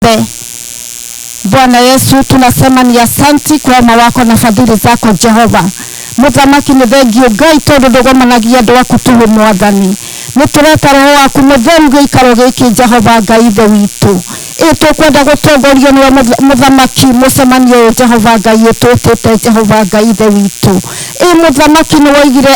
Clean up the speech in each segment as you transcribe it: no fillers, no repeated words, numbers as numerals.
Tuombe. Bwana Yesu, tunasema ni asanti kwa wema wako na fadhili zako Jehova. Muthamaki nĩ thengio Ngai tondũ ndũgomanagia andũ aku tũhũ Mwathani. Nĩ tũreta roho waku mũtheru gĩikaro gĩkĩ Jehova Ngai ithe witũ. Ĩ tũkwenda gũtongorio nĩwe mũthamaki mũcemanio ũyũ Jehova Ngai ũtwĩtĩte Jehova Ngai ithe witũ. Ĩ mũthamaki nĩ woigire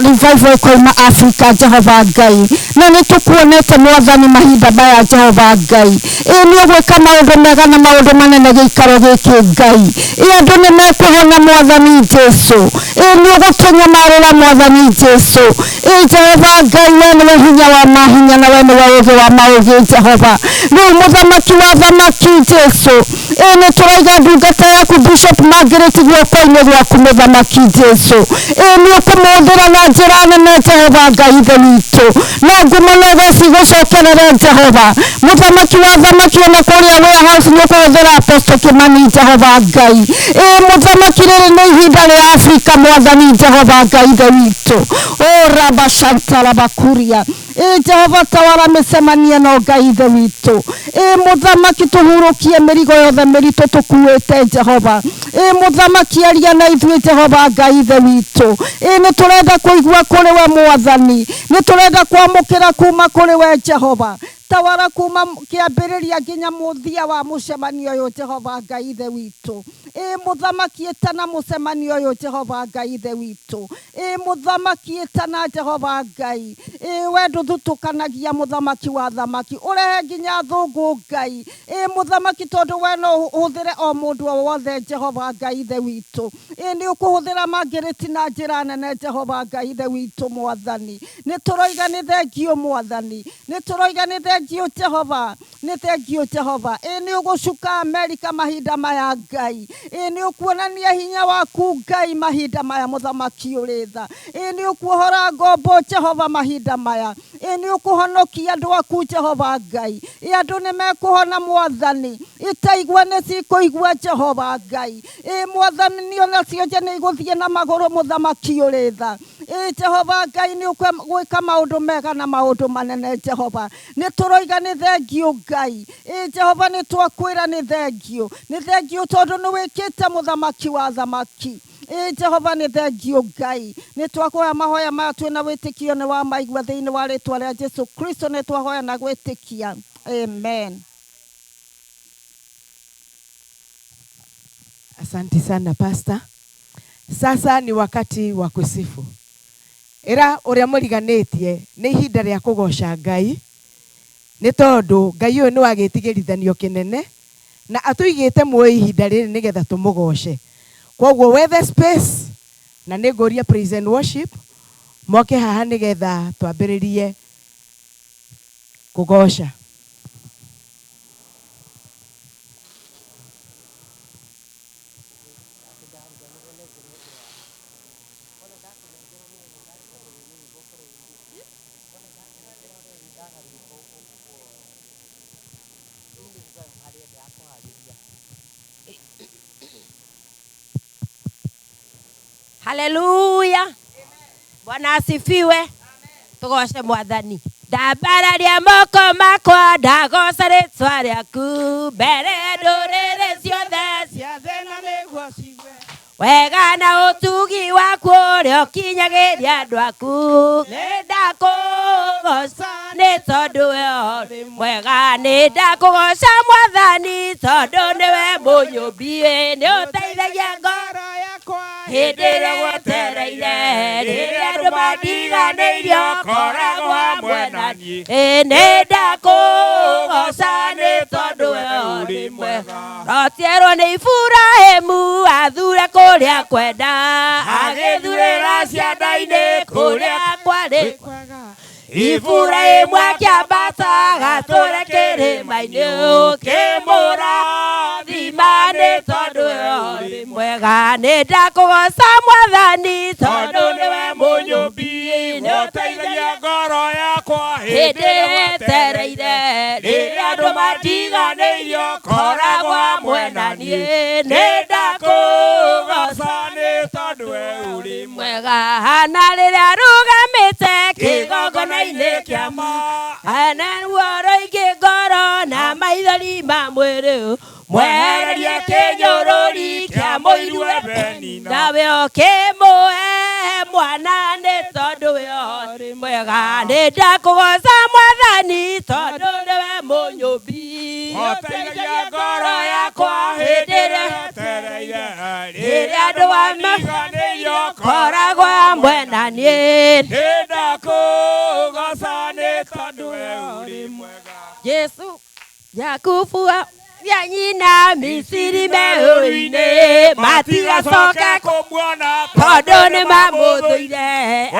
revival ĩkoima Afrika Jehova Ngai. Na nĩ tũkuonete Mwathani mahinda maya Jehova Ngai. Ĩ nĩ ũgwĩka maũndũ mega na maũndũ manene gĩikaro gĩkĩ Ngai. Ĩ andũ nĩ mekũhona Mwathani Jesu. Ĩ nĩ ũgũtũnyamarĩra Mwathani Jesu. Ĩ Jehova Ngai we nĩwe hinya wa mahinya na we nĩwe ũũgĩ wa maũgĩ Jehova. Rĩu mũthamaki wa thamaki Jesu. Ĩ nĩ tũraiga ndungata yaku Bishop Margaret guoko-inĩ gwaku mũthamaki Jesu. Ĩ nĩ ũkũmũhũthĩra na njĩra nene Jehova Ngai ithe witũ. Na ngumo na ũgoci igũcokerere Jehova. Mũthamaki wa thamaki ona kũrĩa warehouse nĩ ũkũhũthĩra Apostle Kimani Jehova Ngai. Ĩ mũthamaki rĩrĩ nĩ ihinda rĩa Afrika Mwathani Jehova Ngai ithe witũ. O rabashantarabakuria. Ĩ Jehova tawara mĩcemanio ĩno Ngai ithe witũ. Ĩ mũthamaki tũhurũkie mĩrigo yothe mĩritũ tũkuĩte Jehova. Ĩ mũthamaki aria na ithuĩ Jehova Ngai ithe witũ. Ĩ nĩ tũrenda kũigua kũrĩ we Mwathani. Nĩ tũrenda kwamũkĩra kuma kũrĩ we Jehova. Tawara kuma kĩambĩrĩria nginya mũthia wa mũcemanio ũyũ Jehova Ngai ithe witũ. Ĩ mũthamaki ĩtana mũcemanio ũyũ Jehova Ngai ithe witũ. Ĩ mũthamaki ĩtana Jehova Ngai. Ĩ we ndũthutũkanagia mũthamaki wa thamaki. Ũrehe nginya thũngũ Ngai. Ĩ mũthamaki tondũ we no ũhũthĩre o mũndũ o wothe Jehova Ngai ithe witũ. Ĩ nĩ ũkũhũthĩra Margaret na njĩra nene Jehova Ngai ithe witũ Mwathani. Nĩ tũroiga nĩ thengio Mwathani. Nĩ tũroiga nĩ thengio Jehova. Nĩ thengio Jehova. Ĩ nĩ ũgũcuka Amerika mahinda maya Ngai. Ĩ nĩ ũkuonania hinya waku Ngai mahinda maya mũthamaki ũrĩ tha. Ĩ nĩ ũkuohora ngombo Jehova mahinda maya. Ĩ nĩ ũkũhonokia andũ aku Jehova Ngai. Ĩ andũ nĩ mekũhona Mwathani. Itaigua nĩ cikũigua Jehova Ngai. Ĩ Mwathani ona cionje nĩ igũthiĩ na magũrũ mũthamaki ũrĩ tha. Ĩ Jehova Ngai nĩ ũgwĩka maũndũ mega na maũndũ manene Jehova. Nĩ tũroiga nĩ thengio Ngai. Ĩ Jehova nĩ twakwĩra nĩ thengio. Nĩ thengio tondũ nĩ wĩkĩte mũthamaki wa thamaki. Ĩ Jehova nĩ thengio Ngai. Nĩ twahoya mahoya maya twĩna wĩtĩkio nĩ wa maigua thĩinĩ wa rĩtwa rĩa Jesu Kristo nĩ twahoya na gwĩtĩkia. Amen. Asante sana Pastor. Sasa ni wakati wa kusifu. Ira uria mũriganĩtie nĩ ihinda rĩa kũgoca Ngai nĩ tondũ Ngai ũyũ nĩ wa gĩtigĩrithanio kĩnene na atũigĩte muoyo ihinda rĩrĩ nĩgetha tũmũgoce. Kwoguo wethe space na nĩ ngũria praise and worship moke haha nĩgetha twambĩrĩrie kũgoca. Haleluya. Bwana asifiwe. Tugoce Mwathani. Ndambararia moko makwa ndagoca rĩtwa rĩaku mbere ya ndũrĩrĩ ciothe cia thĩ na nĩguo ciigue wega na ũtugi waku ũrĩa ũkinyagĩria andũ aku. Nĩ ndakũgoca nĩ tondũ we ũrĩ mwega. Nĩ ndakũgoca Mwathani tondũ nĩwe mũnyũmbi nĩ ũteithagia ngoro yakwa hĩndĩ ĩrĩa gwetereire rĩrĩa andũ mandiganĩirie ũkoragwo hamwe na niĩ. Ĩ nĩ ndakũgoca nĩ tondũ we ũrĩ mwega. Rotierwo nĩ Iburahĩmu athure kũrĩa kwenda agĩthurĩra cianda-inĩ kũrĩa kwarĩ kwega. Iburahĩmu akĩambata agatũre kĩrĩma-inĩ ũkĩmũrathima nĩ tondũ we ũrĩ mwega. Nĩ ndakũgoca Mwathani tondũ nĩwe mũnyũmbi nĩ ũteithagia ngoro yakwa hĩndĩ ĩrĩa etereire rĩrĩa andũ mandiganĩirie ũkoragwo hamwe na niĩ. Nĩ ndakũgoca nĩ tondũ we ũrĩ mwega. Na rĩrĩa rũgamĩte kĩgongona-inĩ kĩa ma na ruo rũingĩ ngoro Na maithori ma mwĩrĩ mwehererie kĩnyũrũri kĩa mũiru Penina nawe ũkĩmũhe mwana nĩ tondũ we ũrĩ mwega nĩ ndakũgoca mwathani tondũ nĩwe mũnyũmbi ũteithagia ngoro yakwa hĩndĩ ĩrĩa yetereire rĩrĩa andũ amatiganĩirio koragwo hamwe na niĩ nĩ ndakũgoca nĩ tondũ we ũrĩ mwega Jesu Jakubu ya nyina Misiri meũrũ-inĩ matigacoke kũmuona tondũ nĩ mamũthũire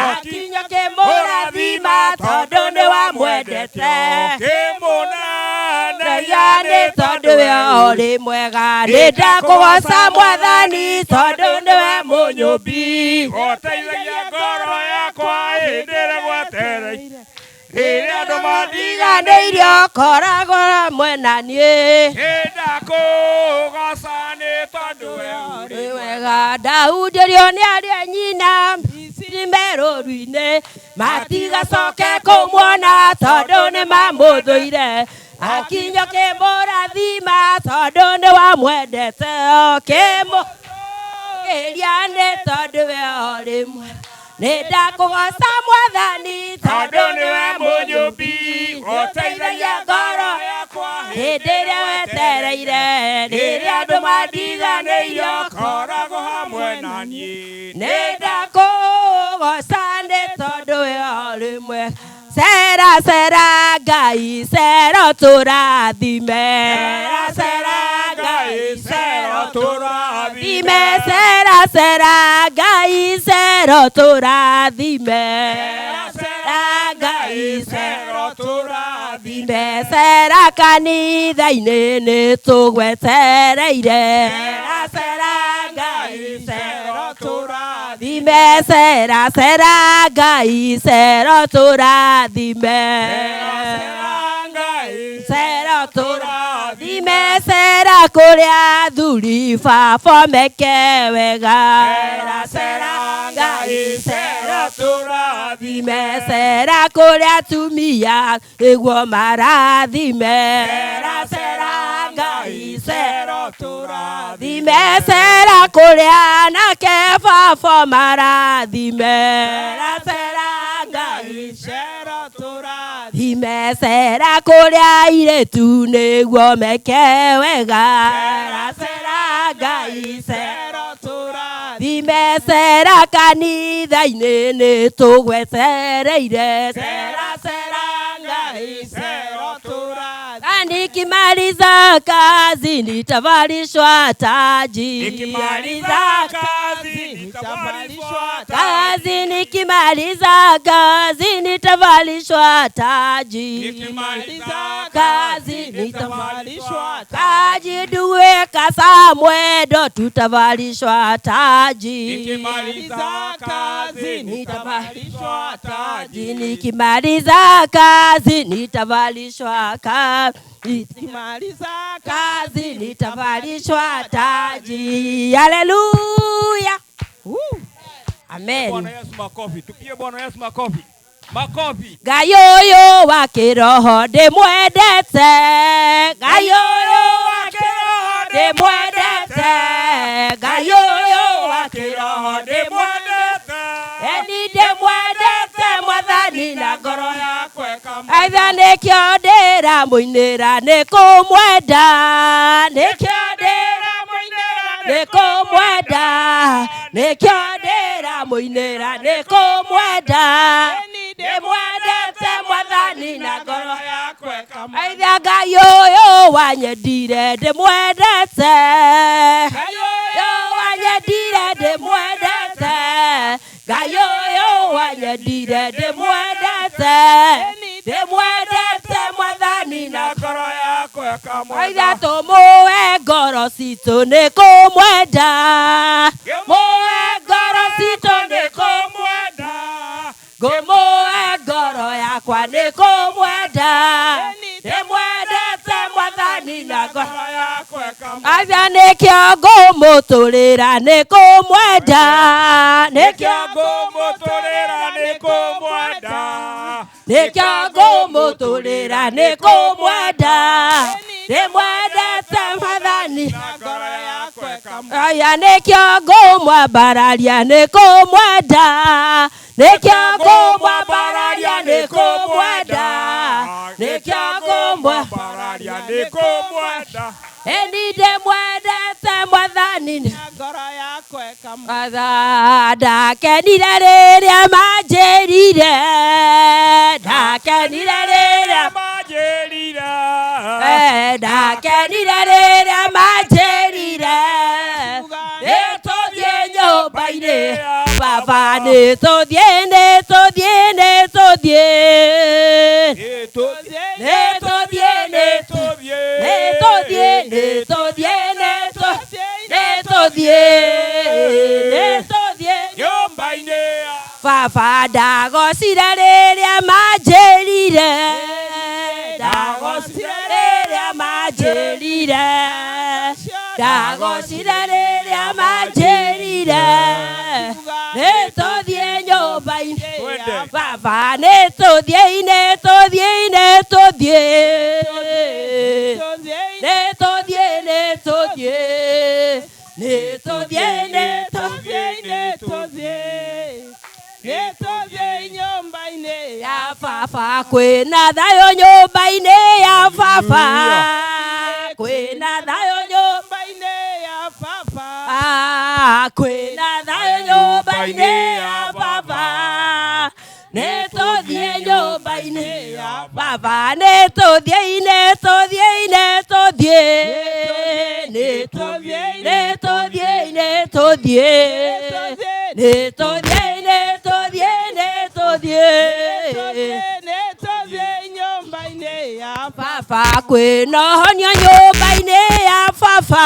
akinya kĩmũrathima tondũ nĩ wamwendete kĩmũneneia nĩ tondũ we ũrĩ mwega nĩ ndakũgoca mwathani tondũ nĩwe mũnyũmbi ũteithagia ngoro yakwa hĩndĩ ĩrĩa gwetereire rĩrĩa andũ matiganĩirio koragwo hamwe na niĩ nĩ ndakũgoca nĩ tondũ we ũrĩ mwega Daudi nĩ arĩa nyina Misiri merũru-inĩ matigacoke kũmuona tondũ nĩ mamũthũire akinya kĩmũrathima tondũ nĩ wamwendete kĩmũgeria nĩ tondũ we ũrĩ mwega nĩ ndakũgoca mwathani tondũ nĩwe mũnyũmbi ũteithagia ngoro yakwa hĩndĩ ĩrĩa wetereire rĩrĩa andũ matiganĩirio koragwo hamwe na niĩ nĩ ndakũgoca nĩ tondũ we ũrĩ mwega Sera sera Ngai sera tũrathime sera Ngai sera tũrathime sera sera Ngai sera tũrathime sera Ngai sera tũrathime sera kanitha-inĩ nĩ tũgwetereire sera sera Ngai sera tũrathime sera sera Ngai sera tũrathime sera Ngai sera tũrathime sera kũrĩa athuri baba meke wega sera sera Ngai sera tũrathime sera kũrĩa atumia nĩguo marathime sera sera Ngai sera tũrathime sera kũrĩa anake baba marathime sera sera Ngai sera tũrathime sera kũrĩa airĩtu nĩguo meke wega sera sera Ngai sera tũrathime sera kanitha-inĩ nĩ tũgwetereire sera sera Ngai sera tũrathime Nikimaliza kazi nitavalishwa taji Nikimaliza kazi nitavalishwa kazi nikimaliza kazi nitavalishwa taji Nikimaliza kazi nitavalishwa taji duwe kasamwedo tutavalishwa taji Nikimaliza kazi nitavalishwa taji Nikimaliza kazi nitavalishwa kazi Nikimaliza kazi nitavalishwa taji. Haleluya. Amen. Bwana Yesu makofi. Tupie Bwana Yesu makofi. Makofi. Ngai ũyũ wa kĩroho ndĩmwendete. Ngai ũyũ wa kĩroho ndĩmwendete. Ngai ũyũ wa kĩroho ndĩmwendete. Eni ndĩmwendete mwathani na ngoro yakwa. Aitha nĩkĩo ndĩramũinĩra nĩ kũmwenda nĩkĩo ndĩramũinĩra nĩ kũmwenda nĩkĩo ndĩramũinĩra nĩ kũmwenda ndĩmwendete mwathani na ngoro yakwa. Aitha Ngai ũyũ wanyendire ndĩmwendete Ngai ũyũ wanyendire ndĩmwendete Ngai ũyũ wanyendire ndĩmwendete ndĩmwendete mwathani na ngoro yakwa. Aitha tũmũhe ngoro citũ nĩ kũmwenda mũhe ngoro citũ nĩ kũmwenda ngũmũhe ngoro yakwa nĩ kũmwenda ndĩmwendete mwathani na ngoro yakwa. Aca nĩkĩo ngũmũtũrĩra nĩ kũmwenda nĩkĩo ngũmũtũrĩra nĩ kũmwenda nĩkĩo ngũmũtũrĩra nĩ kũmwenda ndĩmwendete Mwathani aya nĩkĩo ngũmwambararia nĩ kũmwenda nĩkĩo ngũmwambararia nĩ kũmwenda nĩkĩo ngũmwambararia nĩ kũmwenda ĩni ndĩmwendete Mwathani ndakenire rĩrĩa manjĩrire ndakenire rĩrĩa manjĩrire ndakenire rĩrĩa manjĩrire nĩtũthiĩ nyũmba-inĩ baba nĩtũthiĩ nĩtũthiĩ nĩtũthiĩ nĩtũthiĩ nĩtũthiĩ nĩtũthiĩ nĩtũthiĩ nĩtũthiĩ nyũmba-inĩ baba ndagocire rĩrĩa manjĩrire ndagocire rĩrĩa manjĩrire ndagocire rĩrĩa manjĩrire nĩtũthiĩ nyũmba-inĩ baba nĩtũthiĩ nĩtũthiĩ nĩtũthiĩ nĩtũthiĩ nĩtũthiĩ nĩtũthiĩ nĩtũthiĩ nĩtũthiĩ nĩtũthiĩ nyũmba-inĩ ya baba kwĩna thayũ nyũmba-inĩ ya baba kwĩna thayũ nyũmba-inĩ ya baba kwĩna thayũ nyũmba-inĩ ya baba nĩtũthiĩ nyũmba-inĩ ya baba nĩtũthiĩ nĩtũthiĩ nĩtũthiĩ nĩtũthiĩ nĩtũthiĩ nĩtũthiĩ nĩtũthiĩ nĩtũthiĩ nĩtũthiĩ nĩtũthiĩ nyũmba-inĩ ya baba kwĩna ũhonio nyũmba-inĩ ya baba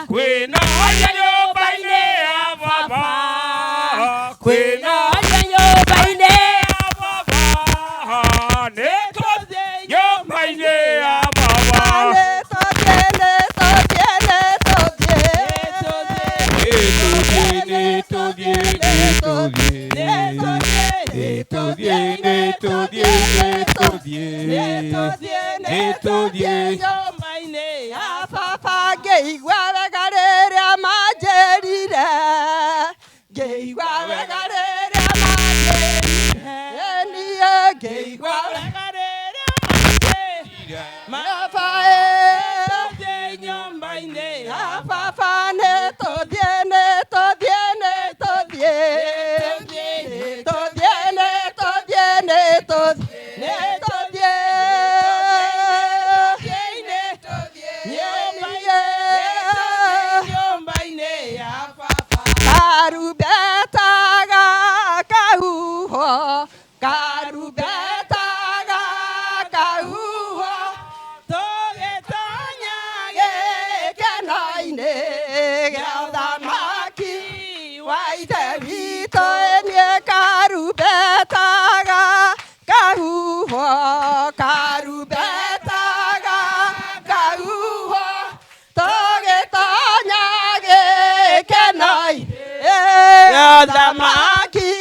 kwĩna ũhonio nyũmba-inĩ ya baba kwĩna ũhonio nyũmba-inĩ ya baba nĩtũthiĩ nyũmba-inĩ ya baba nĩtũthiĩ nĩtũthiĩ nĩtũthiĩ nĩtũthiĩ nĩtũthiĩ nĩtũthiĩ nĩtũthiĩ nĩtũthiĩ nĩtũthiĩ nyũmba-inĩ ya baba ngĩigua wega rĩrĩa manjĩrire ngĩigua wega rĩrĩa manjĩrire niĩ ngĩigua wega rĩrĩa manjĩrire baba nĩtũthiĩ nyũmba-inĩ ya baba nĩtũthiĩ nĩtũthiĩ nĩtũthiĩ nĩtũthiĩ nĩtũthiĩ nĩtũthiĩ nĩtũthiĩ nyũmba-inĩ ya baba karumbeta gakahuhwo karumbeta gakahuhwo tũgĩtonya gĩkeno-inĩ gĩa ũthamaki wa Ithe witũ niĩ karumbeta gakahuhwo karumbeta gakahuhwo tũgĩtonya gĩkeno-inĩ gĩa ũthamaki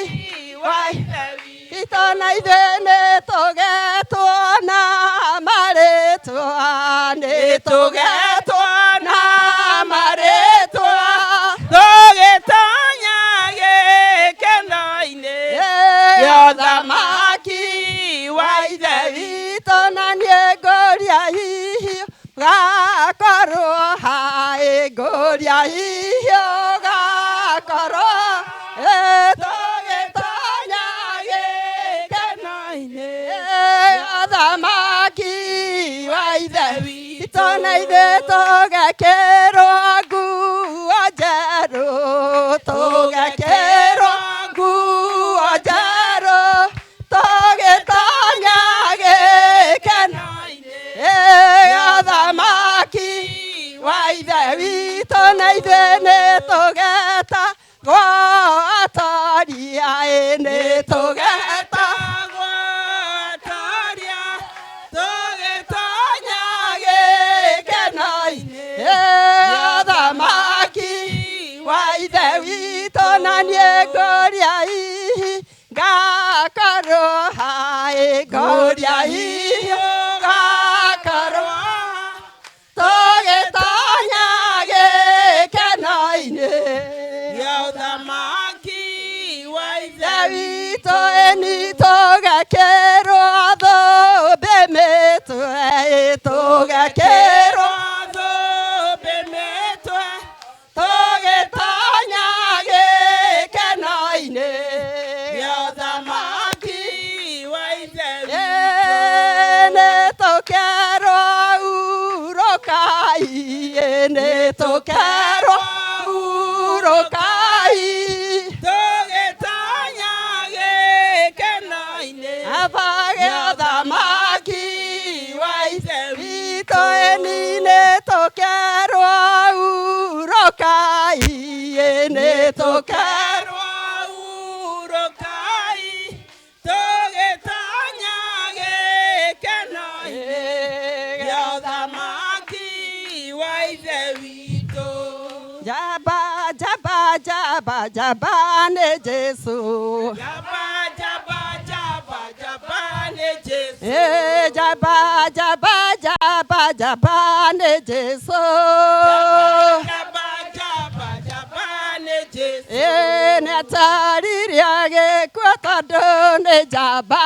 wa Ithe witũ na ithuĩ nĩtũgetwo na marĩtwa nĩtũgetwo na marĩtwa tũgĩtonya gĩkeno-inĩ gĩa ũthamaki wa Ithe witũ na niĩ ngũria hihi gakorwo haĩ ngũria hihi gakorwo tũgĩtonya gĩkeno-inĩ ũthamaki wa Ithe witũ na ithuĩ tũgekĩrwo nguo njerũ tũgekĩrwo nguo njerũ tũgĩtonya gĩkeno-inĩ ũthamaki wa Ithe witũ na ithuĩ nĩtũgeta gwatoria nĩtũgeta gwatoria tũgĩtonya gĩkeno-inĩ Ngũria hihi ngakorwo haĩ, ngũria hihi ngakorwo tũgĩtonya gĩkeno-inĩ gĩa ũthamaki wa Ithe Ithe witũ ĩni tũgekĩrwo thũmbĩ mĩtwe, tũgekĩrwo thũmbĩ mĩtwe tũgĩtonya gĩkeno-inĩ gĩa ũthamaki wa Ithe witũ. Nĩ tũkerwo hurũkai, nĩ tũkerwo hurũkai Tũgĩtonya gĩkeno-inĩ Aba gĩa ũthamaki wa Ithe witũ ĩni nĩ tũkerwo hurũkai, nĩ tũkerwo hurũkai tũgĩtonya gĩkeno-inĩ gĩa ũthamaki wa Ithe witũ. Jaba jaba jaba jaba nĩ Jesũ. Jaba jaba jaba jaba nĩ Jesũ. Jaba jaba jaba jaba nĩ Jesũ. Jaba jaba jaba nĩ Jesũ. Nĩ ataririe gĩkuũ tondũ nĩ jaba.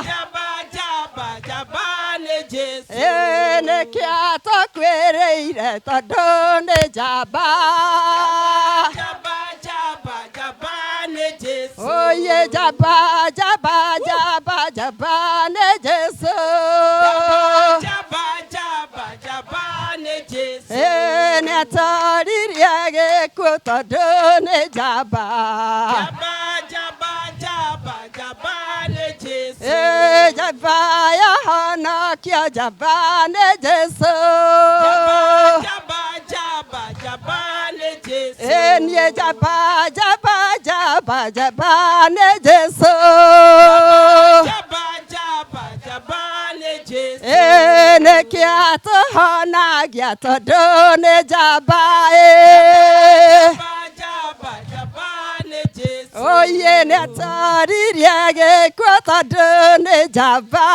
Jaba jaba jaba nĩ Jesũ. Nĩkĩo tũkwĩrĩire tondũ nĩ jaba. Jaba jaba jaba nĩ Jesũ. Oye jaba jaba jaba jaba nĩ Jesũ. Jaba jaba jaba nĩ Jesũ. Nĩ ataririe gĩkuũ tondũ nĩ jaba. Jaba jaba jaba jaba nĩ Jesũ. Jaba yahonokia jaba nĩ Jesũ. Jaba jaba jaba nĩ Jesũ. Niĩ jaba jaba jaba jaba nĩ Jesũ. Jaba jaba jaba nĩ Jesũ. Nĩkĩo tũhonagia tondũ nĩ jaba. Jaba jaba jaba nĩ Jesũ. Oye nĩ ataririe gĩkuũ tondũ nĩ jaba.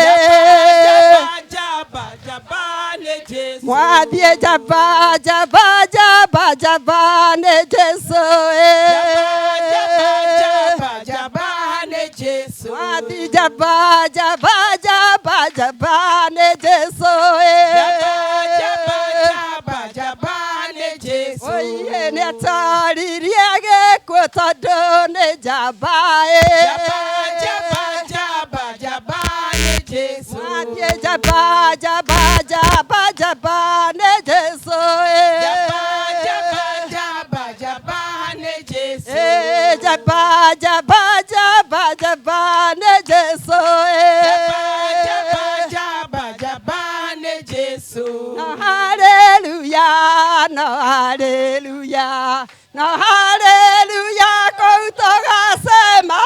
Jaba jaba jaba nĩ Jesũ. Mwathiĩ jaba jaba jaba jaba nĩ Jesũ. Jaba jaba jaba nĩ Jesũ. Mwathiĩ jaba jaba jaba jaba nĩ Jesũ. Jaba jaba jaba jaba nĩ Jesũ. Oye nĩ ataririe gĩkuũ tondũ nĩ jaba. Jaba jaba jaba jaba nĩ Jesũ. Mwathiĩ jaba jaba jaba jaba nĩ Jesũ. Jaba jaba jaba jaba nĩ Jesũ. Jaba jaba jaba jaba nĩ Jesũ. Jaba jaba jaba jaba nĩ Jesũ. No hallelujah, no hallelujah, no hallelujah, kũu tũgacema.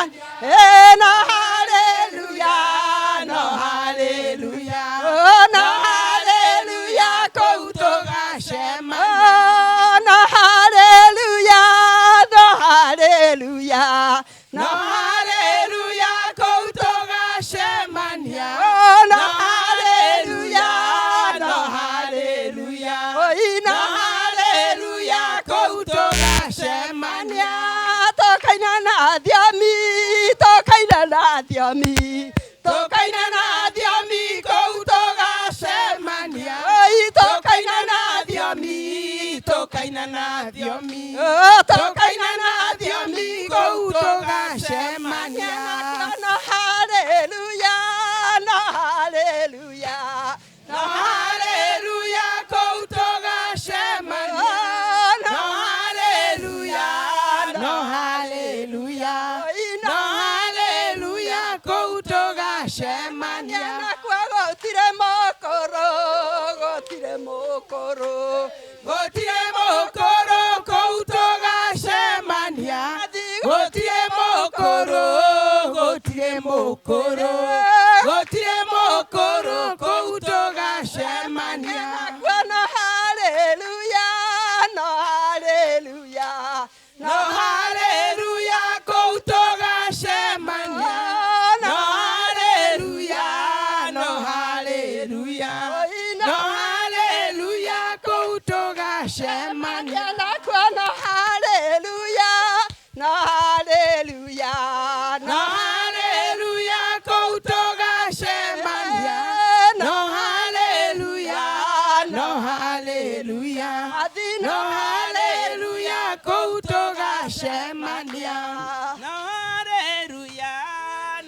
No hallelujah, no Hallelujah. Oh, no hallelujah, kũu Tũgacema. Oh, no hallelujah, no hallelujah, No hallelujah, kũu tũgacemania. Oh, no No hallelujah, no hallelujah. Oh, No no hallelujah, kũu tũgacemania. Tũkaina na thiomi, tũkaina na thiomi, Tũkaina na thiomi kũu tũgacemania. Oi, Tũkaina na thiomi, tũkaina na thiomi. Oh, Tũkaina na thiomi kũu tũgacemania. No hallelujah, no hallelujah, No hallelujah, kũu tũgacemania. Oh, No hallelujah, no hallelujah. No hallelujah, kũu tũgacemania. Nakuo gũtirĩ mũkũrũ, gũtirĩ mũkũrũ. Gũtirĩ mũkũrũ kũu tũgacemania. Gũtirĩ mũkũrũ, gũtirĩ mũkũrũ. Gũtirĩ mũkũrũ kũu tũgacemania. Nakuo no hallelujah, no hallelujah, No hallelujah. haleluya, no haleluya kũu tũgacemania. No haleluya,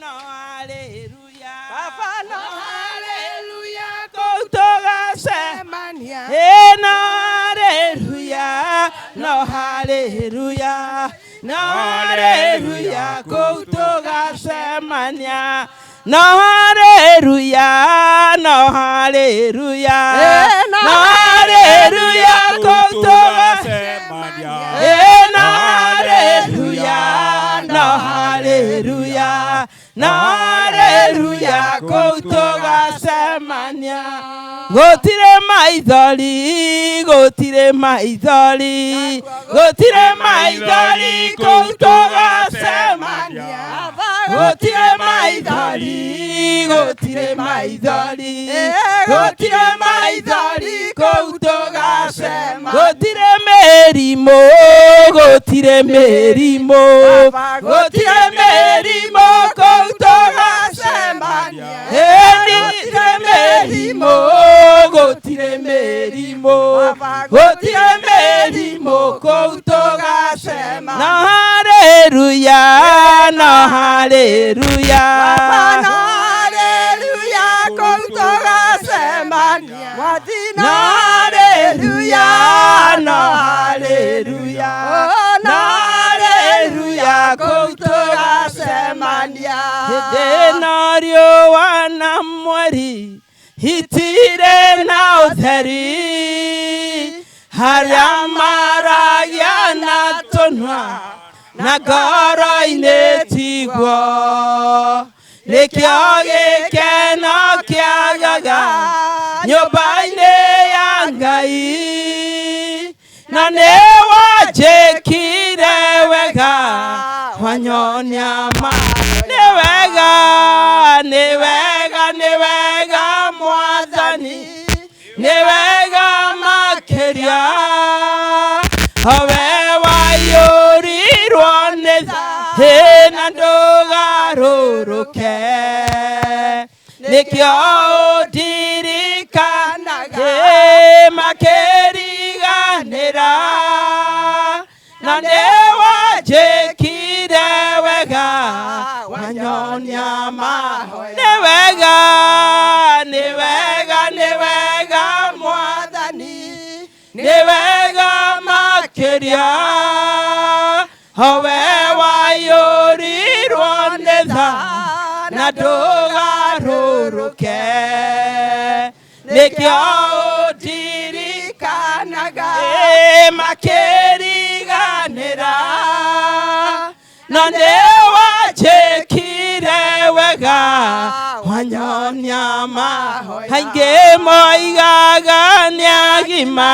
no haleluya, Baba no haleluya kũu tũgacemania. cemania. No haleluya, no haleluya, no haleluya kũu tũgacemania. No haleluya, no haleluya, no haleluya kũu tũgacemania. No haleluya, no haleluya, no haleluya kũu tũgacemania. Gũtirĩ maithori, gũtirĩ maithori, gũtirĩ maithori kũu tũgacemania. Gũtirĩ maithori, gũtirĩ maithori, gũtirĩ maithori kũu tũgacemania. Gũtirĩ mĩrimũ, gũtirĩ mĩrimũ, gũtirĩ mĩrimũ kũu tũgacemania. Gũtirĩ mĩrimũ, gũtirĩ mĩrimũ, gũtirĩ mĩrimũ kũu tũgacemania. No haleluya, no haleluya, no haleluya kũu tũgacemania. No haleluya, no haleluya, no haleluya kũu tũgacemania. Hĩndĩ ĩno riũa na mweri itirĩ na ũtheri, harĩa maragia na tũnua na ngoro-inĩ tiguo, nĩkĩo gĩkeno kĩagaga nyũmba-inĩ ya Ngai, na nĩwanjĩkire wega wanyonia ma. Nĩ wega, nĩ wega, nĩ wega Mwathani, nĩ wega makĩria, we waiyũrirwo nĩ thĩ na ndũgarũrũke, nĩkĩo ũndirikanaga makĩriganĩra, na nĩwanjĩkire wega wanyonia mahoya. Nĩ wega, nĩ wega, nĩ wega Mwathani, nĩ wega makĩria, we waiyũrirwo nĩ tha na ndũgarũrũke, nĩkĩo ũndirikanaga makĩriganĩra, na nĩwanjĩkire wega wanyonia mahoya. Aingĩ moigaga nĩ agima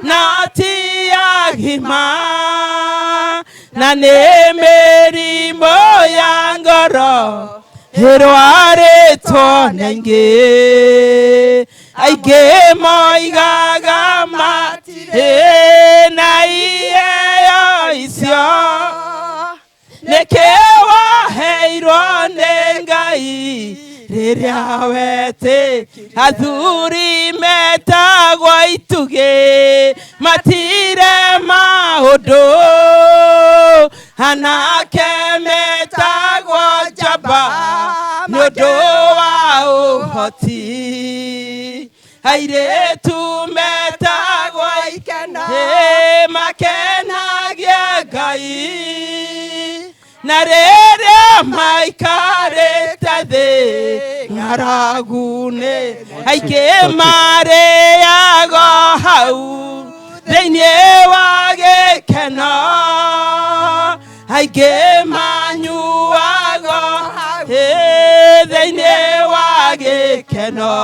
na ti agima, na nĩ mĩrimũ ya ngoro ĩrwarĩtwo nĩ aingĩ. Aingĩ moigaga matirĩ na iheo icio, nĩkĩ waheirwo nĩ Ngai rĩrĩa wetĩkire. Athuri metagwo itugĩ matire maũndũ, anake metagwo njamba nĩ ũndũ wa ũhoti, airĩtu metagwo ikeno makenagia Ngai, na rĩrĩa maikarĩte thĩ ng'aragu-inĩ, aingĩ marĩago hau thĩinĩ wa gĩkeno, aingĩ manyuago thĩinĩ wa gĩkeno,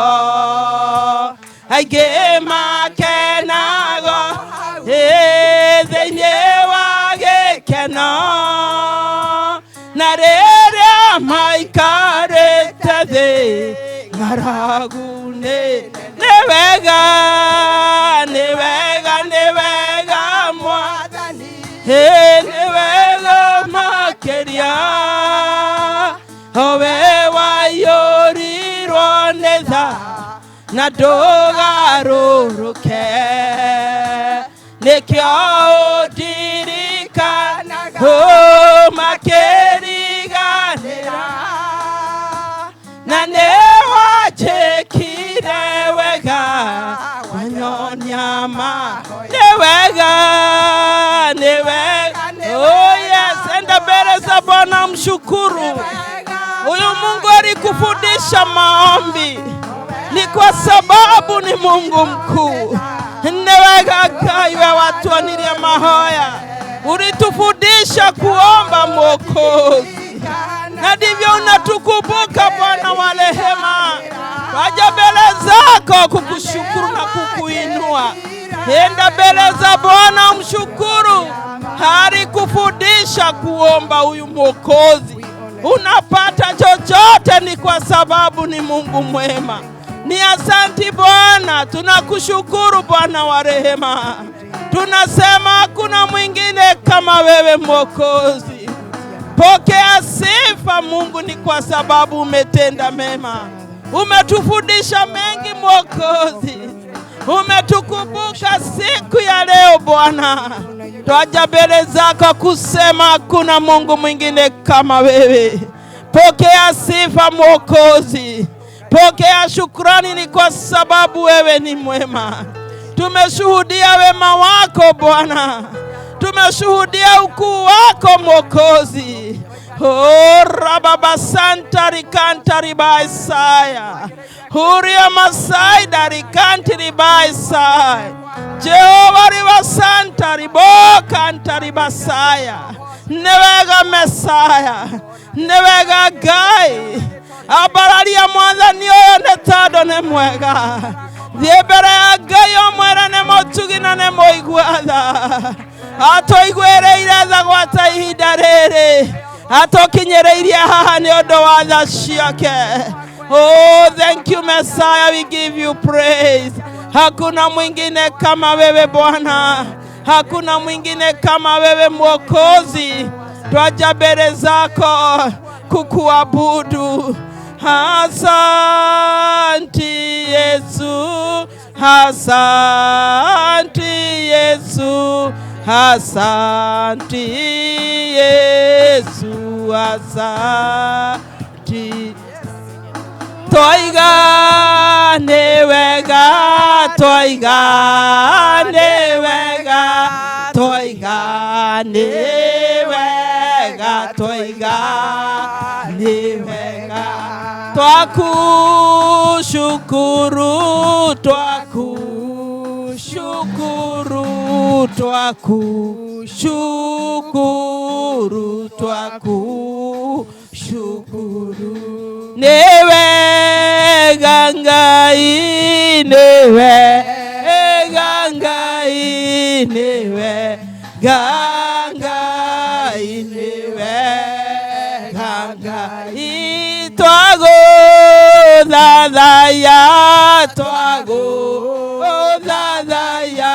aingĩ makenago thĩinĩ wa gĩkeno, na rĩrĩa maikarĩte thĩ ng'aragu-inĩ. Nĩ wega, nĩ wega, nĩ wega Mwathani, nĩ wega makĩria, we waiyũrirwo nĩ tha Na ndũgarũrũke nĩkĩo ũndirikanaga makĩriganĩra na nĩwanjĩkire wega wanyonia nĩ wega nĩ wega. Oh yes, enda mbele za Bwana mshukuru. Huyu Mungu alikufundisha maombi ni kwa sababu ni Mungu mkuu. Nĩ wega Ngai we watuonirie mahoya, ulitufundisha kuomba Mwokozi, na ndivyo unatukumbuka Bwana wa rehema. Waja mbele zako kukushukuru na kukuinua. Enda mbele za Bwana mshukuru, alikufundisha kuomba huyu Mwokozi. Unapata chochote ni kwa sababu ni Mungu mwema. Ni asanti Bwana, tunakushukuru Bwana wa rehema. Tunasema hakuna mwingine kama wewe Mwokozi. Pokea sifa Mungu, ni kwa sababu umetenda mema. Umetufundisha mengi Mwokozi. Umetukumbuka siku ya leo Bwana. Twaja mbele zako kusema hakuna Mungu mwingine kama wewe. Pokea sifa Mwokozi. Pokea shukrani, ni kwa sababu wewe ni mwema. Tumeshuhudia wema wako Bwana, tumeshuhudia ukuu wako Mwokozi. Oh, rababa santa rikanta ribaisaya huria masai darikanti ribaisaya Jehova riba santa ribokanta ribasaya nĩ wega Mesaya, nĩ wega Ngai. Ambararia mwathani ũyũ nĩ tondũ nĩ mwega. Thiĩ mbere ya Ngai ũmwĩre nĩ mũtugi na nĩ mũigua tha. Atũiguĩrĩire tha gwata ihinda rĩrĩ, atũkinyĩrĩirie haha nĩ ũndũ wa tha ciake. Oh, thank you Messiah, we give you praise. Hakuna mwingine kama wewe Bwana, hakuna mwingine kama wewe Mwokozi. Twaja mbele zako kukuabudu. Asanti Yesu, asanti Yesu, asanti Yesu, asanti. Twaiga nĩ wega, twaiga nĩ wega, twaiga nĩ wega, twaiga nĩ wega. Twakushukuru, twakushukuru, twakushukuru, twakushukuru. Nĩ wega Ngai, nĩ wega Ngai, nĩ wega Ngai, nĩ wega Ngai. Twagũthathaiya, twagũthathaiya,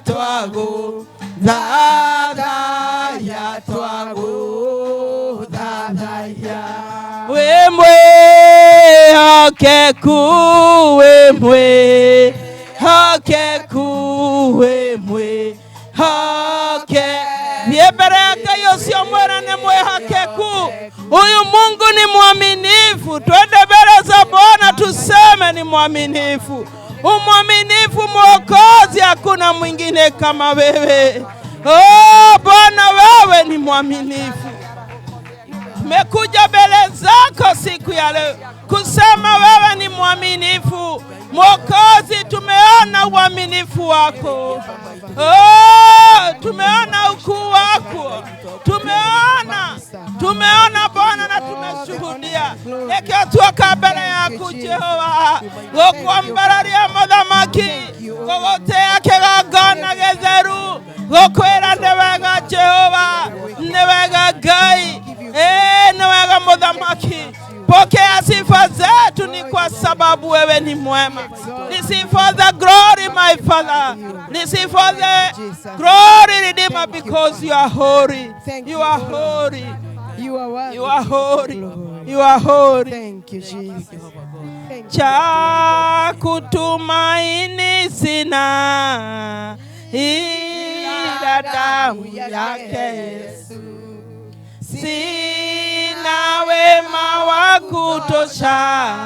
twagũthathaiya, twagũthathaiya. Wĩ mwĩhokeku, wĩ mwĩhokeku, wĩ mwĩhoke. Thiĩ mbere ya Ngai ũcio mwĩre nĩ mwĩhokeku. Huyu Mungu ni mwaminifu. Twende mbele za Bwana tuseme ni mwaminifu. Umwaminifu Mwokozi, hakuna mwingine kama wewe. Oh Bwana, wewe ni mwaminifu. Tumekuja mbele zako siku ya leo kusema wewe ni mwaminifu Mwokozi. Tumeona uaminifu wako. Oh, tumeona ukuu wako, tumeona Bwana na tumeshuhudia. Rekeo tuoka mbere yaku Jehova, gũkwambararia mũthamaki, gũgũtĩa kĩgongona gĩtheru, gũkwĩra nĩ wega Jehova, nĩ wega Ngai, nĩ wega mũthamaki. Pokea sifa zetu ni kwa sababu wewe ni mwema. Receive for the glory, my Father. Receive for the glory, Redeemer, because you are holy. You are holy. You are worthy. You are holy. You are holy. Thank you, Jesus. Cha kutumaini sina ila damu yake Yesu. Sina wema wa kutosha,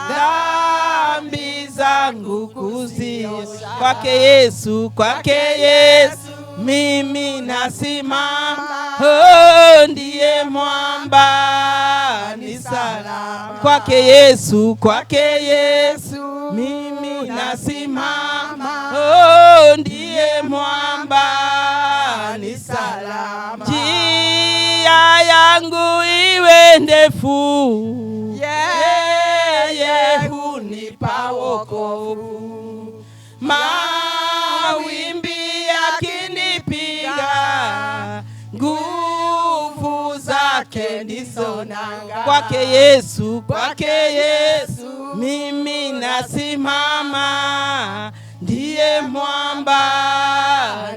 dhambi zangu kuziosha. Kwake Yesu, kwake Yesu mimi nasimama, oh, ndiye mwamba ni salama. Kwake Yesu, kwake Yesu mimi nasimama, oh, ndiye mwamba ni salama. Njia yangu iwe ndefu, yeye hunipa wokovu. Mawimbi yakinipiga, nguvu zake ndizo nanga. Kwake Yesu, kwake Yesu mimi nasimama, ndiye mwamba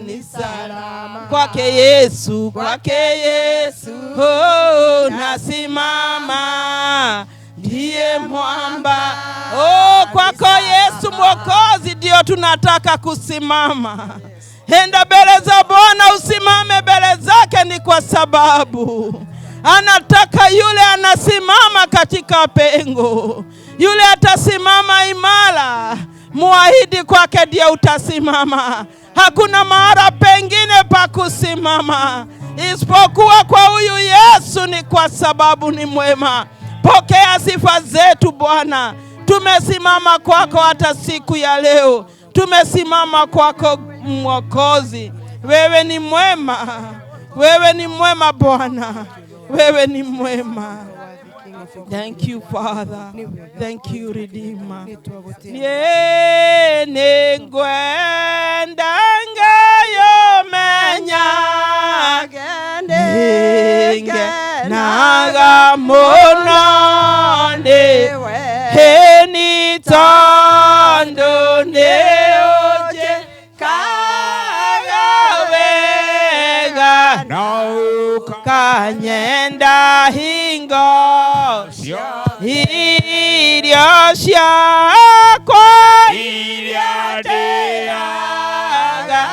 ni salama. Kwake Yesu, kwake Yesu, oh, nasimama, ndiye mwamba. Oh, kwako Yesu Mwokozi ndio tunataka kusimama. Enda mbele za Bwana, usimame mbele zake, ni kwa sababu anataka yule anasimama katika pengo, yule atasimama imara. Muahidi kwake ndiye utasimama. Hakuna mahali pengine pa kusimama isipokuwa kwa huyu Yesu, ni kwa sababu ni mwema. Pokea sifa zetu Bwana. Tumesimama kwako hata siku ya leo, tumesimama kwako Mwokozi. Wewe ni mwema, wewe ni mwema Bwana, wewe ni mwema. Thank you Father, thank you Redeemer. Niĩ nĩngwenda ngayomenya, nĩngenaga mũno nĩwe, nĩ tondũ nĩũnjĩkaga wega, kanyenda hingo irio ciakwa iria ndĩaga,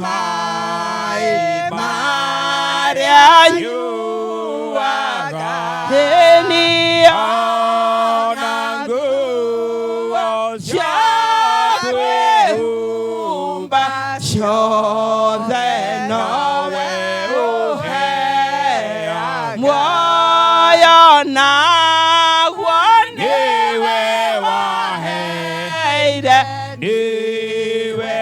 maĩ marĩa nyuaga, ona nguo cia kwĩhumba ciothe nowe ũheaga. Muoyo naguo nĩwe waheire, Niwe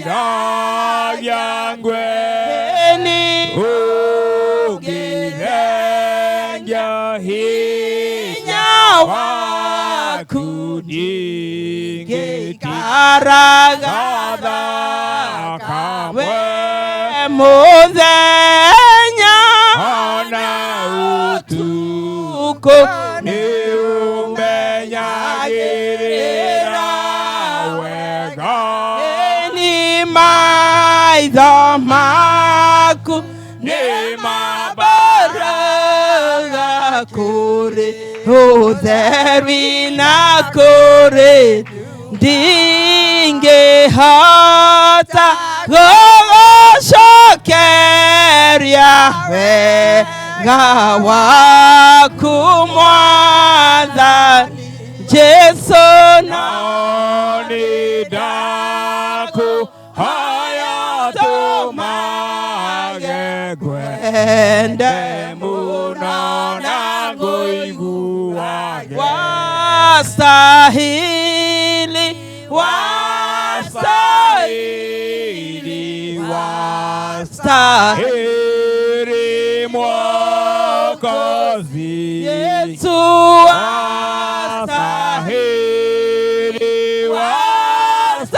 ũgiragia ngwe, nĩ ũngĩthengia hinya waku, ndingĩikaraga kamwe we mũthenya ona ũtukũ, nĩũmenyagĩrĩra wega. Nĩ maitho maku nĩ mabaraga kũrĩ ũtheri na kũrĩ ndingĩhota gũgũcokeria wega waku Mwathani Jesu. No nĩ ndakũhoya tũmage ngwende mũno na ngũiguage. Wastahili, wastahili, Wastahili, wastahili Mwokozi. Yesu Wastahili, wastahili,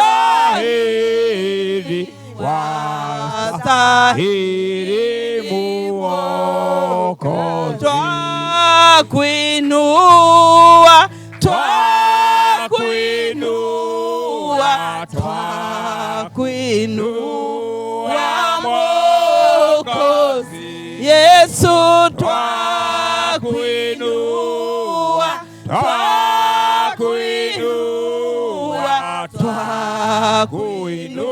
wastahili wastahili Mwokozi. Twakuinua, twakuinua, twakuinua Mwokozi Yesu, twakuinua, Twakuinua.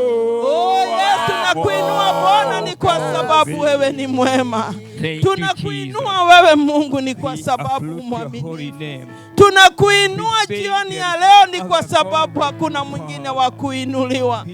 Oh yes, tunakuinua Bwana ni kwa sababu wewe ni mwema. Tunakuinua wewe Mungu ni kwa sababu mwaminifu. Tunakuinua jioni ya leo ni kwa sababu hakuna mwingine wa kuinuliwa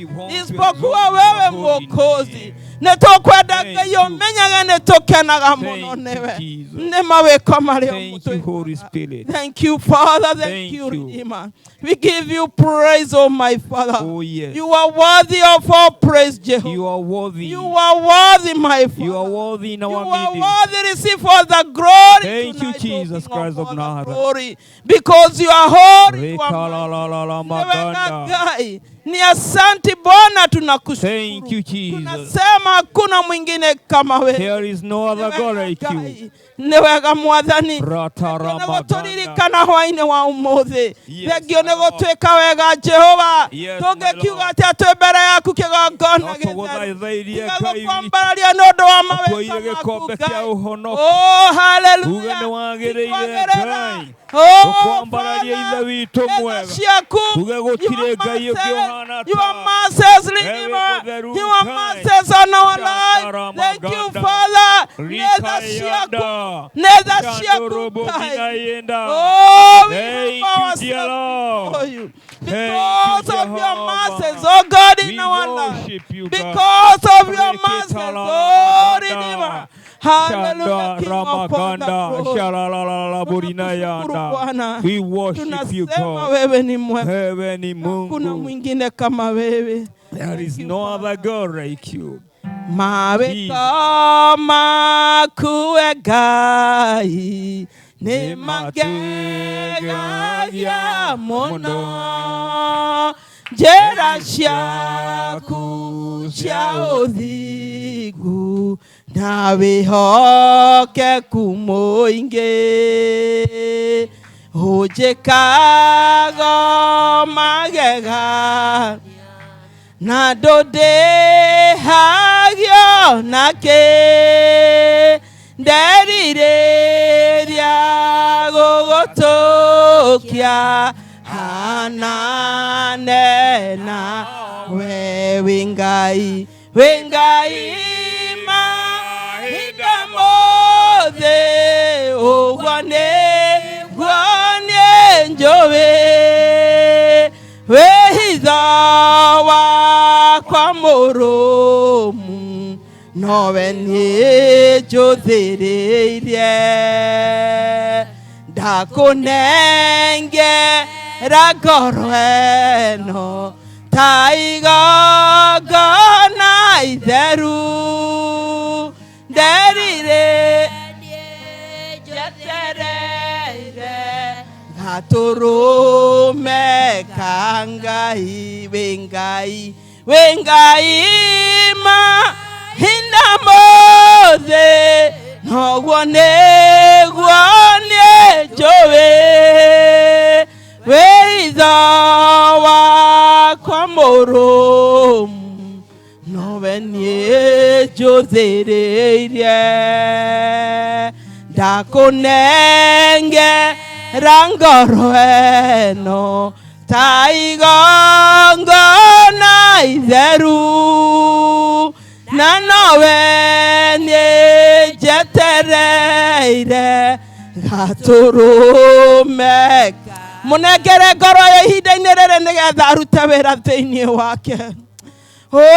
isipokuwa wewe Mwokozi. Netokwenda Ngai umenyaga nitukenaga muno niwe ni mawĩko marĩa. Thank you, Holy Spirit. Thank you, Father. Thank you, Redeemer. We give you praise, oh my Father. Oh, yes. You are worthy of all praise, Jehovah. You are worthy. You are worthy, my Father. You are worthy in our You are meeting. worthy. Receive all the glory. Thank you, tonight, Jesus O King Christ of all the Nazareth. glory. Because you are holy. You are Rekalalalalamaganda. Ngai. Ni asante Bwana, tunakushukuru. Thank you, Jesus. Tunasema hakuna mwingine kama wewe. There is no other God like you. Nĩ wega Mwathani Rataramaganda. gũtũririkana hwainĩ wa ũmũthĩ. Yes, Thengio nĩ my Lord. gũtwĩka wega Jehova. Yes, my Tũngĩkiuga Lord. atĩa twĩ mbere yaku kĩgongona No gĩtheru. tũgũthaithaithie Tiga Ngai witũ. gũkwambararia nĩ ũndũ wa mawĩko Akuoire maku gĩkombe kĩa Ngai. ũhonoko. Oh, Uge hallelujah. nĩ wagĩrĩire Twagĩrĩra. Ngai. Oh, Tũkwambararia Father, Ithe witũ tha mwega. ciaku. Tuge gũtirĩ Your Ngai ũngĩ mercies, ũhana Your tawe. mercies, Wewe Redeemer. mũtheru Your Ngai. mercies on our life. Thank you, Shandaramaganda. Father. Nĩ tha ciaku. Rikayanda. Nĩ tha ciaku Shandorobo Ngai. binayenda. Oh, we Thank humble you, ourselves dear Lord. before you. Thank Because you, of your Jehovah. mercies, oh God, in We our life. worship you, God. Because of your mercies, oh Redeemer. Hallelujah, King of all the Ramaganda. glory. Shalalalaburinayanda. Bwana. We worship you, Tunasema God. wewe ni mwema. Wewe ni Hakuna Mungu. mwingine kama wewe. There is no other God like you. Mawĩko maku we Ngai nĩ mangegagia mũno, njĩra ciaku cia ũthingu na wĩhokeku mũingĩ, ũnjĩkaga magega na ndũndĩhagio nakĩ, nderirĩria gũgũtũkia hanane nawe wĩ Ngai, wĩ Ngai mahinda mothe, ũguo nĩguo niĩ njũĩ wĩhitho wakwa mũrũmu, nowe niĩ njũthĩrĩirie, ndakũnengera ngoro ĩno ta igongona itheru, nderirĩrie njetereire gatũrũme ka Ngai, wĩ Ngai, wĩ Ngai mahinda mothe, noguo nĩguo niĩ njũĩ wĩhitho wakwa mũrũmu, nowe niĩ njũthĩrĩirie, ndakũnengera ngoro ĩno ta igongona itheru, na nowe niĩ njetereire gatũrũme. Mũnengere ngoro ya ihinda-inĩ rĩrĩ nĩgetha arute wĩra thĩinĩ wake.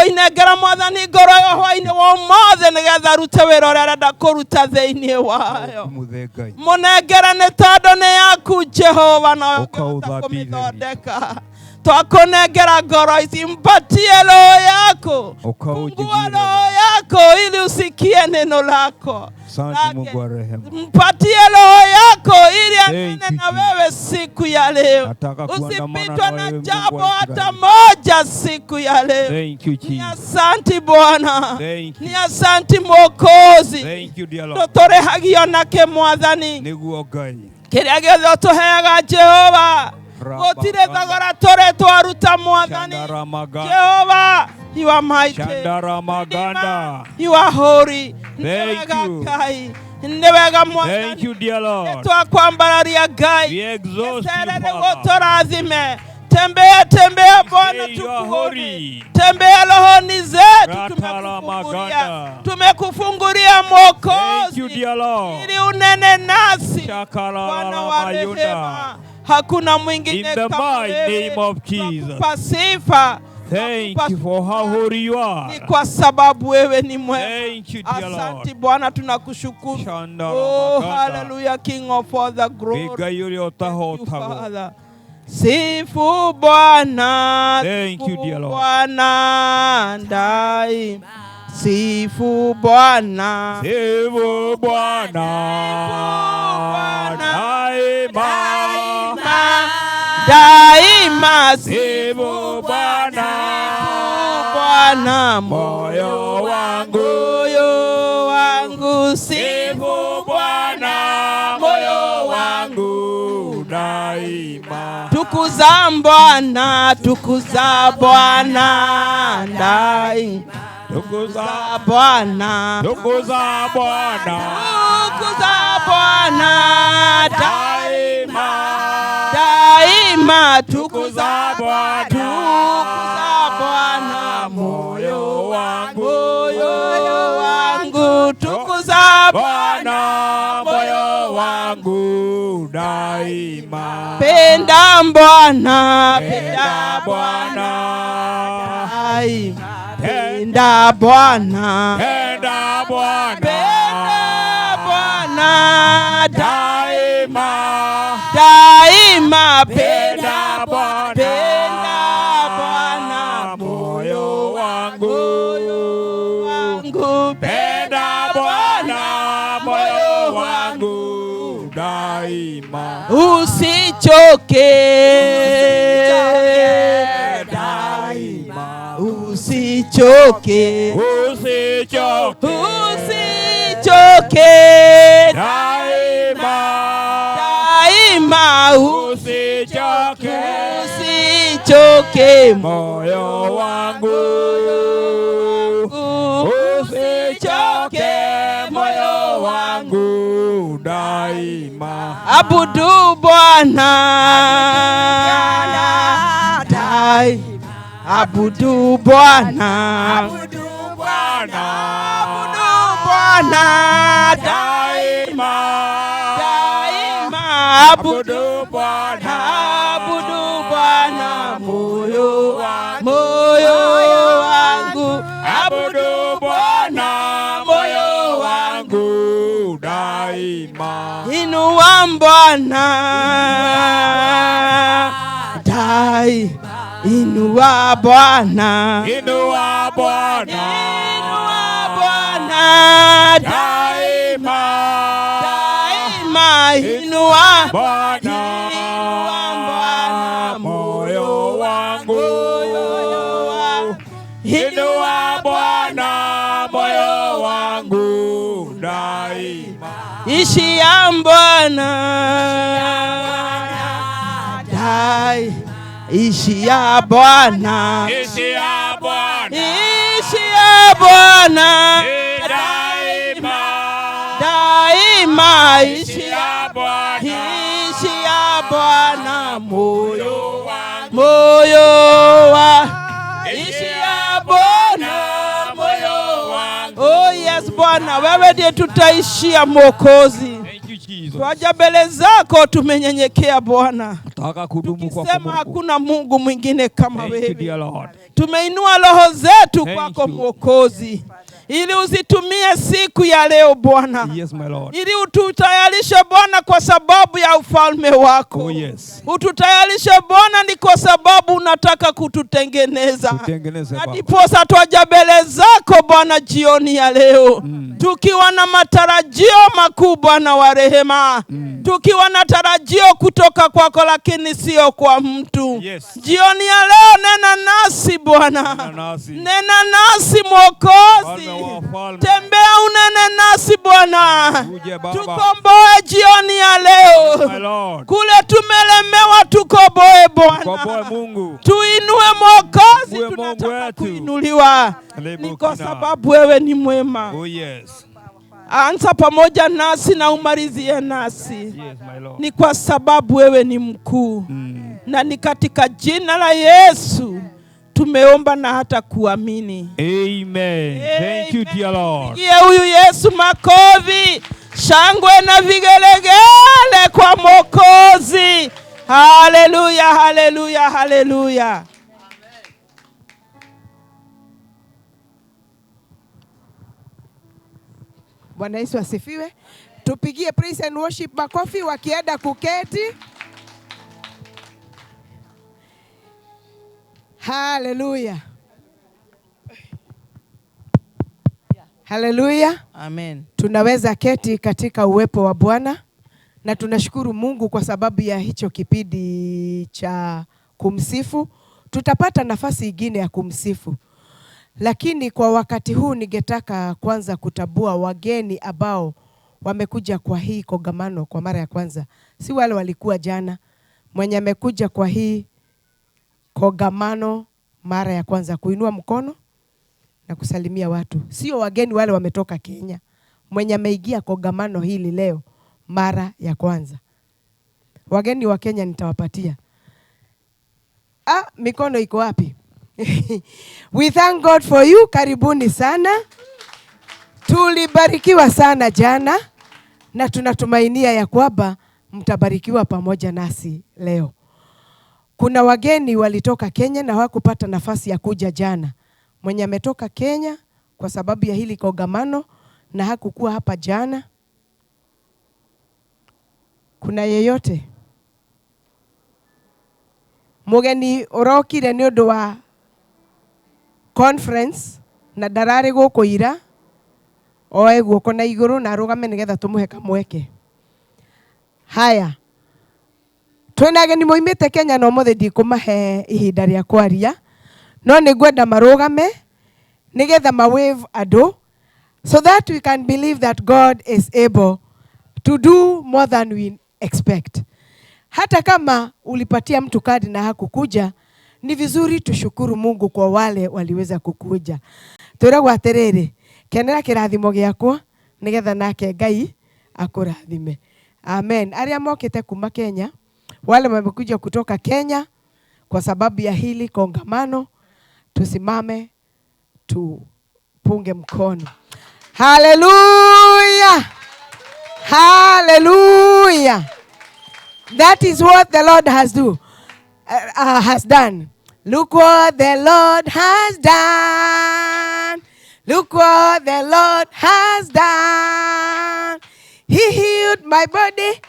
Inengera Mwathani ngoro ya hwainĩ wa ũmũthĩ nĩgetha arute wĩra ũrĩa arenda kũruta thĩinĩ wayo. Mũthe Ngai. Mũnengere nĩ tondũ nĩ yaku Jehova, nawe ũngĩhota Ũkaũthambia Ithe witũ. kũmĩthondeka. Twakũnengera ngoro ici, mpatie roho yako, fungua Ũkaũnjiguĩre. roho yako ili usikie neno lako. Asante Mungu wa rehema. Mpatie roho yako ili Thank anene you, na Jesus. wewe siku ya leo. Nataka kuandamana Usipitwe na na wewe Mungu jambo wa hata Israeli. moja siku ya leo. Thank you, Ni Jesus. asanti Bwana, Thank you. ni asanti Mwokozi. Thank you, dear Lord. Tũtũrĩhagio nakĩ Mwathani Nĩguo Ngai. kĩrĩa gĩothe ũtũheaga Jehova, gũtirĩ Rabaganda. thogora tũrĩ twaruta Mwathani. Shandaramaganda. Jehova, you are mighty. Shandaramaganda. You are holy. Nĩ Thank wega you. Ngai, nĩ wega Thank Mwathani. you, dear Lord. Twakwambararia Ngai, We exalt you, gĩcerere Father. gũtũrathime. Tembea, tembea Bwana, Say you are tukuone. Holy. Tembea rohoni zetu, Ratala tumekufungulia, Maganda. Tumekufungulia Thank you, Mwokozi, dear Lord. Ili unene nasi Bwana Shakalala wa Mayunda. Rehema, hakuna mwingine In the kama mighty wewe. name of Jesus. Twakupa sifa, Thank twakupa you for how holy you ni are. Kwa sababu wewe ni mwema. Thank you, dear Asante Lord. Bwana, tunakushukuru. Shandala Oh, Maganda. hallelujah, King of all the glory. Ngai ũrĩa Thank you, ũtahotagwo. Father. Sifu Bwana, Thank you, sifu dear Lord. Bwana ndai. Sifu Bwana. Sifu Bwana daima. Daima Sifu Bwana Bwana moyo wangu. Moyo wangu sifu Sifu Bwana moyo wangu daima. Tukuza Bwana, tukuza Bwana daima. Tukuza Bwana, tukuza Bwana tukuza Bwana daima. Daima, tukuza Tukuza Bwana tukuza Bwana moyo wangu. Moyo wangu tukuza Bwana moyo wangu daima. Penda Bwana, Penda penda Bwana daima, penda Bwana, Penda Bwana penda Bwana daima. Daima, penda Penda Bwana penda Bwana moyo wangu. Wangu Penda Bwana moyo wangu daima. Usichoke Daima. Usichoke Usichoke usichoke daima. Daima Usichoke usichoke moyo wangu. Usichoke moyo wangu daima. Abudu Bwana dai abudu Bwana Abudu Bwana abudu Bwana daima. Daima abudu Abudu Bwana abudu Bwana moyo moyo wangu Abudu Bwana moyo wangu daima. Inua Bwana dai inua Bwana Inua Bwana inua Bwana daima. Daima inua Bwana inua Bwana moyo wangu. Inua Bwana moyo wangu daima. Ishia Bwana dai ishia Bwana Ishia Bwana ishia Bwana daima. Daima ishia Ishia Bwana ishia Bwana moyo wangu. Moyo wa ishia Bwana moyo wangu. Oh yes Bwana, wewe ndiye tutaishia Mwokozi. Thank you, Jesus. Twaja mbele zako tumenyenyekea Bwana, Nataka kudumu kwako tukisema Mungu. hakuna Mungu mwingine kama Thank you, wewe. dear Lord. Tumeinua roho zetu Thank kwako you. Mwokozi, ili uzitumie siku ya leo Bwana, Yes, my Lord. Ili ututayarishe Bwana kwa sababu ya ufalme wako. Oh, yes. Ututayarishe Bwana ni kwa sababu unataka kututengeneza. Tutengeneze Na Baba. ndiposa twaja mbele zako Bwana jioni ya leo tukiwa na matarajio makuu Bwana wa rehema, tukiwa na tarajio kutoka kwako, lakini sio kwa mtu. Yes. Jioni ya leo nena nasi Bwana, Nena nasi. Nena nasi Mwokozi, Mfalme wa wafalme. Tembea unene nasi Bwana, Uje Baba. Tukomboe jioni ya leo. My Lord. Kule tumelemewa, tukomboe Bwana, Komboe Mungu. Tuinue Mwokozi, Uwe Mungu tunataka wetu. kuinuliwa, ni kwa sababu wewe ni mwema. Oh yes. Anza pamoja nasi na umalizie nasi. Yes, my Lord. Ni kwa sababu wewe ni mkuu. Na ni katika jina la Yesu tumeomba na hata kuamini. Amen. Thank you, dear Lord. Pigie huyu Yesu makofi, shangwe na vigelegele kwa Mwokozi. Haleluya, haleluya, haleluya. Bwana Yesu asifiwe. Tupigie praise and worship makofi wakienda kuketi. Haleluya. Haleluya. Amen. Tunaweza keti katika uwepo wa Bwana na tunashukuru Mungu kwa sababu ya hicho kipindi cha kumsifu. Tutapata nafasi ingine ya kumsifu. Lakini kwa wakati huu ningetaka kwanza kutabua wageni ambao wamekuja kwa hii kongamano kwa mara ya kwanza. Si wale walikuwa jana. Mwenye amekuja kwa hii kongamano mara ya kwanza kuinua mkono na kusalimia watu. Sio wageni wale wametoka Kenya. Mwenye ameingia kongamano hili leo mara ya kwanza. Wageni wa Kenya nitawapatia. Mikono iko wapi? We thank God for you. Karibuni sana. Tulibarikiwa sana jana na tunatumainia ya kwamba mtabarikiwa pamoja nasi leo. Kuna wageni walitoka Kenya na hawakupata nafasi ya kuja jana. Mwenye ametoka Kenya kwa sababu ya hili kongamano na hakukuwa hapa jana. Kuna yeyote? Mugeni urokire ni undu wa conference na ndararĩ gũkũ ira, oe guoko na igũrũ na arũgame nĩgetha tũmũhe kamweke. Haya, twĩna ageni moimĩte Kenya na ũmũthĩ ndikũmahe ihinda rĩa kwaria, no nĩngwenda marũgame nĩgetha ma wave andũ so that we can believe that God is able to do more than we expect. Hata kama ulipatia mtu kadi na hakukuja, ni vizuri tushukuru Mungu kwa wale waliweza kukuja. Twĩragwo atĩrĩrĩ, kenera kĩrathimo gĩakwa nĩgetha nake Ngai akũrathime. Amen. Arĩa mokĩte kuma Kenya, wale wamekuja kutoka Kenya kwa sababu ya hili kongamano, tusimame tupunge mkono. Hallelujah. Hallelujah. That is what the Lord has done. Look what the Lord has done. Look what the Lord has done. He healed my body.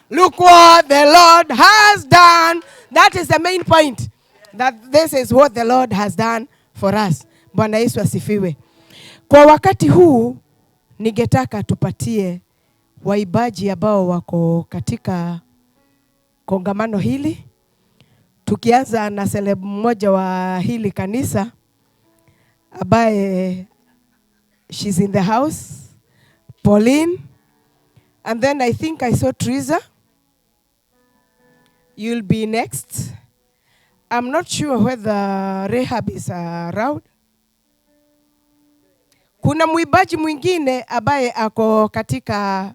Look what the Lord has done. That is the main point. That this is what the Lord has done for us. Bwana Yesu asifiwe. Kwa wakati huu ningetaka tupatie waibaji ambao wako katika kongamano hili. Tukianza na celeb mmoja wa hili kanisa ambaye she's in the house, Pauline. And then I think I saw Teresa. You'll be next. I'm not sure whether Rahab is around. Kuna mwimbaji mwingine ambaye ako katika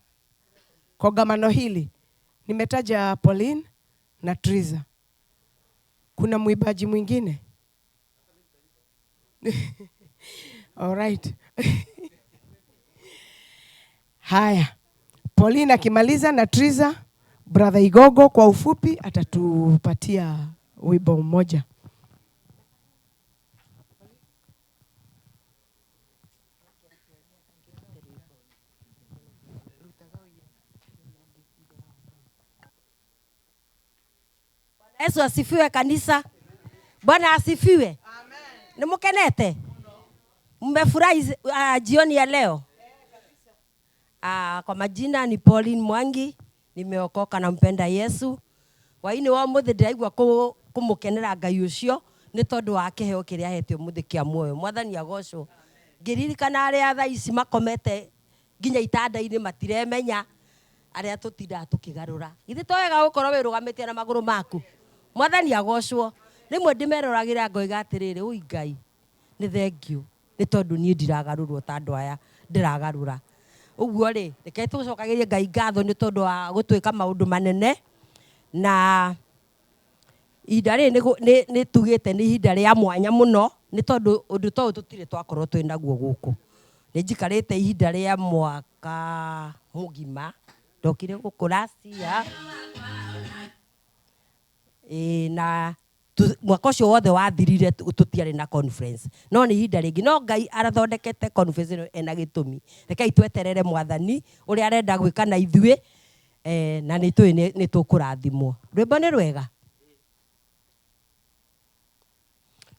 kongamano hili. Nimetaja Pauline na Teresa. Kuna mwimbaji mwingine? All right. Haya. Pauline akimaliza na Teresa, Brother Igogo kwa ufupi atatupatia wimbo mmoja. Yesu asifiwe kanisa. Bwana asifiwe. Amen. Nimukenete? Mmefurahi jioni ya leo? Kwa majina ni Pauline Mwangi, nimeokoka na mpenda Yesu. Waini wa muthi ndiraigua kumukenera Ngai ucio ni tondu wa kiheo kiria ahete umuthi kia muoyo. Mwathani agocwo. Ngiririkana aria thaa ici makomete nginya itanda-inĩ matiremenya aria tutindaga tukigarura. Githĩ to wega gukorwo wirugamĩtie na magũrũ maku. Mwathani agocwo. Rĩmwe ndĩmeroragira ngoiga atĩrĩrĩ, ui Ngai, nĩ thengio nĩ tondũ niĩ ndiragarũrwo ta andũ aya ndĩragarũra. Ũguo rĩ reke tũcokagirie Ngai ngatho nĩ tondũ wa gũtwĩka maũndũ manene na ihinda rĩrĩ nĩ tugĩte nĩ ihinda rĩa mwanya mũno nĩ tondũ ũndũ ta ũyũ tũtirĩ twakorwo twĩ naguo gũkũ. Nĩ njikarĩte ihinda rĩa mwaka mũgima ndokire gũkũ last year na mwaka ũcio wothe wathirire tũtiarĩ na conference no nĩ ihinda rĩngĩ no Ngai arathondekete conference ĩno ena gĩtũmi. Rekei tweterere mwathani ũrĩa arenda gwĩka na ithuĩ na nĩ tũĩ nĩ tũkũrathimwo. Rwĩmbo nĩ rwega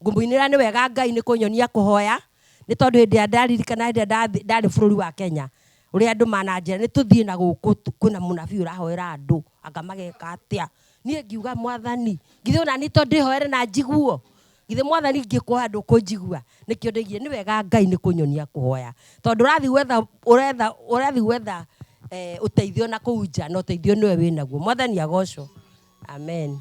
ngũmũinĩra nĩ wega Ngai nĩ kũnyonia kũhoya nĩ tondũ hĩndĩ ĩrĩa ndaririkana hĩndĩ ĩrĩa ndarĩ bũrũri wa Kenya ũrĩa andũ mananjĩra nĩ tũthiĩ na gũkũ kwĩna mũnabii ũrahoera andũ anga mageka atĩa. Niĩ ngiuga mwathani githĩ ona niĩ to ndĩhoere na njiguo githĩ mwathani ngĩkũhoya ndũkũnjigua. Nĩkĩo ndaigire nĩ wega Ngai nĩ kũnyonia kũhoya tondũ ũrathiĩ gwetha ũteithio na kũu nja na ũteithio nĩwe wĩnaguo. Mwathani agocwo. Amen.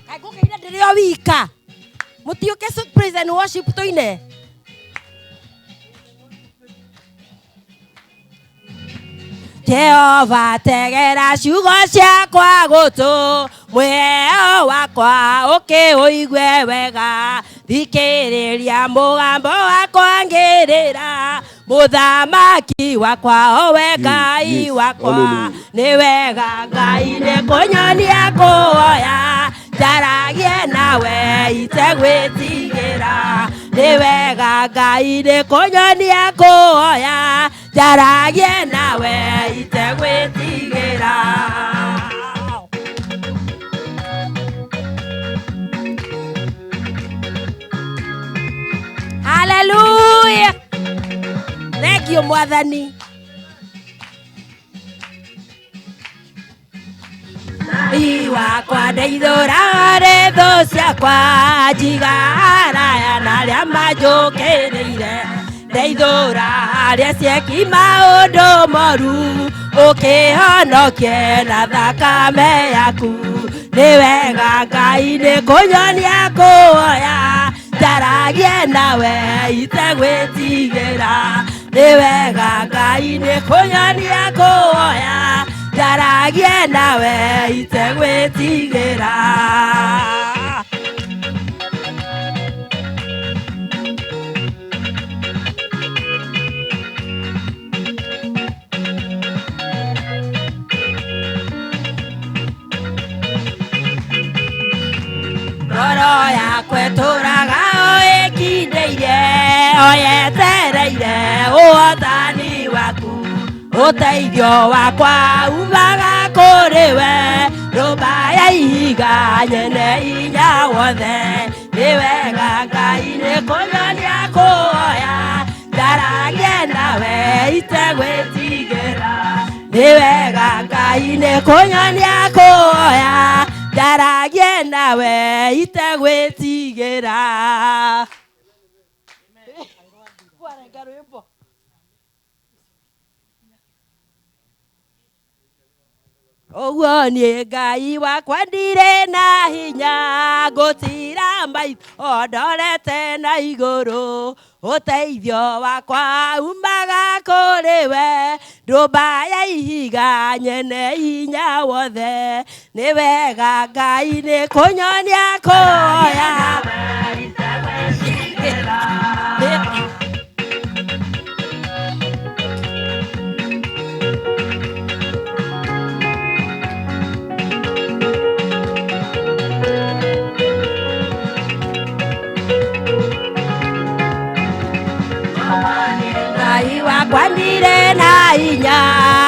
Kaĩ ngũkĩina ndĩrĩ o wika mũtiũke praise and worship tũine. Jehova tegera ciugo ciakwa gũtũ mwĩheo wakwa ũkĩũigue wega thikĩrĩria mũgambo wakwa ngĩrĩra mũthamaki wakwa owe Ngai wakwa nĩ wega Ngai nĩ kũnyonia kũhoya njaragie nawe itegwĩtigĩra nĩ wega Ngai nĩ kũnyonia kũhoya njaragie nawe itegwĩtigĩra. Hallelujah. Thank you mwathani. Ngai wakwa ndeithũra harĩ thũ ciakwa njiga haraya na arĩa manjũkĩrĩire ndeithũra harĩa cieki maũndũ moru ũkĩhonokie na thakame yaku. Nĩ wega Ngai nĩ kũnyonia kũhoya njaragie nawe itegwĩtigĩra nĩ wega Ngai nĩ kũnyonia kũhoya njaragie nawe itegwĩtigĩra. Ngoro yakwa ĩtũũraga o ĩkindĩirie o yetereire ũhotani waku ũteithio wakwa umaga kũrĩ we ndũmba ya ihiga nyene hinya wothe nĩ wega Ngai nĩ kũnyonia kũhoya njaragie nawe itegwĩtigĩra nĩ wega Ngai nĩ kũnyonia kũhoya njaragie nawe itegwĩtigĩra. Ũguo niĩ Ngai wakwa ndirĩ na hinya ngũtira maitho ndorete na igũrũ ũteithio wakwa umaga kũrĩ we ndũmba ya ihiga nyene hinya wothe nĩ wega Ngai nĩ kũnyonia kũhoya. Ngai wakwa ndirĩ na hinya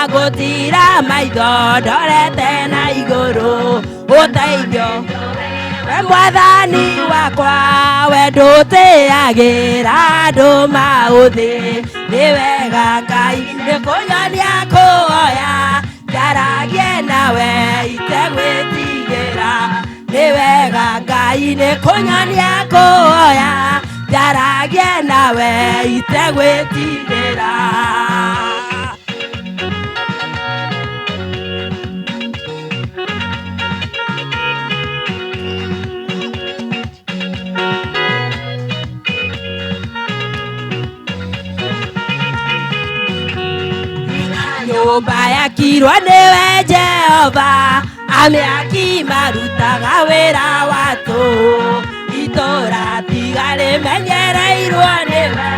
ngũtira maitho ndorete na igũrũ ũteithio we mwathani wakwa we ndũtĩagĩra andũ maũthĩ nĩ wega Ngai nĩ kũnyonia kũhoya njaragie nawe itegwĩtigĩra nĩ wega Ngai nĩ kũnyonia kũhoya njaragie nawe itegwĩtigĩra. Nyũmba yakirwo nĩwe Jehova amĩaki marutaga wĩra wa tũhũ itũũra tiga rĩmenyereirwo nĩwe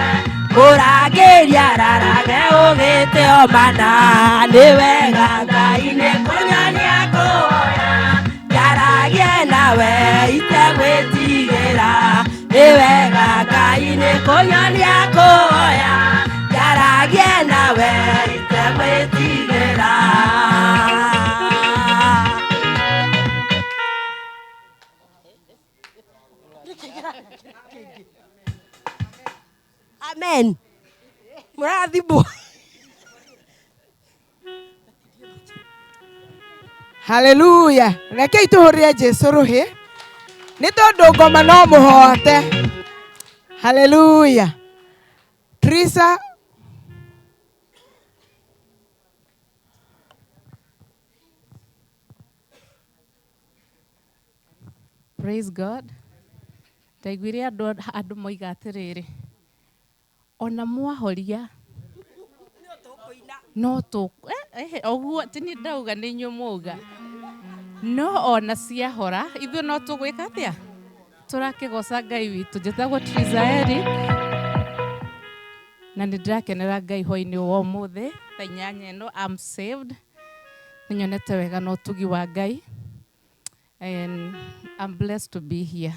mũrangĩri ararage ũgĩte o mana nĩ wega Ngai nĩ kũnyonia kũhoya njaragie nawe itegwĩtigĩra nĩ wega Ngai nĩ kũnyonia kũhoya njaragie nawe itegwĩtigĩra. Amen. Mũrathimwo. Haleluya. Rekei tũhũrĩre Jesũ rũhĩ nĩ tondũ ngoma no mũhote. Haleluya. Trisa. Praise God. Ndaiguire andũ moiga atĩrĩrĩ ona mwahoria no tũ ũguo ti nĩ ndauga nĩ inyuĩ mwauga no ona ciahora ithuĩ no tũgwĩka atĩa tũrakĩgoca Ngai witũ. Njĩtagwo Trizaeri na nĩ ndĩrakenera Ngai hwainĩ wa ũmũthĩ thaa inyanya ĩno. I'm saved, nĩnyonete wega na ũtugi wa Ngai and I'm blessed to be here.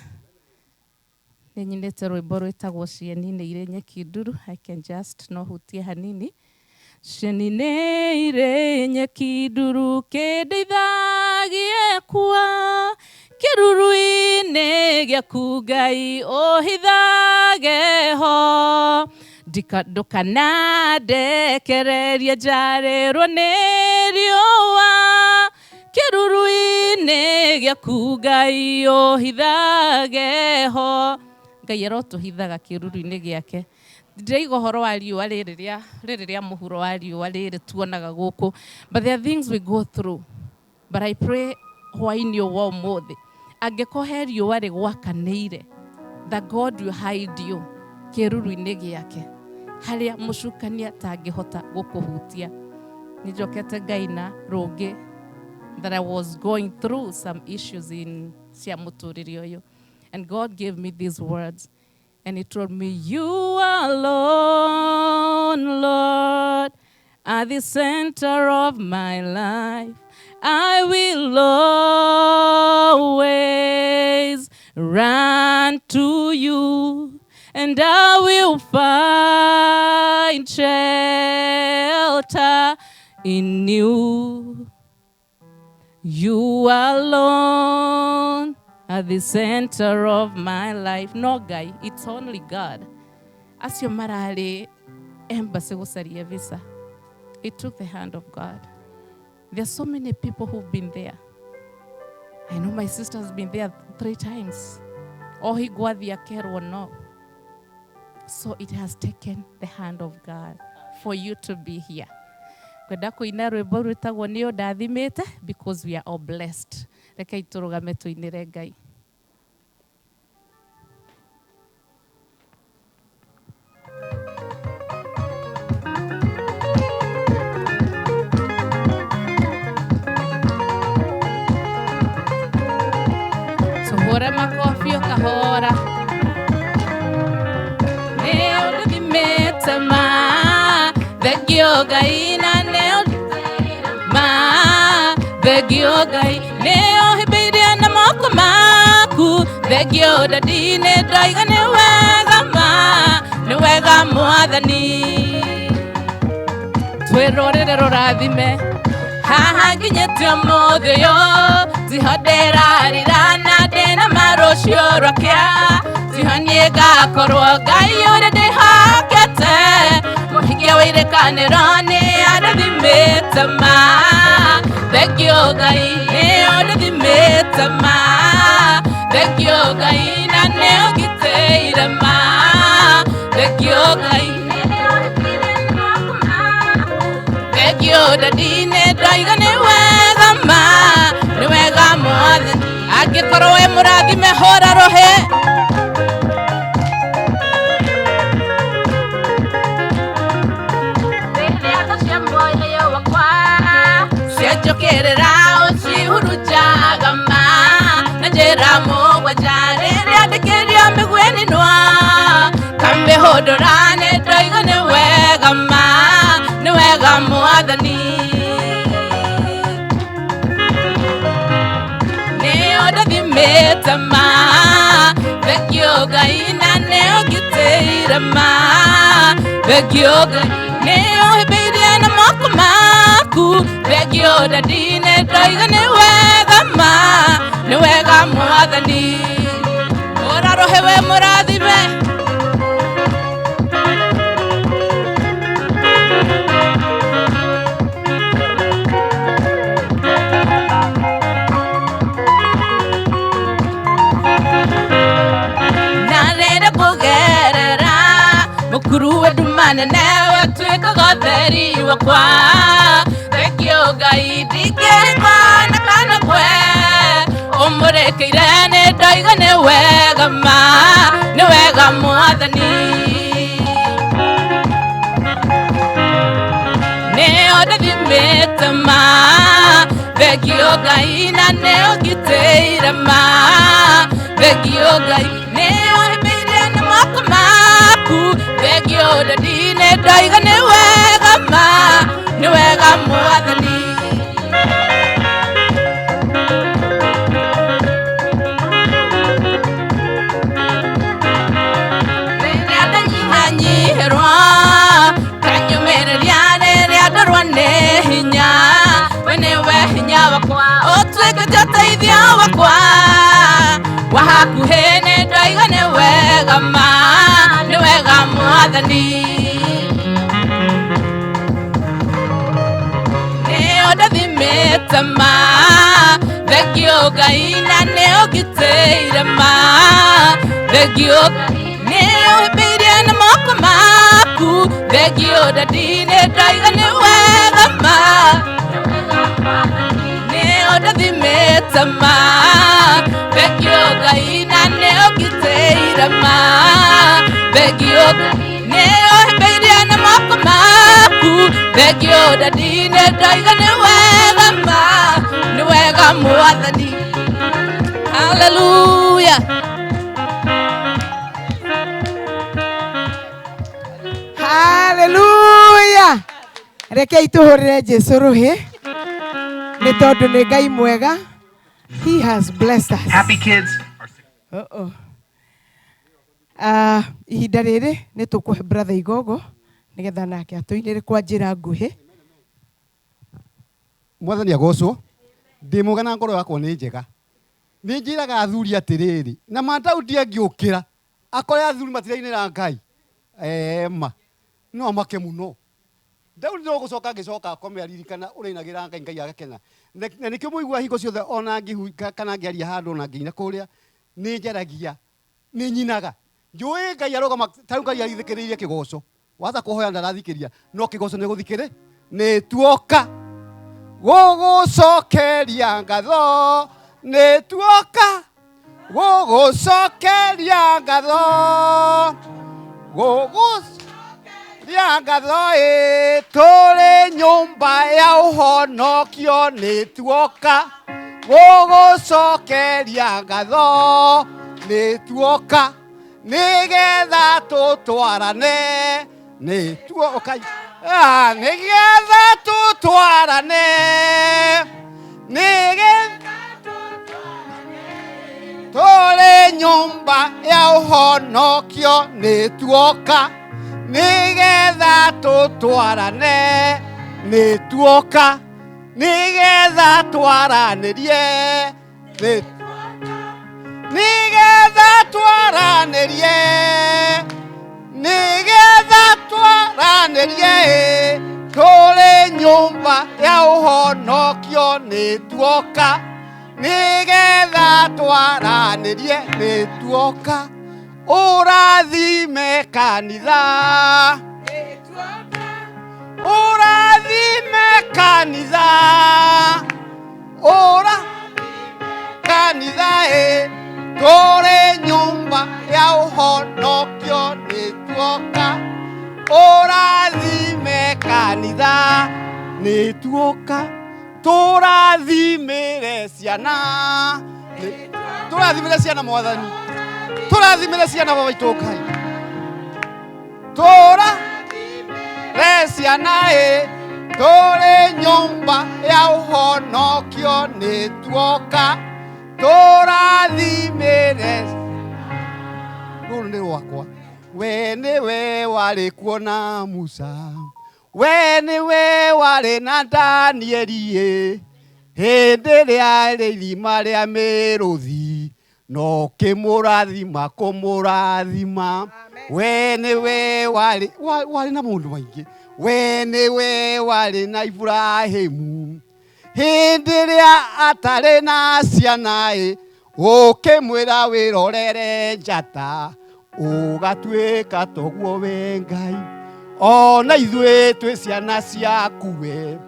Nĩnyinĩte rwĩmbo rwĩtagwo cieni-inĩ irĩ nyeki nduru. I can just no hutie hanini. Cieni-inĩ irĩ nyeki nduru kĩndeithagie kua kĩruru-inĩ gĩaku Ngai ũhithage ho ndũkanandekererie njarĩrwo nĩ riũa kĩruru-inĩ gĩaku Ngai ũhithage ho. Ngai arotũhithaga kĩruru-inĩ gĩake. Ndĩraiga ũhoro wa riũa rĩrĩ rĩa mũhuro wa riũa rĩrĩ tuonaga gũkũ, but there are things we go through. But I pray hwainĩ wa ũmũthĩ angĩkorwo he riũa rĩgwakanĩire, that God will hide you kĩruru-inĩ gĩake harĩa mũcukania atangĩhota gũkũhutia. Nĩnjokete ngaina rũngĩ that I was going through some issues in cia mũtũrĩre ũyũ, and God gave me these words and he told me, you alone, Lord, are the center of my life. I will always run to you, and I will find shelter in you. You alone are the center of my life. No guy, it's only God. Acio mararĩ embassy gũcaria visa, it took the hand of God. There are so many people who've been there. I know my sister's been there 3 times. O hingo athiĩ akerwo no. So it has taken the hand of God for you to be here. Kwenda kũina rwĩmbo rwĩtagwo nĩ ũndathimĩte because we are all blessed. Rekei tũrũgame tũinĩre Ngai. Tũhũre makobi o kahora. Nĩ ũndathimĩte ma thengio Ngai na nĩ ma thengio Ngai nĩ ũhĩmbĩirie na moko maku thengio dadi nĩ ndoiga nĩ wega ma nĩ wega Mwathani. Twĩrũrĩrĩ rũrathime haha nginyĩte ũmũthĩ ũyũ tiho ndĩrarira na ndĩna marũciũ rwakĩa tiho niĩ ngakorwo Ngai ũrĩa ndĩhokete mũhingia wa irĩkanĩro nĩ andathimĩte ma thengio Ngai nĩ ũndathimĩte ma thengio Ngai na nĩ ũngitĩire ma thengio Ngai thengio dadi nĩ ndoiga nĩ wega ma nĩ wega Mwathani. Angĩkorwo wĩ mũrathime hũra rũhĩ. hunjaga ma na njĩra mũgwanja rĩrĩa ndĩkĩrio mĩguĩ-inĩ kamĩhũndũra nĩ ndoiga nĩ wega ma nĩ wega mwathani nĩ ũndathimĩte ma thengio Ngai na nĩ ũngitĩire ma thengio Ngai nĩ ũhĩmbĩirie na moko maku thengio dadi nĩ ndoiga nĩ wega ma nĩ wega mwathani ũrarohe we mũrathime. Mukuru ndumane newe twikaga theri wakwa thengio Ngai ndingĩkona kana kwe ũmũrĩkĩire nĩ ndoiga nĩ wega ma nĩ wega mwathani nĩ ũndathimĩte ma thengio Ngai na nĩ ũngitĩire ma thengio Ngai nĩ ũhĩmbĩirie na moko maku thengio dadi nĩ ndoiga nĩ wega ma nĩ wega mwathani. Rĩrĩa ndanyihanyihĩrwo kanyũmĩrĩria rĩrĩa ndorwo nĩ hinya we nĩwe hinya wakwa ũtuĩkĩte ũteithio wakwa wa hakuhĩ nĩ ndoiga nĩ wega ma nĩ wega mwathani nĩ ũndathimĩte ma thengio Ngai na nĩ ũngitĩire ma thengio Ngai nĩ ũhĩmbĩirie na moko maku thengio dadi nĩ ndoiga nĩ wega ma nĩ ũndathimĩte ma thengio Ngai na nĩ ũngitĩire ma thengio Ngai nĩ ũhĩmbĩirie na moko maku thengio dadi nĩ ndoiga nĩ wega ma nĩ wega mwathani. Hallelujah. Hallelujah. Rekei tũhũrĩre Jesũ rũhĩ nĩ tondũ nĩ Ngai mwega. He has blessed us. Happy kids. Uh-oh. Ihinda rĩrĩ nĩ tũkũhe brother Igogo nĩgetha nake atũinĩre kwa njĩra nguhĩ. Mwathani agocwo ndĩ mwega na ngoro yakwa nĩ njega. Nĩ njĩraga athuri atĩrĩrĩ na ma Daudi angĩũkĩra akore athuri matirainĩra Ngai ma no amake mũno. Daudi no gũcoka angĩcoka akome aririkana ũrĩa ainagĩra Ngai Ngai agakena. Na nĩkĩo mũigua hingo ciothe ona ngĩhu kana ngĩaria handũ ona ngĩina kũrĩa nĩ njaragia nĩ nyinaga njũĩ Ngai arũgama ta rĩu Ngai athikĩrĩirie kĩgoco waza kũhoya ndarathikĩria no kĩgoco nĩ gũthikĩrĩ nĩ tuoka gũgũcokeria ngatho nĩ tuoka gũgũcokeria ngatho gũgũcokeria ngatho ĩ tũrĩ nyũmba ya ũhonokio nĩ tuoka gũgũcokeria ngatho nĩ tuoka nĩgetha tũtwarane nĩ tuoka nĩgetha tũtwarane nĩgetha tũrĩ nyũmba ya ũhonokio nĩ tuoka nĩgetha tũtwarane nĩ tuoka nĩgetha twaranĩrie nĩgetha twaranĩrie nĩgetha twaranĩrie tũrĩ nyũmba ya ũhonokio nĩ tuoka nĩgetha twaranĩrie nĩ tuoka ũrathime kanitha ũrathime kanitha ũra kanitha ĩ tũrĩ nyũmba ya ũhonokio nĩ tuoka ũrathime kanitha nĩ tuoka Tũrathimĩre ciana, tũrathimĩre ciana mwathani, tũrathimĩre ciana baba witũ Ngai, tũrathimĩre ciana ĩ, tũrĩ nyũmba ya ũhonokio nĩ tuoka, tũrathimĩre. Rũrũ nĩ rwakwa. We nĩwe warĩ kuo na Musa, we nĩwe warĩ na Danieli ĩ, hĩndĩ ĩrĩa rĩ irima rĩa mĩrũthi, no kĩmũrathima kũmũrathima. We nĩwe warĩ warĩ na maũndũ maingĩ. We nĩwe warĩ na Iburahĩmu, hĩndĩ ĩrĩa atarĩ na ciana ĩ, ũkĩmwĩra wĩrorere njata, ũgatuĩka toguo we Ngai. Ona ithuĩ twĩ ciana ciaku we,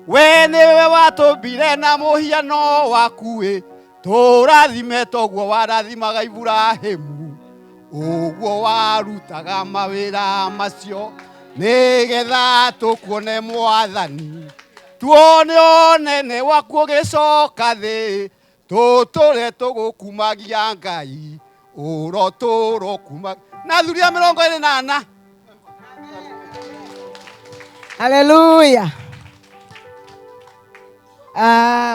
we nĩwe watũmbire na mũhiano waku ĩ, tũrathime toguo warathimaga Iburahĩmu, ũguo warutaga mawĩra macio, nĩgetha tũkuone mwathani, tuone ũnene waku ũgĩcoka thĩ, tũtũre tũgũkumagia Ngai, ũrotũro kuma na athuri a 24. Haleluya.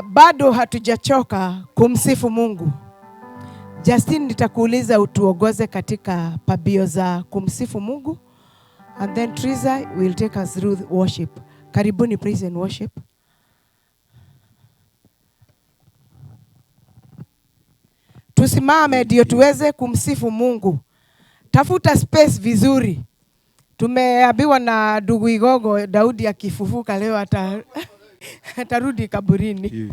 Bado hatujachoka kumsifu Mungu. Justin, nitakuuliza utuongoze katika pabio za kumsifu Mungu, and then Triza will take us through worship. Karibuni praise and worship. Tusimame ndio tuweze kumsifu Mungu. Tafuta space vizuri. Tumeambiwa na ndugu Igogo Daudi akifufuka leo atarudi kaburini.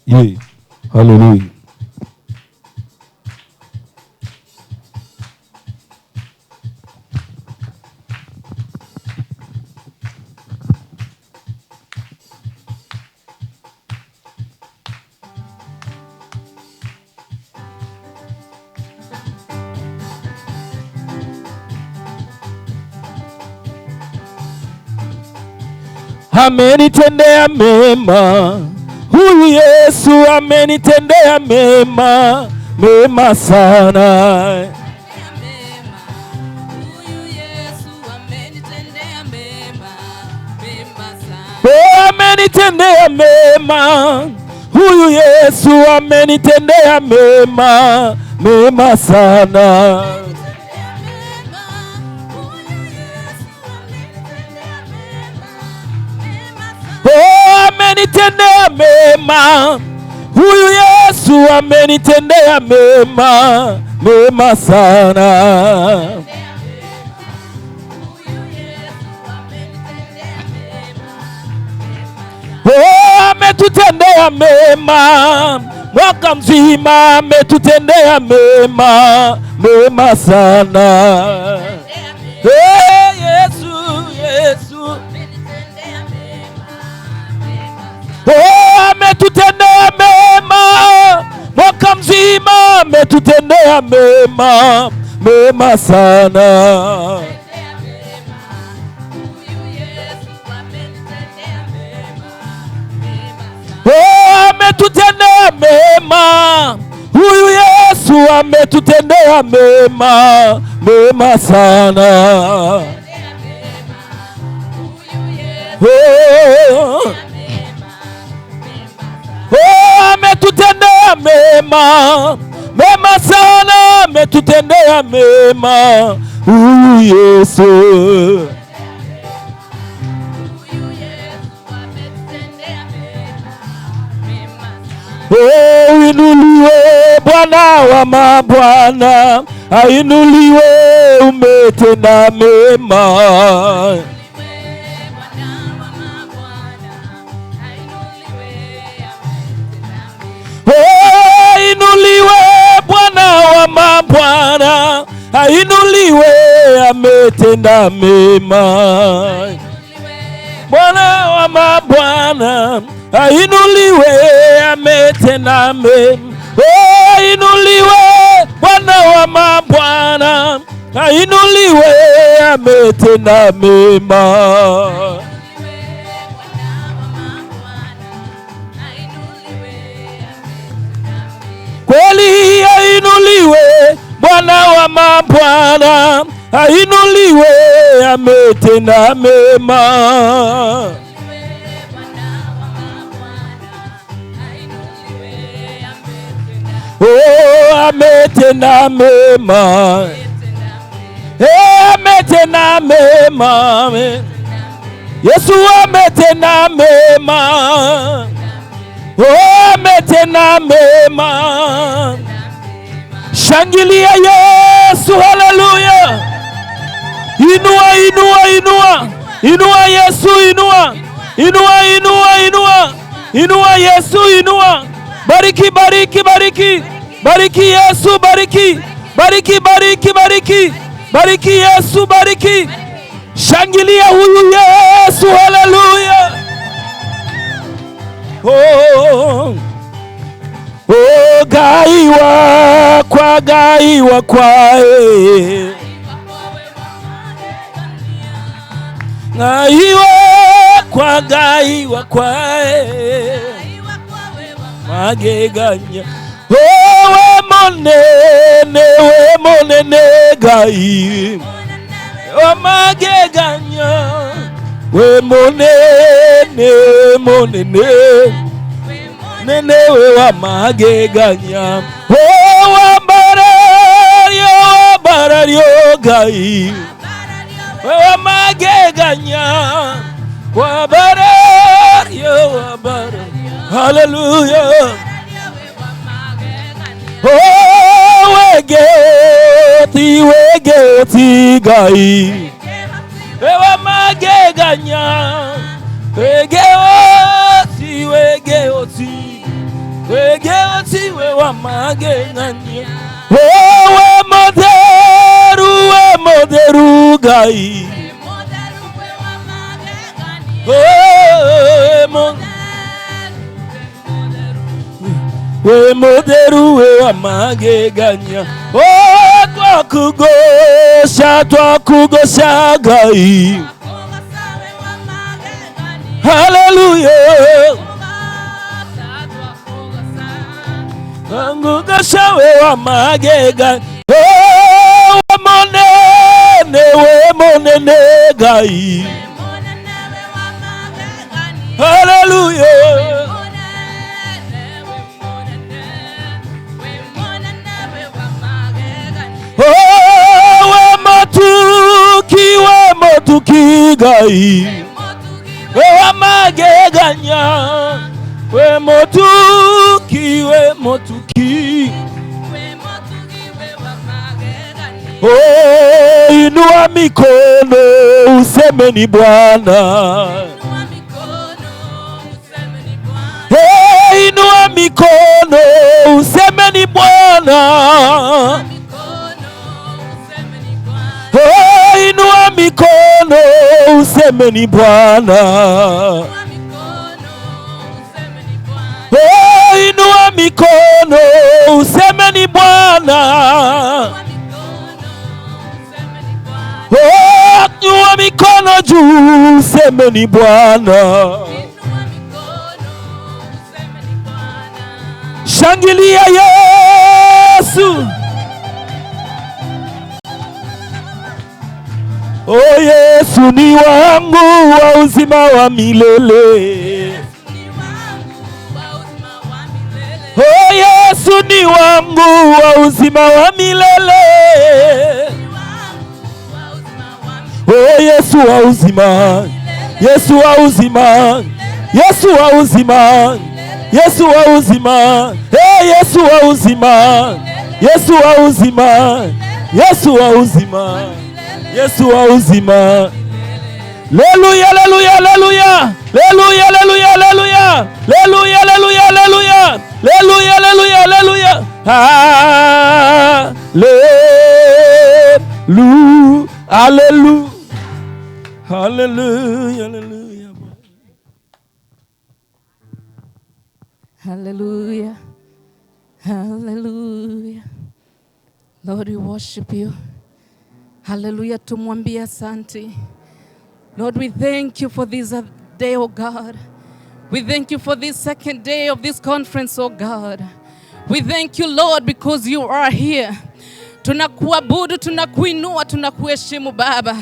Yeah. Hallelujah. Amenitendea mema huyu Yesu, amenitendea mema, mema sana. Huyu Yesu amenitendea mema, mema sana. Oh, amenitendea mema huyu Yesu, amenitendea mema, mema sana. Amenitendea mema huyu Yesu, amenitendea mema, mema sana. Oh, ametutendea mema mwaka mzima, ametutendea mema, mema sana. Hey, Yesu, Yesu. Oh, ametutendea mema mwaka mzima, ametutendea mema, mema sana. Oh, ametutendea mema huyu Yesu, ametutendea mema, mema sana. Oh, oh, ametutendea mema, mema sana, ametutendea mema huyu Yesu. Oh, inuliwe Bwana wa mabwana, ainuliwe, umetenda mema. Oh, ainuliwe Bwana wa mabwana, ainuliwe ametenda mema. Bwana wa mabwana, ainuliwe ametenda mema. Oh, ainuliwe Bwana wa mabwana, ainuliwe ametenda mema. Kweli ainuliwe Bwana wa mabwana, ainuliwe ametenda mema. Oh, ametenda mema. Eh, ametenda mema. Yesu ametenda mema. Oh, ametenda mema. Shangilia Yesu, haleluya. Inua, inua, inua. Inua Yesu, inua. Inua, inua, inua. Inua Yesu, inua. Bariki, bariki, bariki. Bariki Yesu, bariki. Bariki, bariki, bariki. Bariki Yesu, bariki. Shangilia huyu Yesu, haleluya. Oh, oh, gaiwa kwa, gaiwa kwa, gaiwa kwa, gaiwa kwa, mageganya. Oh, we monene, we monene gai, o mageganya. We monene, monene, nene we wa mageganya. Oh, wambarario, wambarario gai, we wa mageganya. Wambarario, wambarario, hallelujah. Oh, wegeti, wegeti gai, we wa mageganya. Wegeoti, wegeoti, wegeoti, we wa mageganya. Oh, we moderu gai. Oh, we moderu, we wa mageganya. Oh, twakugosha, twakugosha gai. Hallelujah. Twakugosha we wa mageganya. Oh, we monene, we monene gai. Hallelujah. Oh, we motuki gai, we wa mageganya. We motuki, we motuki. Oh, inua mikono useme ni Bwana. Hey, inua mikono useme ni Bwana. Oh, inua mikono useme ni Bwana. Oh, inua mikono useme ni Bwana. Oh, inua mikono juu useme ni Bwana. Shangilia Yesu. Oh, Yesu ni wangu wa uzima wa milele. Oh, Yesu ni wangu wa uzima wa milele. Oh, Yesu wa uzima, Yesu wa uzima, Yesu wa uzima, Yesu wa uzima. Hey, Yesu wa uzima, Yesu wa uzima, Yesu wa uzima, Yesu wa uzima. Haleluya, haleluya, haleluya. Haleluya, haleluya, haleluya. Haleluya, haleluya, haleluya. Haleluya, haleluya, haleluya. Haleluya, haleluya. Haleluya, haleluya. Hallelujah. Hallelujah. Lord, we worship you. Hallelujah. Tumwambie asante. Lord, we thank you for this day, oh God. We thank you for this second day of this conference, oh God. We thank you, Lord, because you are here. Tunakuabudu, tunakuinua, tunakuheshimu Baba.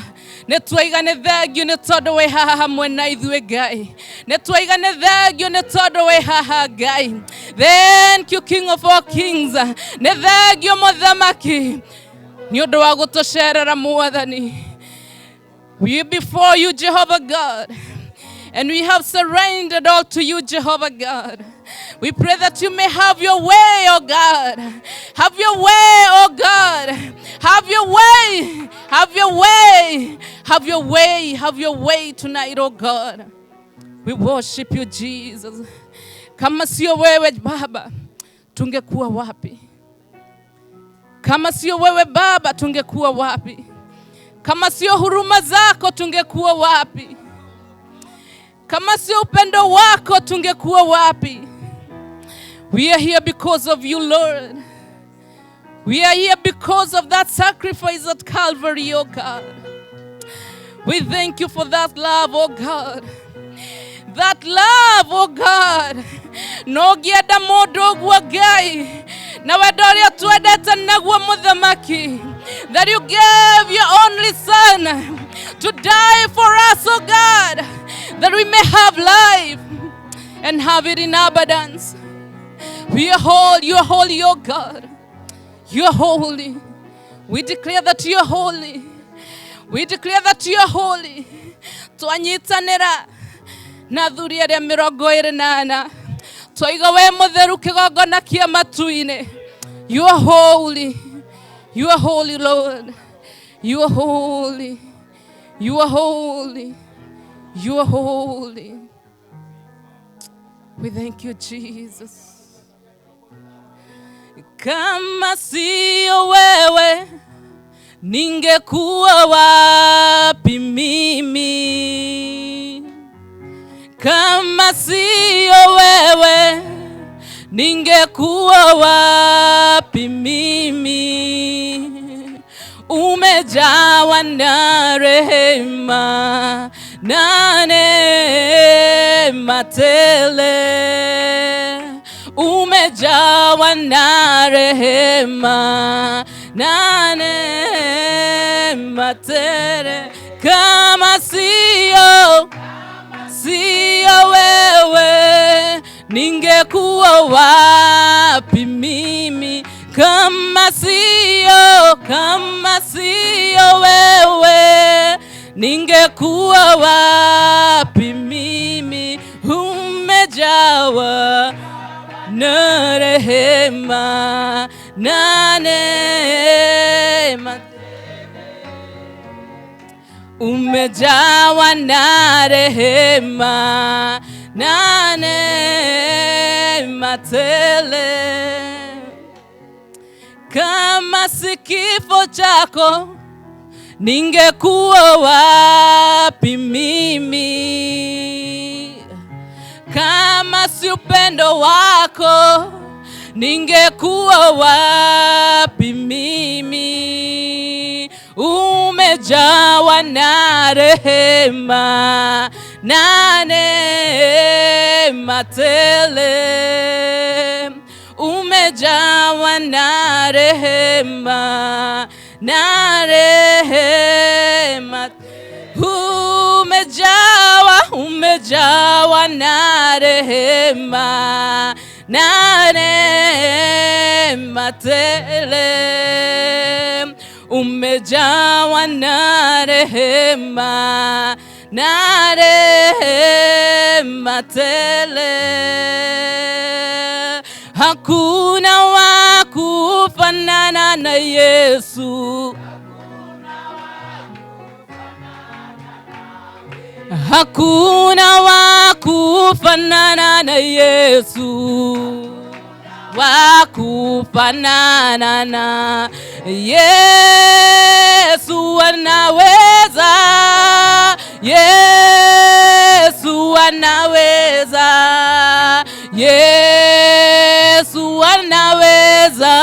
Nĩ twaiga nĩ thengio nĩ tondũ wĩ haha hamwe na ithuĩ Ngai. Nĩ twaiga nĩ thengio nĩ tondũ wĩ haha Ngai. Thank you, King of all kings. Nĩ thengio Mũthamaki nĩ ũndũ wa gũtũcerera Mwathani. We before you, Jehovah God, and we have surrendered all to you, Jehovah God. We pray that you may have your way, oh God. Have your way, oh God. Have your way. Have your way. Have your way. Have your way tonight, oh God. We worship you, Jesus. Kama sio wewe Baba, tungekuwa wapi? Kama sio wewe Baba, tungekuwa wapi? Kama sio huruma zako, tungekuwa wapi? Kama sio upendo wako, tungekuwa wapi? We are here because of you, Lord. We are here because of that sacrifice at Calvary, oh God. We thank you for that love, oh God. That love, oh God. No ngĩenda mũndũ ũguo Ngai na wendo ũrĩa twendete naguo Mũthamaki, that you gave your only son to die for us, oh God, that we may have life and have it in abundance. We are holy, you are holy, oh God. You are holy. We declare that you are holy. We declare that you are holy. Twanyitanĩra na athuri arĩa 24, twaiga we mũtheru kĩgongona kĩa matu-inĩ. You are holy. You are holy, Lord. You are holy. You are holy. You are holy. We thank you, Jesus. Kama sio wewe, ningekuwa wapi mimi? Kama sio wewe, ningekuwa wapi mimi? Umejawa na rehema na neema tele. Umejawa na rehema na neema tele. Kama sio wewe, ningekuwa wapi mimi? Kama sio wewe, ningekuwa wapi mimi? Umejawa na rehema na neema, umejawa na rehema na neema tele. Kama si kifo chako, ningekuwa wapi mimi? Kama si upendo wako, ningekuwa wapi mimi? Umejawa na rehema na neema tele. Umejawa na rehema na rehema, umejawa na rehema na neema tele. Umejawa na rehema na rehema tele. Hakuna wa kufanana na Yesu. Hakuna wa kufanana na Yesu. wa kufanana na Yesu anaweza, Yesu anaweza, Yesu anaweza,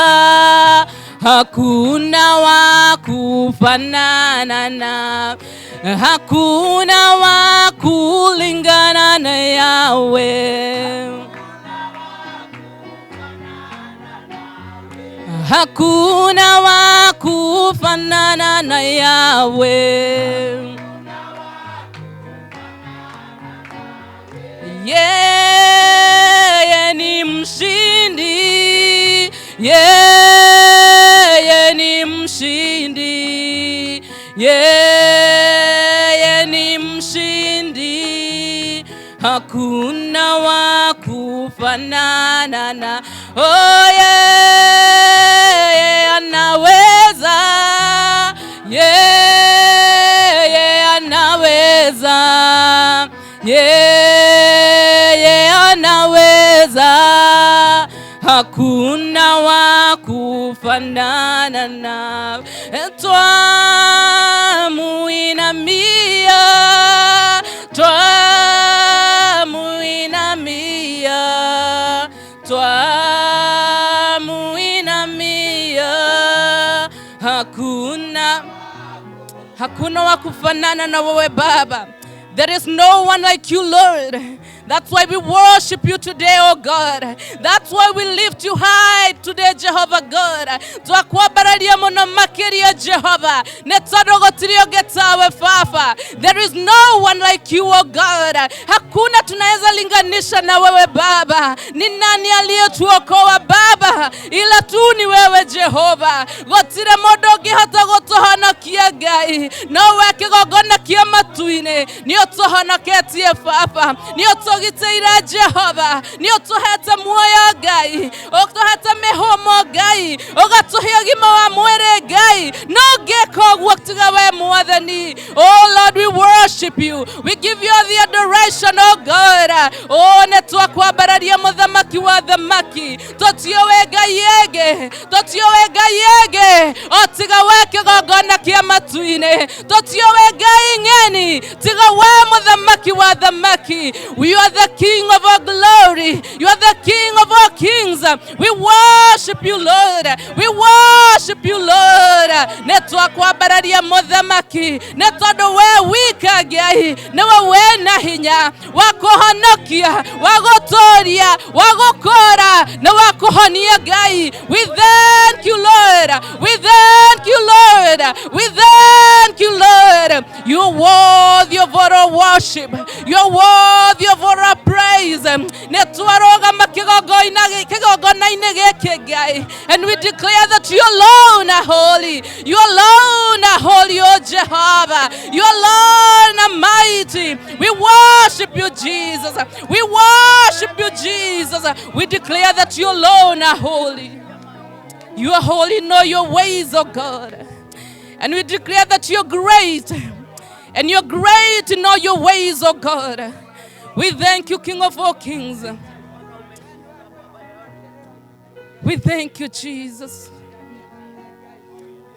hakuna wa kufanana na, hakuna wa kulingana na Yahweh. Hakuna wa kufanana na Yahweh. Yeye ni mshindi, yeye ni mshindi, yeye ni mshindi, hakuna wa kufanana na, oh, yeye anaweza, yeye anaweza, yeye anaweza, hakuna wa kufanana na. Twamuinamia, twamuinamia, twamuinamia, hakuna, hakuna wa kufanana na wewe Baba. There is no one like you, Lord. That's why we worship you today, oh God. That's why we lift you high today, Jehovah God. Twakwambararia muno makiria, Jehovah. Nĩ tondũ gũtirĩ ũngĩ tawe Baba. There is no one like you, oh God. Hakuna tunaweza linganisha na wewe Baba. Ni nani aliyetuokoa Baba? Ila tu ni wewe Jehova. Gũtirĩ mũndũ ũngĩhota gũtũhonokia Ngai. No we kĩgongona kĩa matu-inĩ nĩ ũtũhonoketie Baba. Nĩ ũtũgitĩire Jehova. Nĩ ũtũhete muoyo Ngai. Ũtũhete mĩhũmũ Ngai. Ũgatũhe ũgima wa mwĩrĩ Ngai. No ngĩka ũguo tiga we Mwathani. Oh Lord, we worship you. We give you the adoration, oh God. Oh, nĩ twakwambararia mũthamaki wa thamaki. Tũtiũĩ Ngai ĩngĩ. Tũtiũĩ Ngai ĩngĩ. O tiga we kĩgongona kĩa matu-inĩ. Tũtiũĩ Ngai ng'eni. Tiga we mũthamaki wa thamaki. You are the King of our glory. You are the King of our kings. We worship you, Lord. We worship you, Lord. Nĩ twakwambararia mũthamaki. Nĩ tondũ we wika Ngai nĩwe wĩna hinya wa kũhonokia, wa gũtũũria, wa gũkũra na wa kũhonia Ngai. We thank you, Lord. We thank you, Lord. We thank you, Lord. You are worthy of our worship. You are worthy of our praise. Nĩ twarũgama kĩgongona-inĩ gĩkĩ Ngai, and we declare that you alone are holy. You alone are holy, O Jehovah. You alone are mighty. We worship you, Jesus. We worship you, Jesus. We declare that you alone are holy. You are holy in all your ways, O God. And we declare that you're great. And you're great in all your ways, O God. We thank you, King of all kings. We thank you, Jesus.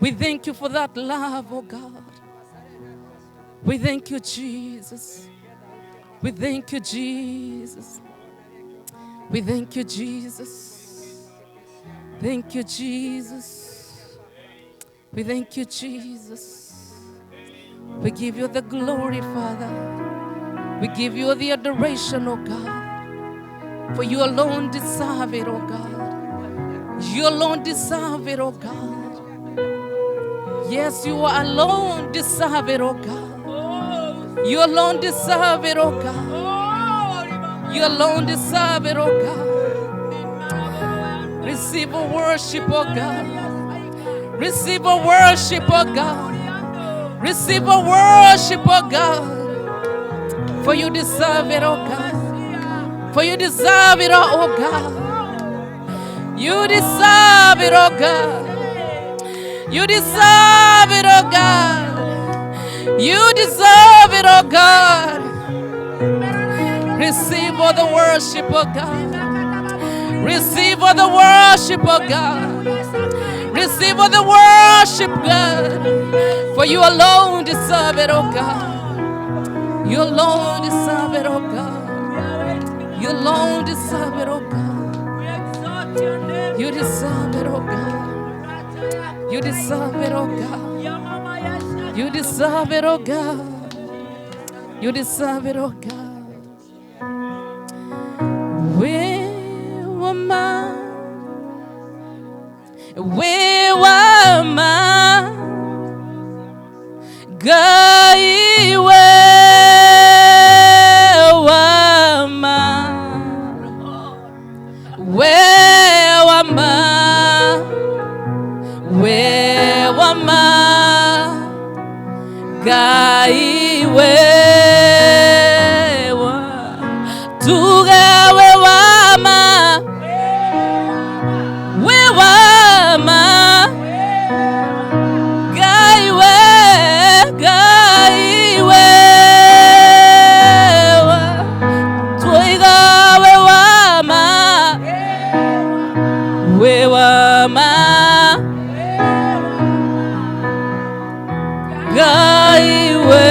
We thank you for that love, oh God. We thank you, Jesus. We thank you, Jesus. We thank you, Jesus. Thank you, Jesus. We thank you, Jesus. We give you the glory, Father. We give you the adoration, oh God. For you alone deserve it, oh God. You alone deserve it, oh God. Yes, you alone deserve it, oh God. You alone deserve it, oh God. You alone deserve it, oh God. Receive a worship, oh God. Receive a worship, oh God. Receive a worship, oh God. For you deserve it, oh God. For you deserve it, oh God. You deserve it, oh God. You deserve it, oh God. You deserve it, oh God. Receive all the worship, oh God. Receive all the worship, oh God. Receive all the worship, God. For you alone deserve it, oh God. You alone deserve it, oh God. You alone deserve it, oh God. You deserve it, oh God. You deserve it, oh God. You deserve it, oh God. You deserve it, oh God. We were my Ngai we wa ma, we wa ma, we wa ma, Ngai we wa, tuge we wa ma, we wa ma, Ngai we, Ngai we wa, tuiga we wa ma, we wa ma, Ngai we,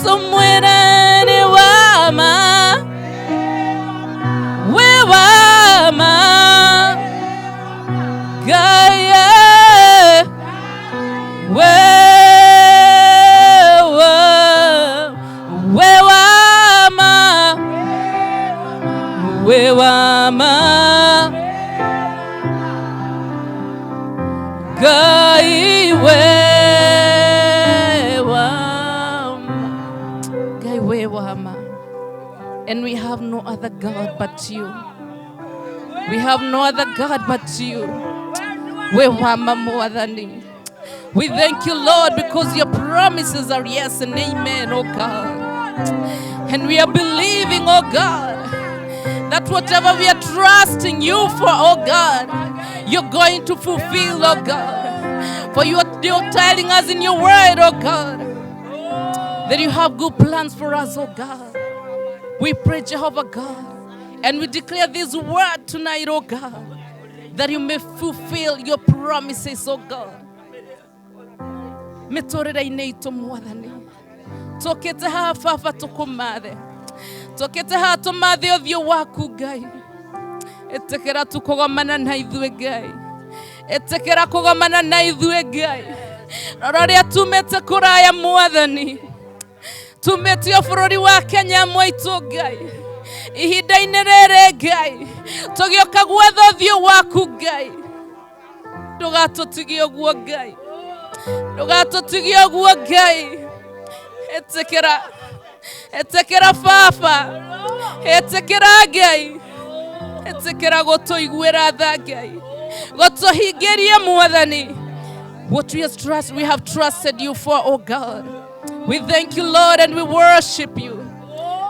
somewhere ni wa ma, we wa ma, Ngai we wa, we wa ma, we wa ma, Ngai we wa ma, Ngai we wa ma. And we have no other God but you. We have no other God but you. We wa ma mwathani. We thank you, Lord, because your promises are yes and amen, oh God. And we are believing, oh God, that whatever we are trusting you for, oh God, you're going to fulfill, oh God. For you're telling us in your word, oh God, that you have good plans for us, oh God. We pray, Jehovah God, and we declare this word tonight, oh God, that you may fulfill your promises, oh God. Mitorere-inĩ itũ mwathani, tũkĩte haha baba tũkũmathe, tũkĩte haha tũmathe ũthiũ waku Ngai. Ĩtĩkĩra tũkũgomana na ithuĩ Ngai, ĩtĩkĩra kũgomana na ithuĩ Ngai. Rora ũrĩa tumĩte kũraya mwathani, tumĩte o bũrũri wa Kenya mwaitũ Ngai, ihinda-inĩ rĩrĩ Ngai tũgĩũka gwetha ũthiũ waku Ngai. Ndũgatũtigie ũguo Ngai, ndũgatũtigie ũguo Ngai. Ĩtĩkĩra, ĩtĩkĩra baba, ĩtĩkĩra Ngai, ĩtĩkĩra gũtũiguĩra tha Ngai, gũtũhingĩria mwathani what we have trusted you for, oh God. We thank you, Lord, and we worship you.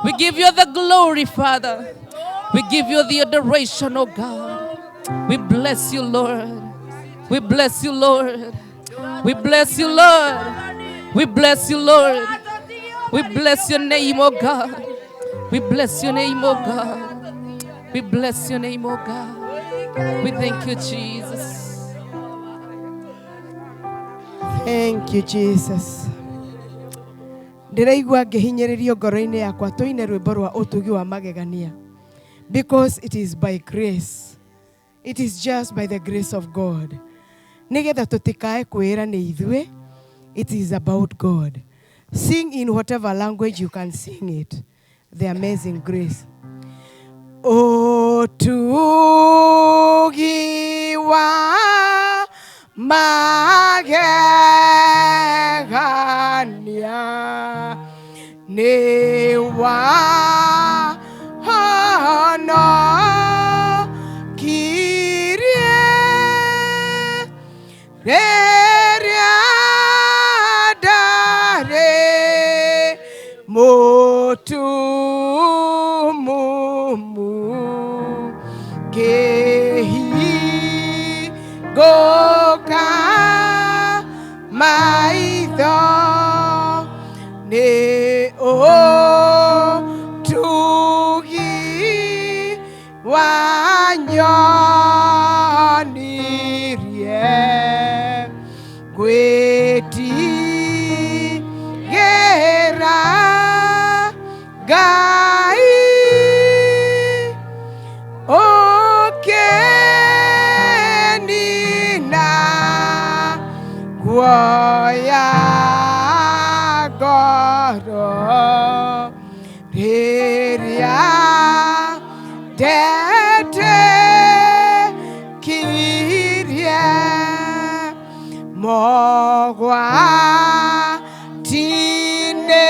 We give you the glory, Father. We give you the adoration, oh God. We bless you, Lord. We bless you, Lord. We bless you, Lord. We bless you, Lord. We bless your name, oh God. We bless your name, oh God. We bless your name, oh God. We thank you, Jesus. Thank you, Jesus. Ndĩraigua ngĩhinyĩrĩrio ngoro-inĩ yakwa tũine rwĩmbo rwa ũtugi wa magegania, because it is by grace. It is just by the grace of God. Nĩgetha tũtikae kwĩra nĩ ithuĩ, it is about God. Sing in whatever language you can sing it. The amazing grace. Ũtugi wa magegania nĩ wahonokirie rĩrĩa ndarĩ mũtumumu ngĩhingũka maitho nĩ ũtugi ya ngoro rĩrĩa ndetĩkirie mogwati-inĩ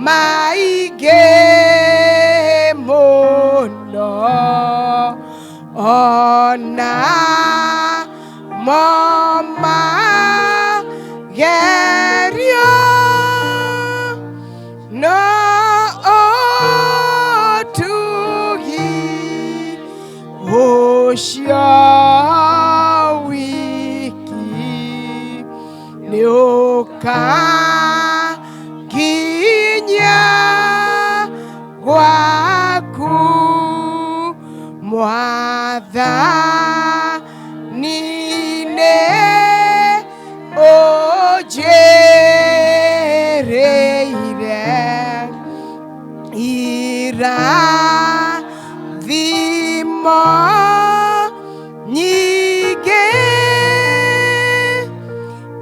maingĩ mũno ona momagerio no ũtugi ũcio wiki nĩũkanginya gwaku Mwathani nĩ ũnjĩrĩire irathimo nyingĩ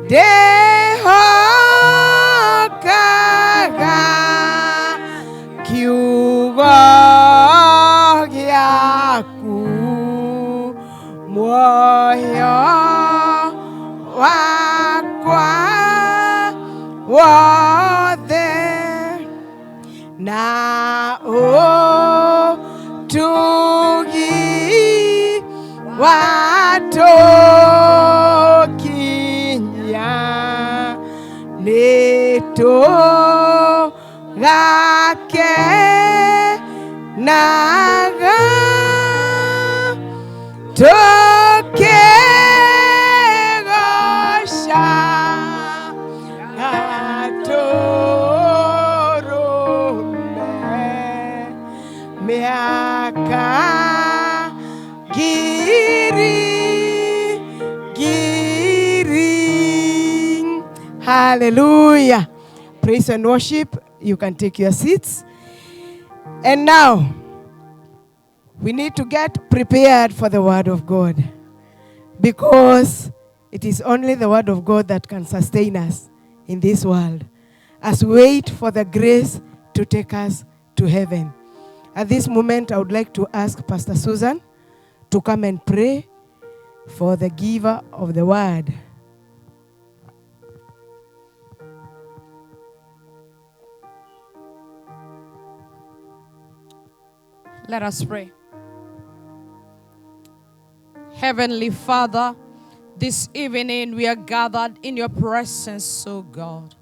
ndĩhokaga kiugo gĩaku muoyo wakwa wothe na ũtugi watũkinya nĩtũgakenaga tũkĩgoca na tũrũme mĩaka ngiri ngiri. Hallelujah. Praise and worship. You can take your seats. And now, we need to get prepared for the word of God, because it is only the word of God that can sustain us in this world as we wait for the grace to take us to heaven. At this moment, I would like to ask Pastor Susan to come and pray for the giver of the word. Let us pray. Heavenly Father, this evening we are gathered in your presence, O God.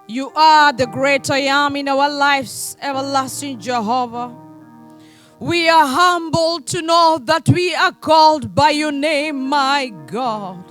You are the great I am in our lives, everlasting Jehovah. We are humbled to know that we are called by your name, my God.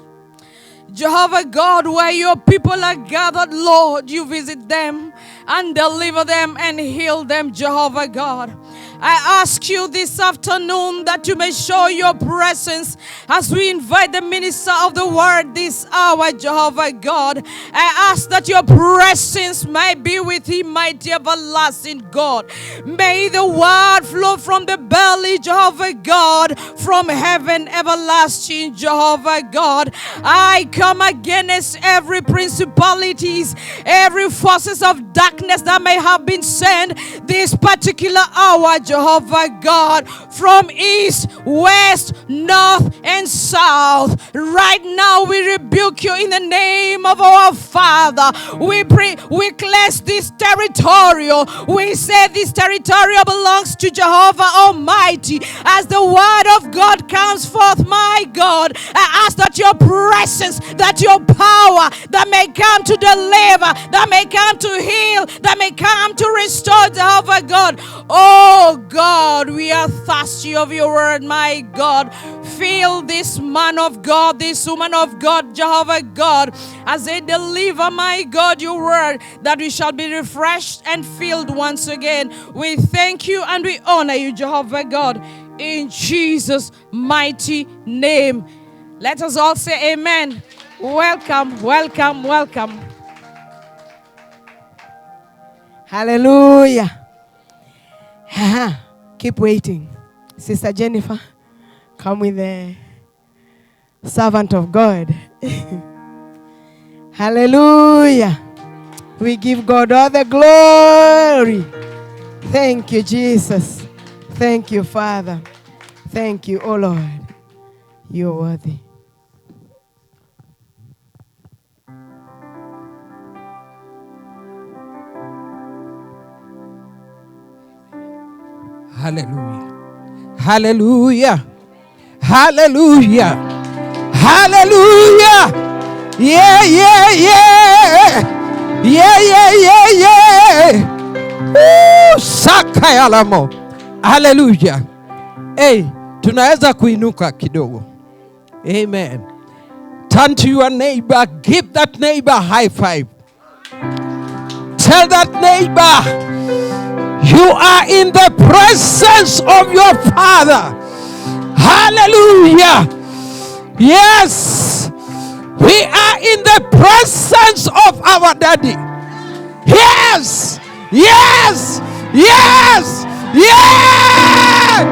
Jehovah God, where your people are gathered, Lord, you visit them and deliver them and heal them, Jehovah God. I ask you this afternoon that you may show your presence as we invite the minister of the word this hour, Jehovah God. I ask that your presence might be with him, mighty everlasting God. May the word flow from the belly, Jehovah God, from heaven everlasting, Jehovah God. I come against every principalities, every forces of darkness that may have been sent this particular hour, Jehovah God, from east, west, north, and south. Right now, we rebuke you in the name of our Father. We cleanse this territorial. We say this territorial belongs to Jehovah Almighty. As the word of God comes forth, my God, I ask that your presence, that your power, that may come to deliver, that may come to heal, that may come to restore, Jehovah God. Oh God, we are thirsty of your word, my God. Fill this man of God, this woman of God, Jehovah God, as they deliver, my God, your word, that we shall be refreshed and filled once again. We thank you and we honor you, Jehovah God, in Jesus' mighty name. Let us all say amen. Welcome, welcome, welcome. Hallelujah. Keep waiting. Sister Jennifer, come with the servant of God. Hallelujah. We give God all the glory. Thank you, Jesus. Thank you, Father. Thank you, O Lord. You're worthy. Hallelujah. Hallelujah. Hallelujah. Hallelujah. Yeah, yeah, yeah. Yeah, yeah, yeah, yeah. Woo, sakayalamo. Hallelujah. Hey, tunaweza kuinuka kidogo. Amen. Turn to your neighbor, give that neighbor a high five. Tell that neighbor, you are in the presence of your Father. Hallelujah. Yes, we are in the presence of our Daddy. Yes, yes, yes, yes.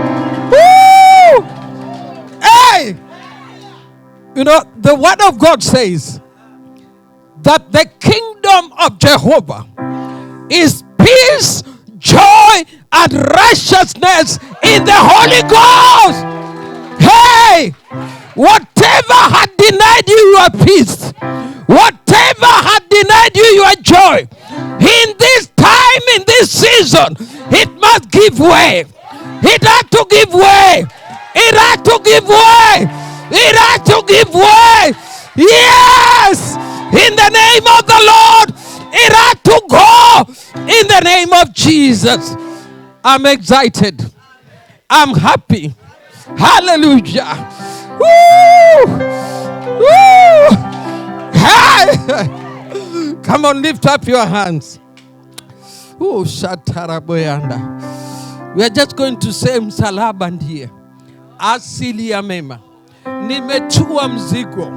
Woo! Hey! You know, the word of God says that the kingdom of Jehovah is peace, joy, and righteousness in the Holy Ghost. Hey! Whatever had denied you your peace, whatever had denied you your joy, in this time, in this season, it must give way. It had to give way. It had to give way. It had to give way. Yes! In the name of the Lord, it had to go. In the name of Jesus. I'm excited. I'm happy. Hallelujah. Woo! Woo! Hey! Come on, lift up your hands. Oh, Shataraboyanda. We are just going to say msalaba ndiye asili ya mema. Nimetua mzigo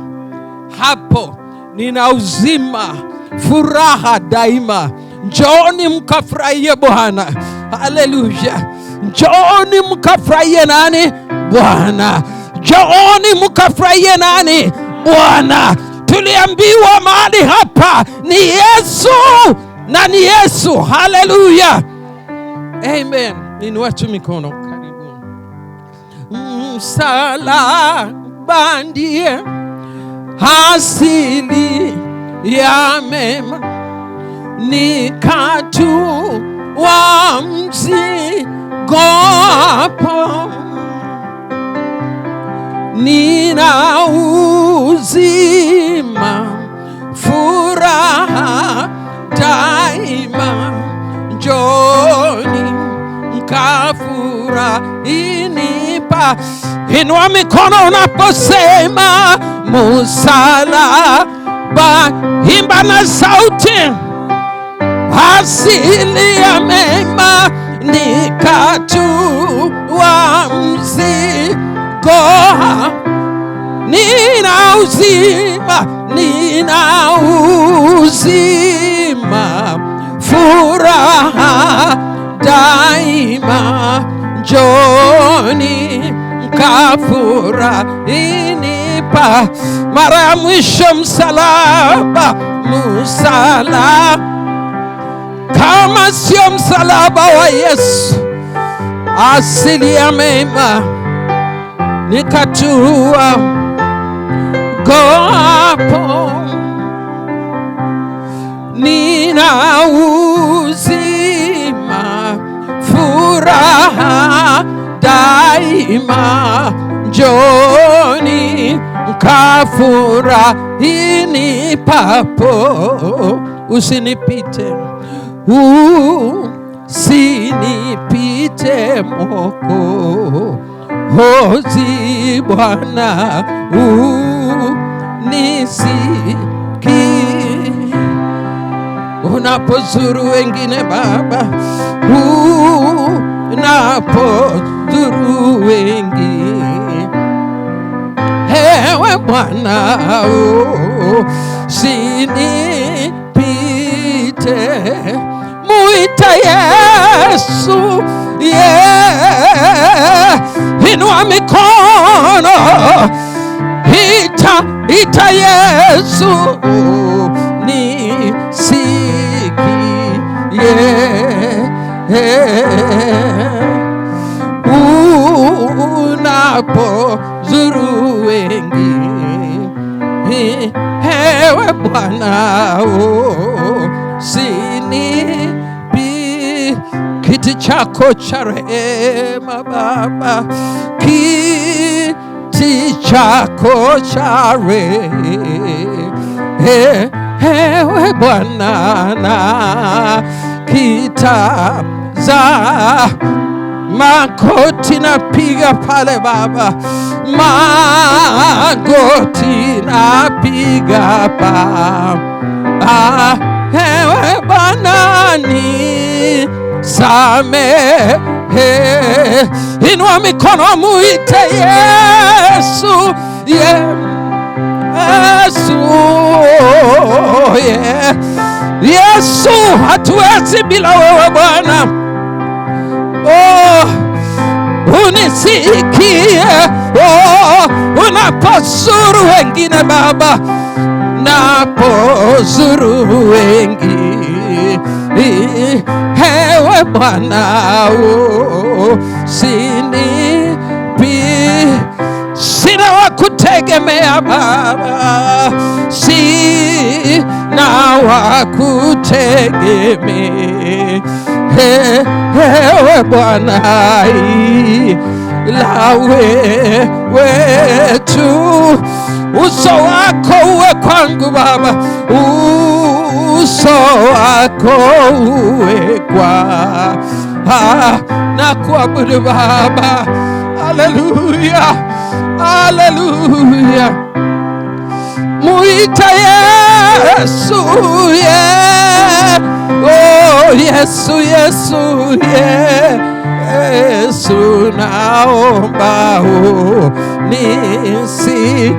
hapo, nina uzima, furaha daima. Njooni mkafurahie Bwana. Hallelujah. Njooni mkafurahie nani? Bwana. Njooni mkafurahie nani? Bwana. Tuliambiwa mahali hapa ni Yesu na ni Yesu. Hallelujah. Amen. Inua tu mikono karibu. Msalaba ndiye asili ya mema, nikatua mzigo hapo, nina uzima, furaha daima. Njooni mkafurahini pa. Inua mikono unaposema msalaba, imba na sauti, asili ya mema, nikatua mzigo, nina uzima, nina uzima, furaha daima. Njooni mkafurahini pa. Mara ya mwisho, msalaba, msalaba. Kama sio msalaba wa Yesu, asili ya mema, nikatua hapo, nina uzima, furaha daima. Njooni mkafurahini papo. Usinipite, usinipite Mwokozi Bwana, unisikie unapozuru wengine Baba, unapozuru wengine, ewe Bwana, usinipite. Muita Yesu, yeah. Inua mikono, ita, ita Muita Yesu nisikie. Unapozuru wengi, ewe Bwana usinipi. Kiti chako cha rehema Baba, kiti chako cha rehema, ewe Bwana na kitaza makoti napiga pale Baba, magoti napiga pa, ewe Bwana ni samehe. Inua mikono muite Yesu, Yesu, yeah. Yesu, hatuwezi bila wewe Bwana. Oh, unisikie. Oh, unapozuru wengine Baba, napozuru wengine, ewe Bwana usinipi. Sina wa kutegemea Baba, sina wa kutegemea, ewe Bwana ila wewe tu. Uso wako uwe kwangu Baba, uso wako uwe kwa na kuabudu Baba. Haleluya, haleluya. Muita Yesu, yeah. Oh Yesu, Yesu, Yesu, naomba unisikie.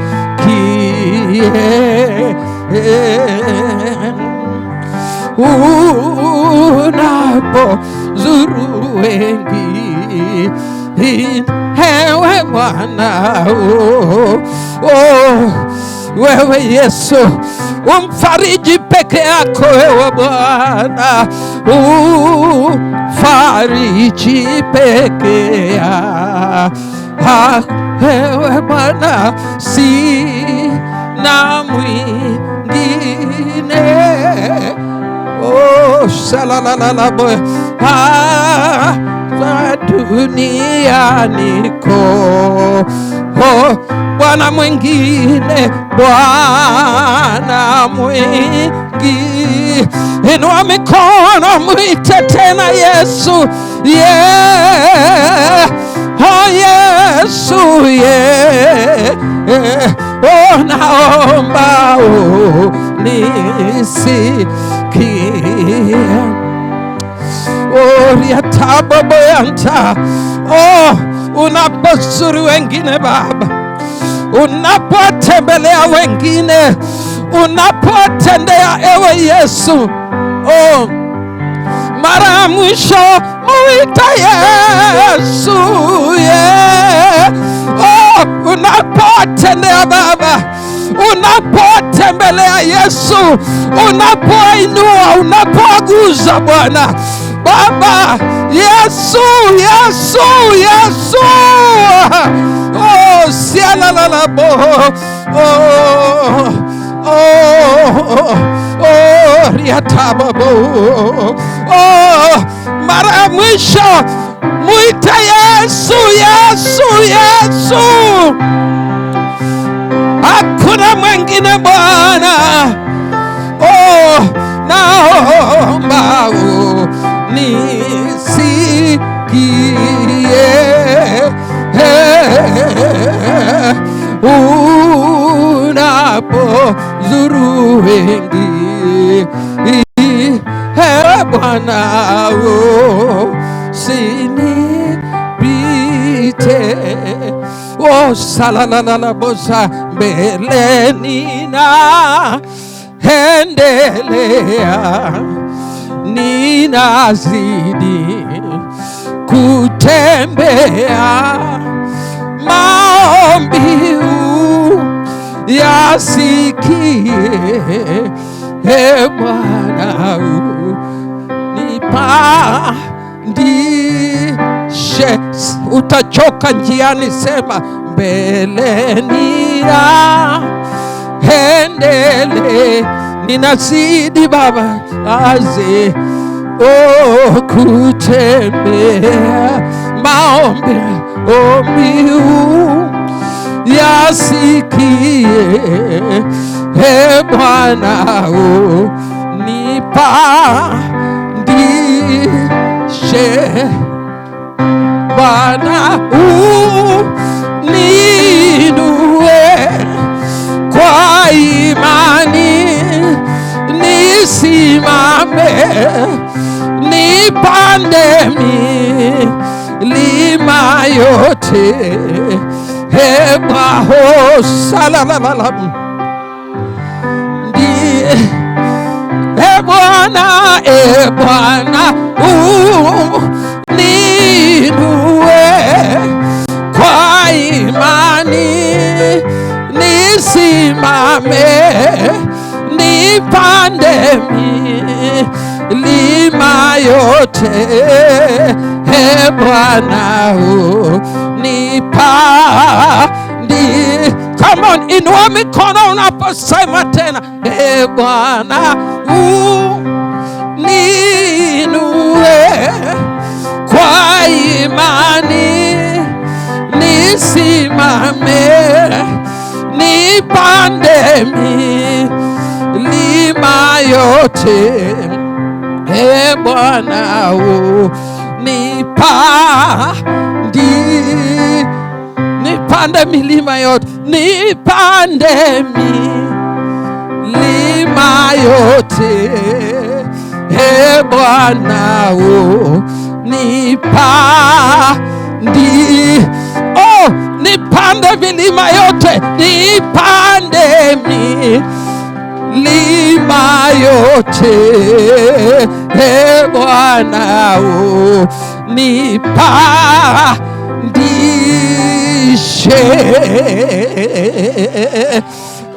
Unapozuru wengi, ewe Bwana, oh, wewe Yesu umfariji peke yako wewe Bwana, umfariji peke yako wewe Bwana, sina mwingine. Oh, shalalala boy, ah, dunia niko, oh, Bwana mwingine, Bwana mwingi. Inua mikono mwite tena Yesu, yeah. Oh Yesu, yeah. Oh, naomba unisikie. Oh, riataboboyanta. Oh, unapozuru wengine Baba, unapotembelea wengine, unapotendea ewe Yesu. Oh, mara ya mwisho muita Yesu, yeah. Oh, unapotendea Baba, unapotembelea Yesu, unapoinua, unapoaguza Bwana Baba, Yesu, Yesu, Yesu. Oh, sialalabo. Oh, oh, oh, riatababo. Oh, mara ya mwisho muite Yesu, Yesu, Yesu. Hakuna mwingine Bwana. Oh, naomba unisikie. Unapozuru wengi, ewe Bwana usinipite. Oh, salalala bosa, mbele nina endelea, ninazidi kutembea, maombi ya yasikie, e Bwana unipandishe. Utachoka njiani, sema mbele ya endele, ninazidi Baba aze oh kutembea maombi ombi yasikie, e Bwana unipandishe, Bwana uninue kwa imani, nisimame nipande milima yote, e Bwana salalalam ndiye, e Bwana, e Bwana uninue kwa imani, nisimame nipande milima yote, e Bwana unipandi. Come on, inua mikono unaposema tena, e Bwana uninue kwa imani, nisimame nipande milima yote, e Bwana unipandi, nipande milima yote, nipande milima yote, e Bwana unipandi, oh nipande milima yote, nipande milima yote, e Bwana unipandishe.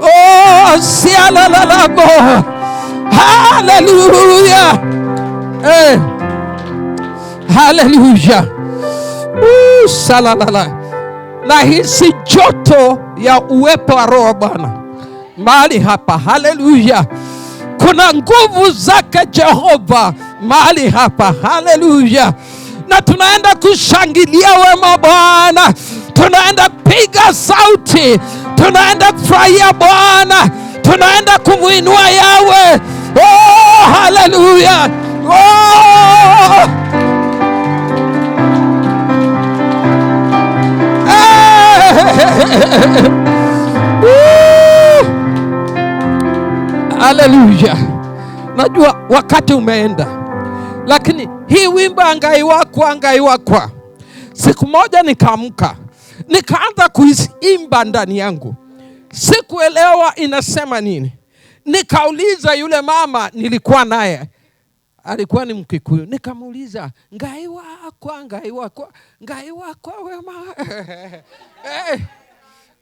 Oh sialalabo, hallelujah, eh, hallelujah. Salalala. Nahisi joto ya uwepo wa Roho Bwana mahali hapa. Haleluya. Kuna nguvu zake Jehova mahali hapa. Haleluya. Na tunaenda kushangilia wema Bwana, tunaenda piga sauti, tunaenda kufurahia Bwana, tunaenda kumuinua Yawe. Oh, haleluya. Oh. Haleluya. Najua wakati umeenda, lakini hii wimbo Ngai wakwa, Ngai wakwa, siku moja nikaamka nikaanza kuimba ndani yangu, sikuelewa inasema nini. Nikauliza yule mama nilikuwa naye, alikuwa ni Mkikuyu, nikamuuliza Ngai wakwa, Ngai wakwa, Ngai wakwa wema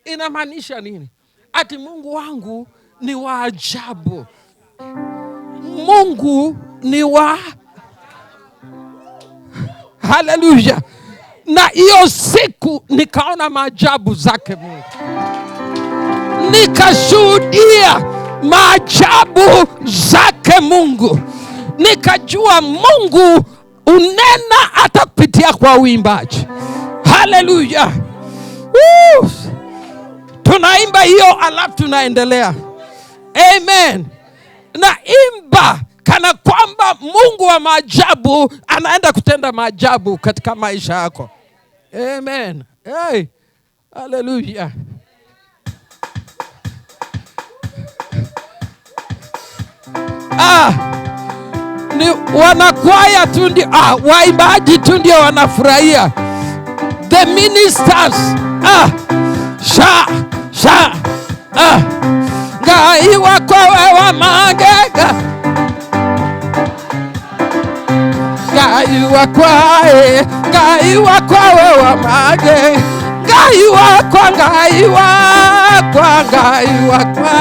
inamaanisha nini? Ati Mungu wangu ni wa ajabu, Mungu ni wa haleluya. Na hiyo siku nikaona maajabu zake Mungu, nikashuhudia maajabu zake Mungu, nikajua Mungu unena hata kupitia kwa uimbaji. Haleluya. Tunaimba hiyo alafu tunaendelea. Amen. Naimba kana kwamba Mungu wa maajabu anaenda kutenda maajabu katika maisha yako. Amen. Hey. Haleluya. Ni wanakwaya tu ndio, waimbaji tu ndio wanafurahia. The ministers sha sha Ngai wakwa wa magega, Ngai wakwa Ngai wakwa wa magega, Ngai wakwa, Ngai wakwa, Ngai wakwa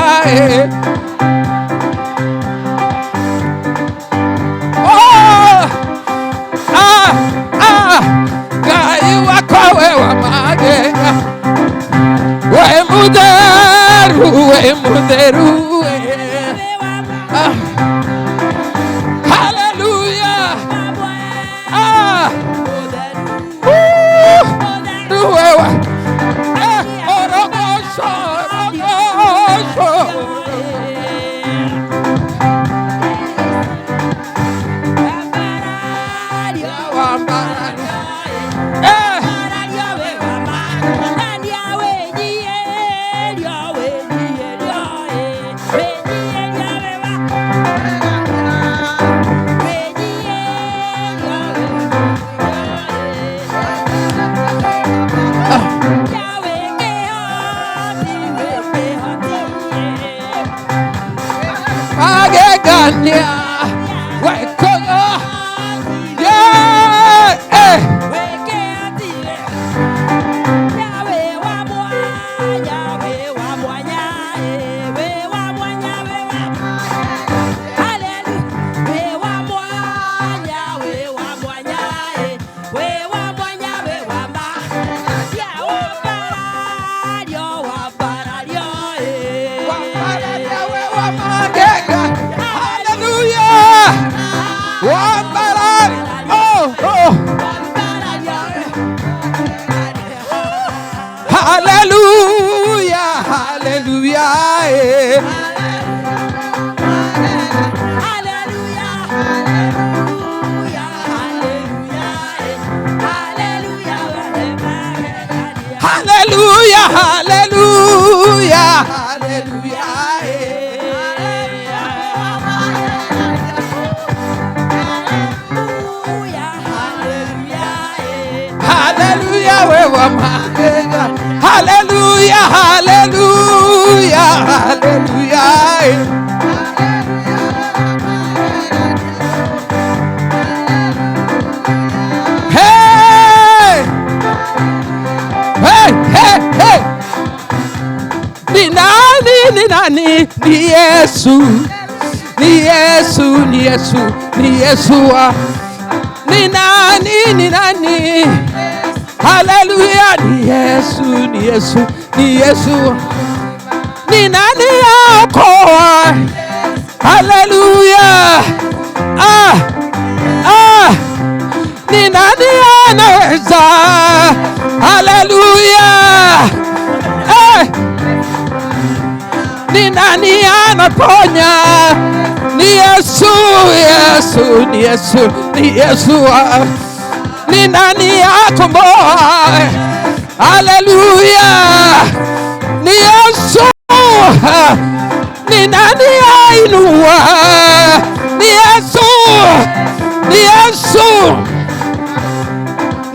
Oh ah ah Ngai wakwa we wa magega we mutheru ah. Hallelujah ah Hallelujah, hallelujah, hallelujah, hallelujah, hallelujah, hallelujah. Hallelujah, we wa magega. Hallelujah, hallelujah, hallelujah. Hey! Hey, hey, hey! Ni nani, ni nani? Ni Yesu. Ni Yesu, ni Yesu, ni Yesu. Ni nani, ni nani? Hallelujah, ni Yesu, ni Yesu, ni Yesu. Ni nani aokoa? Hallelujah. Ah, ah. Ni nani anaweza? Hallelujah. Eh. Ni nani anaponya? Ni Yesu, Yesu, ni Yesu, ni Yesu. Ni nani akomboa? Hallelujah. Ni Yesu. Ni nani ainua? Ni Yesu. Ni Yesu.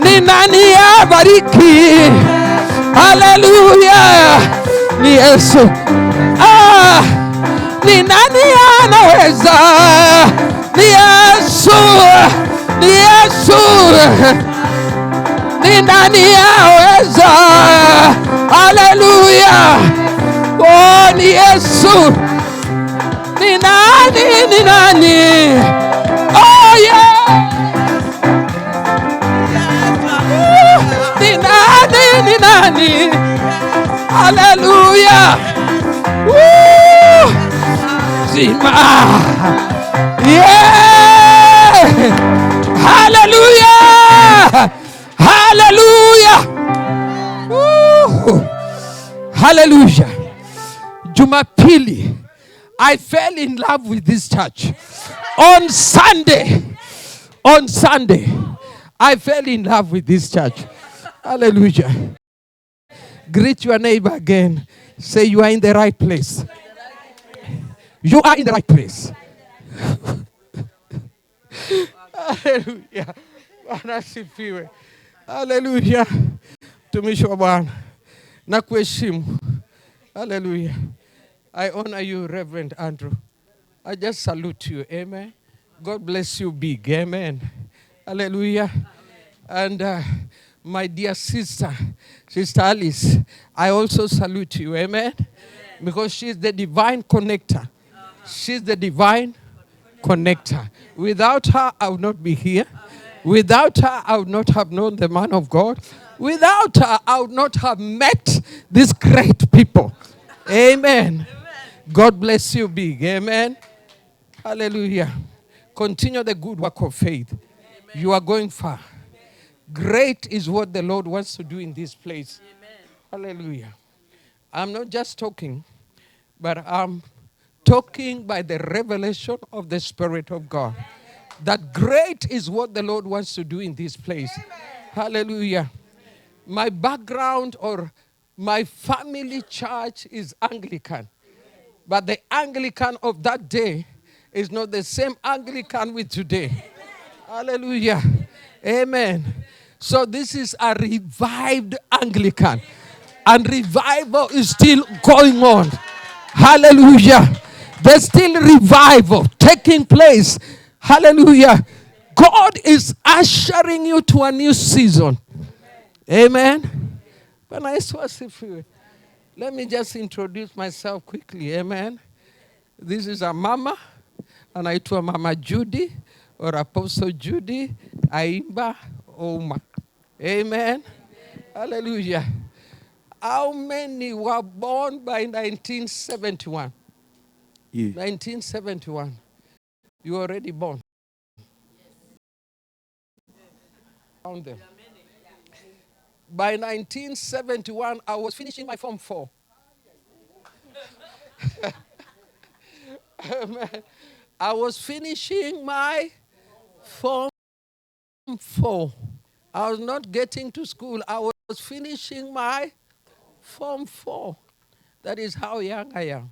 Ni nani abariki? Hallelujah. Ni Yesu. Ah, ni nani anaweza? Ni Yesu. Ni Yesu. Ni nani aweza? Hallelujah. Oh, ni Yesu. Ni nani, ni nani? Oh yeah. Ni nani, ni nani? Hallelujah. Woo! Zima. Yeah. Hallelujah. Hallelujah. Woo! Hallelujah. Jumapili, I fell in love with this church. On Sunday, I fell in love with this church. Hallelujah. Greet your neighbor again. Say you are in the right place. You are in the right place. Hallelujah. Bwana asifiwe. Hallelujah. Mtumishi wa Bwana, nakuheshimu. Hallelujah. I honor you, Reverend Andrew. I just salute you. Amen. God bless you big. Amen. Hallelujah. And My dear sister, Sister Alice, I also salute you. Amen. Because she's the divine connector. She's the divine connector. Without her, I would not be here. Without her, I would not have known the man of God. Without her, I would not have met these great people. Amen. God bless you big. Amen. Hallelujah. Continue the good work of faith. You are going far. Great is what the Lord wants to do in this place. Hallelujah. I'm not just talking, but I'm talking by the revelation of the Spirit of God. That great is what the Lord wants to do in this place. Hallelujah. My background or my family church is Anglican. But the Anglican of that day is not the same Anglican with today. Hallelujah. Amen. So this is a revived Anglican. And revival is still going on. Hallelujah. There's still revival taking place. Hallelujah. God is ushering you to a new season. Amen. Bwana Yesu asifiwe. Let me just introduce myself quickly. Amen. This is a mama, anaitwa Mama Judy or Apostle Judy Aimba Oma. Amen. Hallelujah. How many were born by 1971? Yeah. 1971. You were already born. Found them. By 1971, I was finishing my Form 4. Amen. I was finishing my Form 4. I was not getting to school. I was finishing my Form 4. That is how young I am.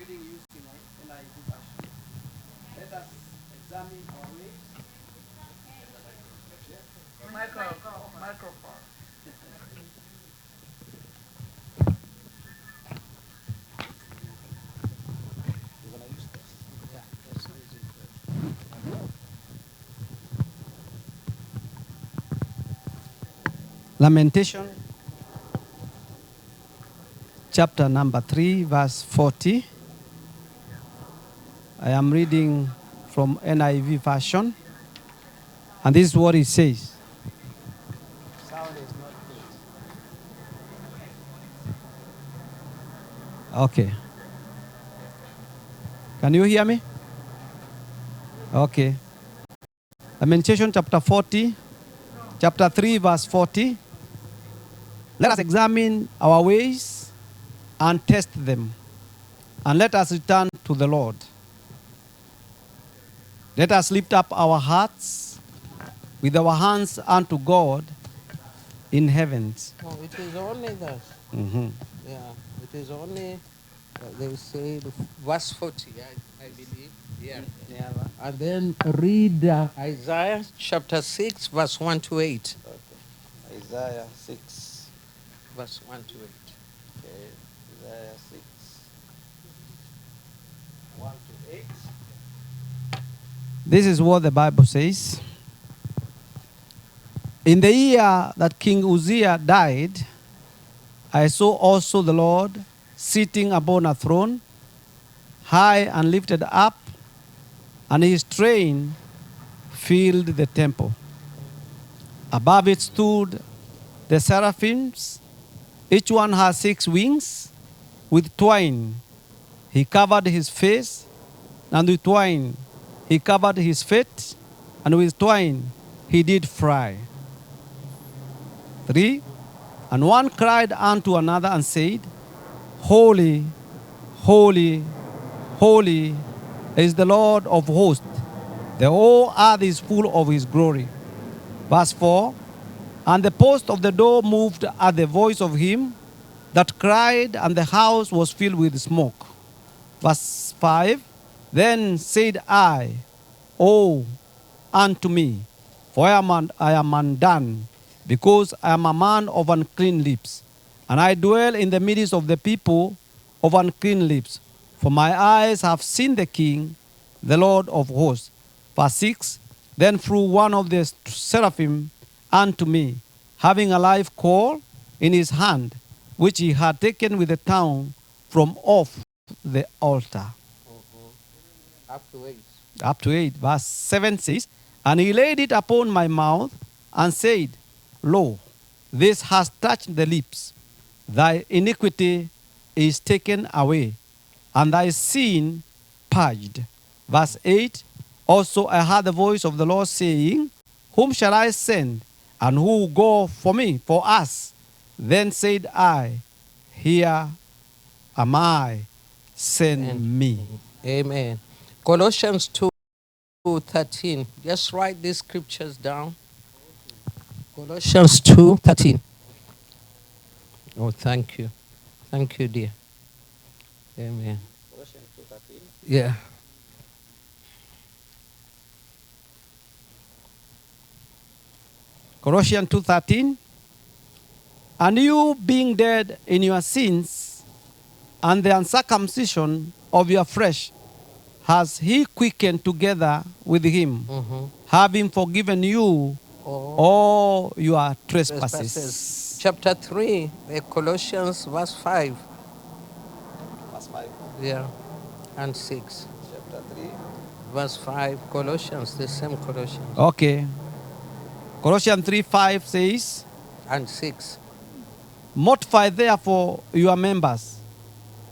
reading using NIV version. Let us examine our ways. Microphone. We're gonna use this. Yeah, let's use it. Lamentation chapter number 3, verse 40. I am reading from NIV version, and this is what it says. Sound is not good. Okay. Can you hear me? Okay. Lamentation chapter 40, chapter 3, verse 40. Let us examine our ways and test them, and let us return to the Lord. Let us lift up our hearts with our hands unto God in heavens. No, it is only that. Mhm. Yeah, it is only, they say, verse 40, I believe. Yeah. And then read Isaiah chapter 6, verse 1 to 8. Okay. Isaiah 6. Verse 1 to 8. Okay. Isaiah 6, 1 to 8. This is what the Bible says. In the year that King Uzziah died, I saw also the Lord sitting upon a throne, high and lifted up, and his train filled the temple. Above it stood the seraphims. Each one has 6 wings. With twine he covered his face, and with twine he covered his feet, and with twine he did fly. 3. And one cried unto another and said, Holy, holy, holy is the Lord of hosts. The whole earth is full of his glory. Verse 4. And the post of the door moved at the voice of him that cried, and the house was filled with smoke. Verse 5. Then said I, Oh, unto me, for I am undone, because I am a man of unclean lips, and I dwell in the midst of the people of unclean lips. For my eyes have seen the King, the Lord of hosts. Verse 6. Then flew one of the seraphim unto me, having a live coal in his hand, which he had taken with the tongue from off the altar. Mm-hmm. Up to 8. Up to 8. Verse 7 says, And he laid it upon my mouth and said, Lo, this has touched the lips. Thy iniquity is taken away, and thy sin purged. Verse 8, Also I heard the voice of the Lord saying, Whom shall I send, and who will go for me, for us? Then said I, Here am I, send me. Amen. Colossians 2:13. Just write these scriptures down. Colossians 2:13. Oh, thank you. Thank you, dear. Amen. Colossians 2:13. Yeah. Colossians 2:13. And you being dead in your sins and the uncircumcision of your flesh, has he quickened together with him, having forgiven you all your trespasses. Chapter 3, Colossians, verse 5. Verse 5. Yeah, and 6. Chapter 3. Verse 5, Colossians, the same Colossians. Okay. Colossians 3:5 says, and 6. Mortify therefore your members,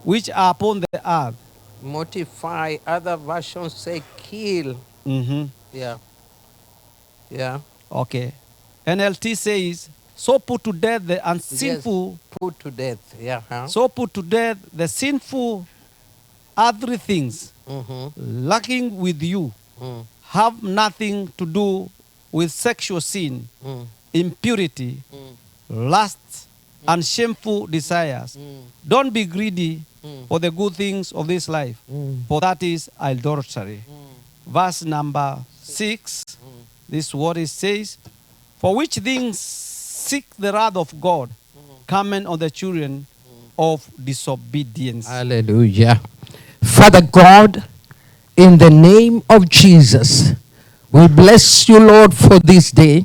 which are upon the earth. Mortify, other versions say kill. Mm-hmm. Yeah. Yeah. Okay. NLT says, so put to death the unsinful. Yes, put to death, yeah. Huh? So put to death the sinful earthly things, lacking with you, have nothing to do with sexual sin, impurity, lust, and shameful desires. Don't be greedy, for the good things of this life, for that is idolatry. Verse number 6, this is what it says. For which things seek the wrath of God, coming on the children of disobedience. Hallelujah. Father God, in the name of Jesus, we bless you, Lord, for this day.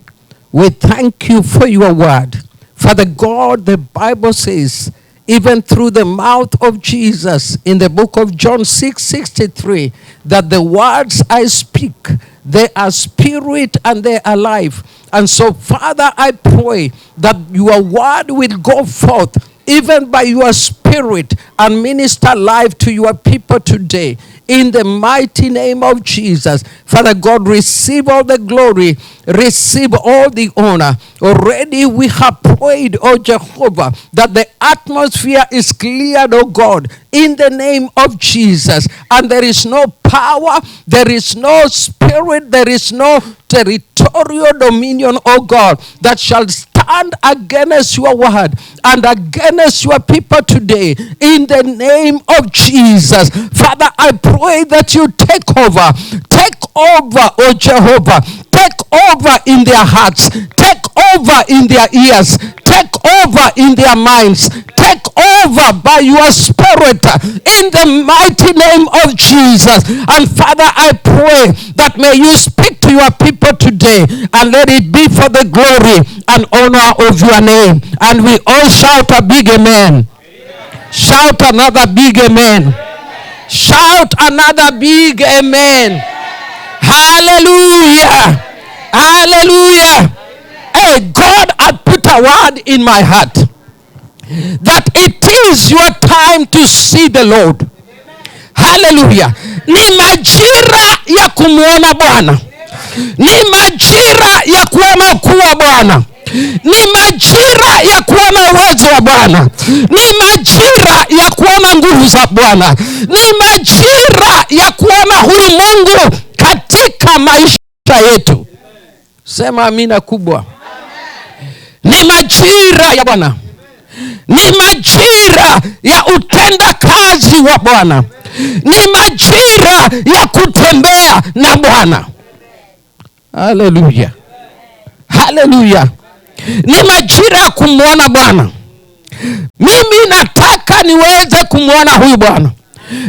We thank you for your word. Father God, the Bible says, even through the mouth of Jesus in the book of John 6:63, that the words I speak, they are spirit and they are life. And so, Father, I pray that your word will go forth even by your spirit and minister life to your people today. In the mighty name of Jesus. Father God, receive all the glory, receive all the honor. Already we have prayed, O Jehovah, that the atmosphere is cleared, O God, in the name of Jesus. And there is no power, there is no spirit, there is no territorial dominion, O God, that shall stand against your word and against your people today, in the name of Jesus. Father, I pray that you take over, O Jehovah, take over in their hearts, take over in their ears, take over in their minds, take over by your spirit, in the mighty name of Jesus. And Father, I pray that may you speak to your people today, and let it be for the glory and honor of your name. And we all shout a big amen. Amen. Shout another big amen. Amen. Shout another big amen. Amen. Hallelujah. Hallelujah. Hey, God had put a word in my heart that it is your time to see the Lord. Hallelujah. Ni majira ya kumuona Bwana. Ni majira ya kuona ukuu wa Bwana. Ni majira ya kuona uwezo wa Bwana. Ni majira ya kuona nguvu za Bwana. Ni majira ya kuona huyu Mungu katika maisha yetu. Sema amina kubwa. Ni majira ya Bwana. Ni majira ya utenda kazi wa Bwana. Ni majira ya kutembea na Bwana. Hallelujah. Hallelujah. Ni majira ya kumuona Bwana. Mimi nataka niweze kumuona huyu Bwana.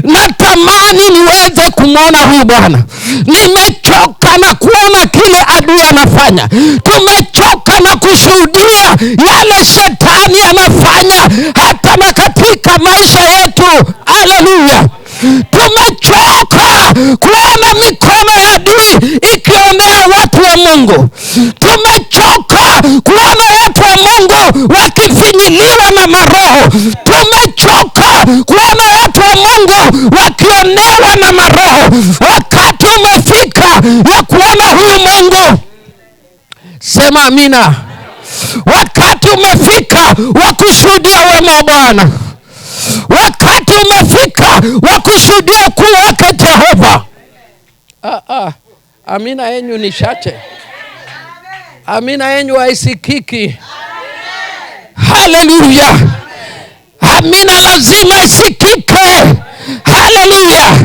Natamani niweze kumuona huyu Bwana. Nimechoka na kuona kile adui anafanya. Tumechoka na kushuhudia yale shetani anafanya hata na katika maisha yetu. Hallelujah. Tumechoka kuona mikono ya adui ikionea watu wa Mungu. Tumechoka kuona watu wa Mungu wakifinyiliwa na maroho. Tumechoka kuona watu wa Mungu wakionewa na maroho. Wakati umefika ya kuona huyu Mungu. Sema amina. Wakati umefika wa kushuhudia wema wa Bwana. Wakati umefika wa kushuhudia ukuu wake Jehova. Amina yenyu ni chache. Amina yenyu haisikiki. Hallelujah. Amina lazima isikike. Hallelujah.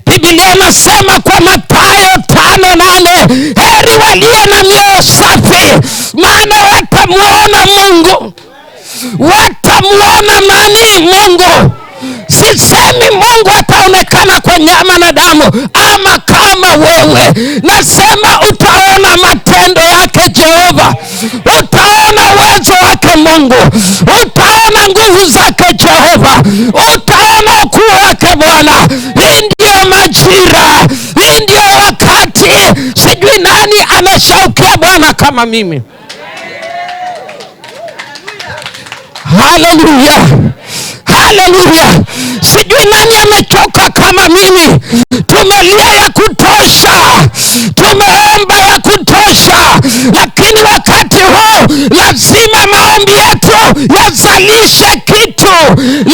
Biblia inasema kwa Mathayo 5:8, heri walio na mioyo safi, maana watamuona Mungu. Watamuona nani? Mungu. Sisemi Mungu ataonekana kwa nyama na damu ama kama wewe. Nasema utaona matendo yake Jehova. Utaona uwezo wake Mungu. Utaona nguvu zake Jehova. Utaona ukuu wake Bwana. Hii ndio majira. Hii ndio wakati. Sijui nani anashaukia Bwana kama mimi. Hallelujah. Hallelujah. Sijui nani amechoka kama mimi. Tumelia ya kutosha. Tumeomba ya kutosha. Lakini wakati huu lazima maombi yetu yazalishe kitu.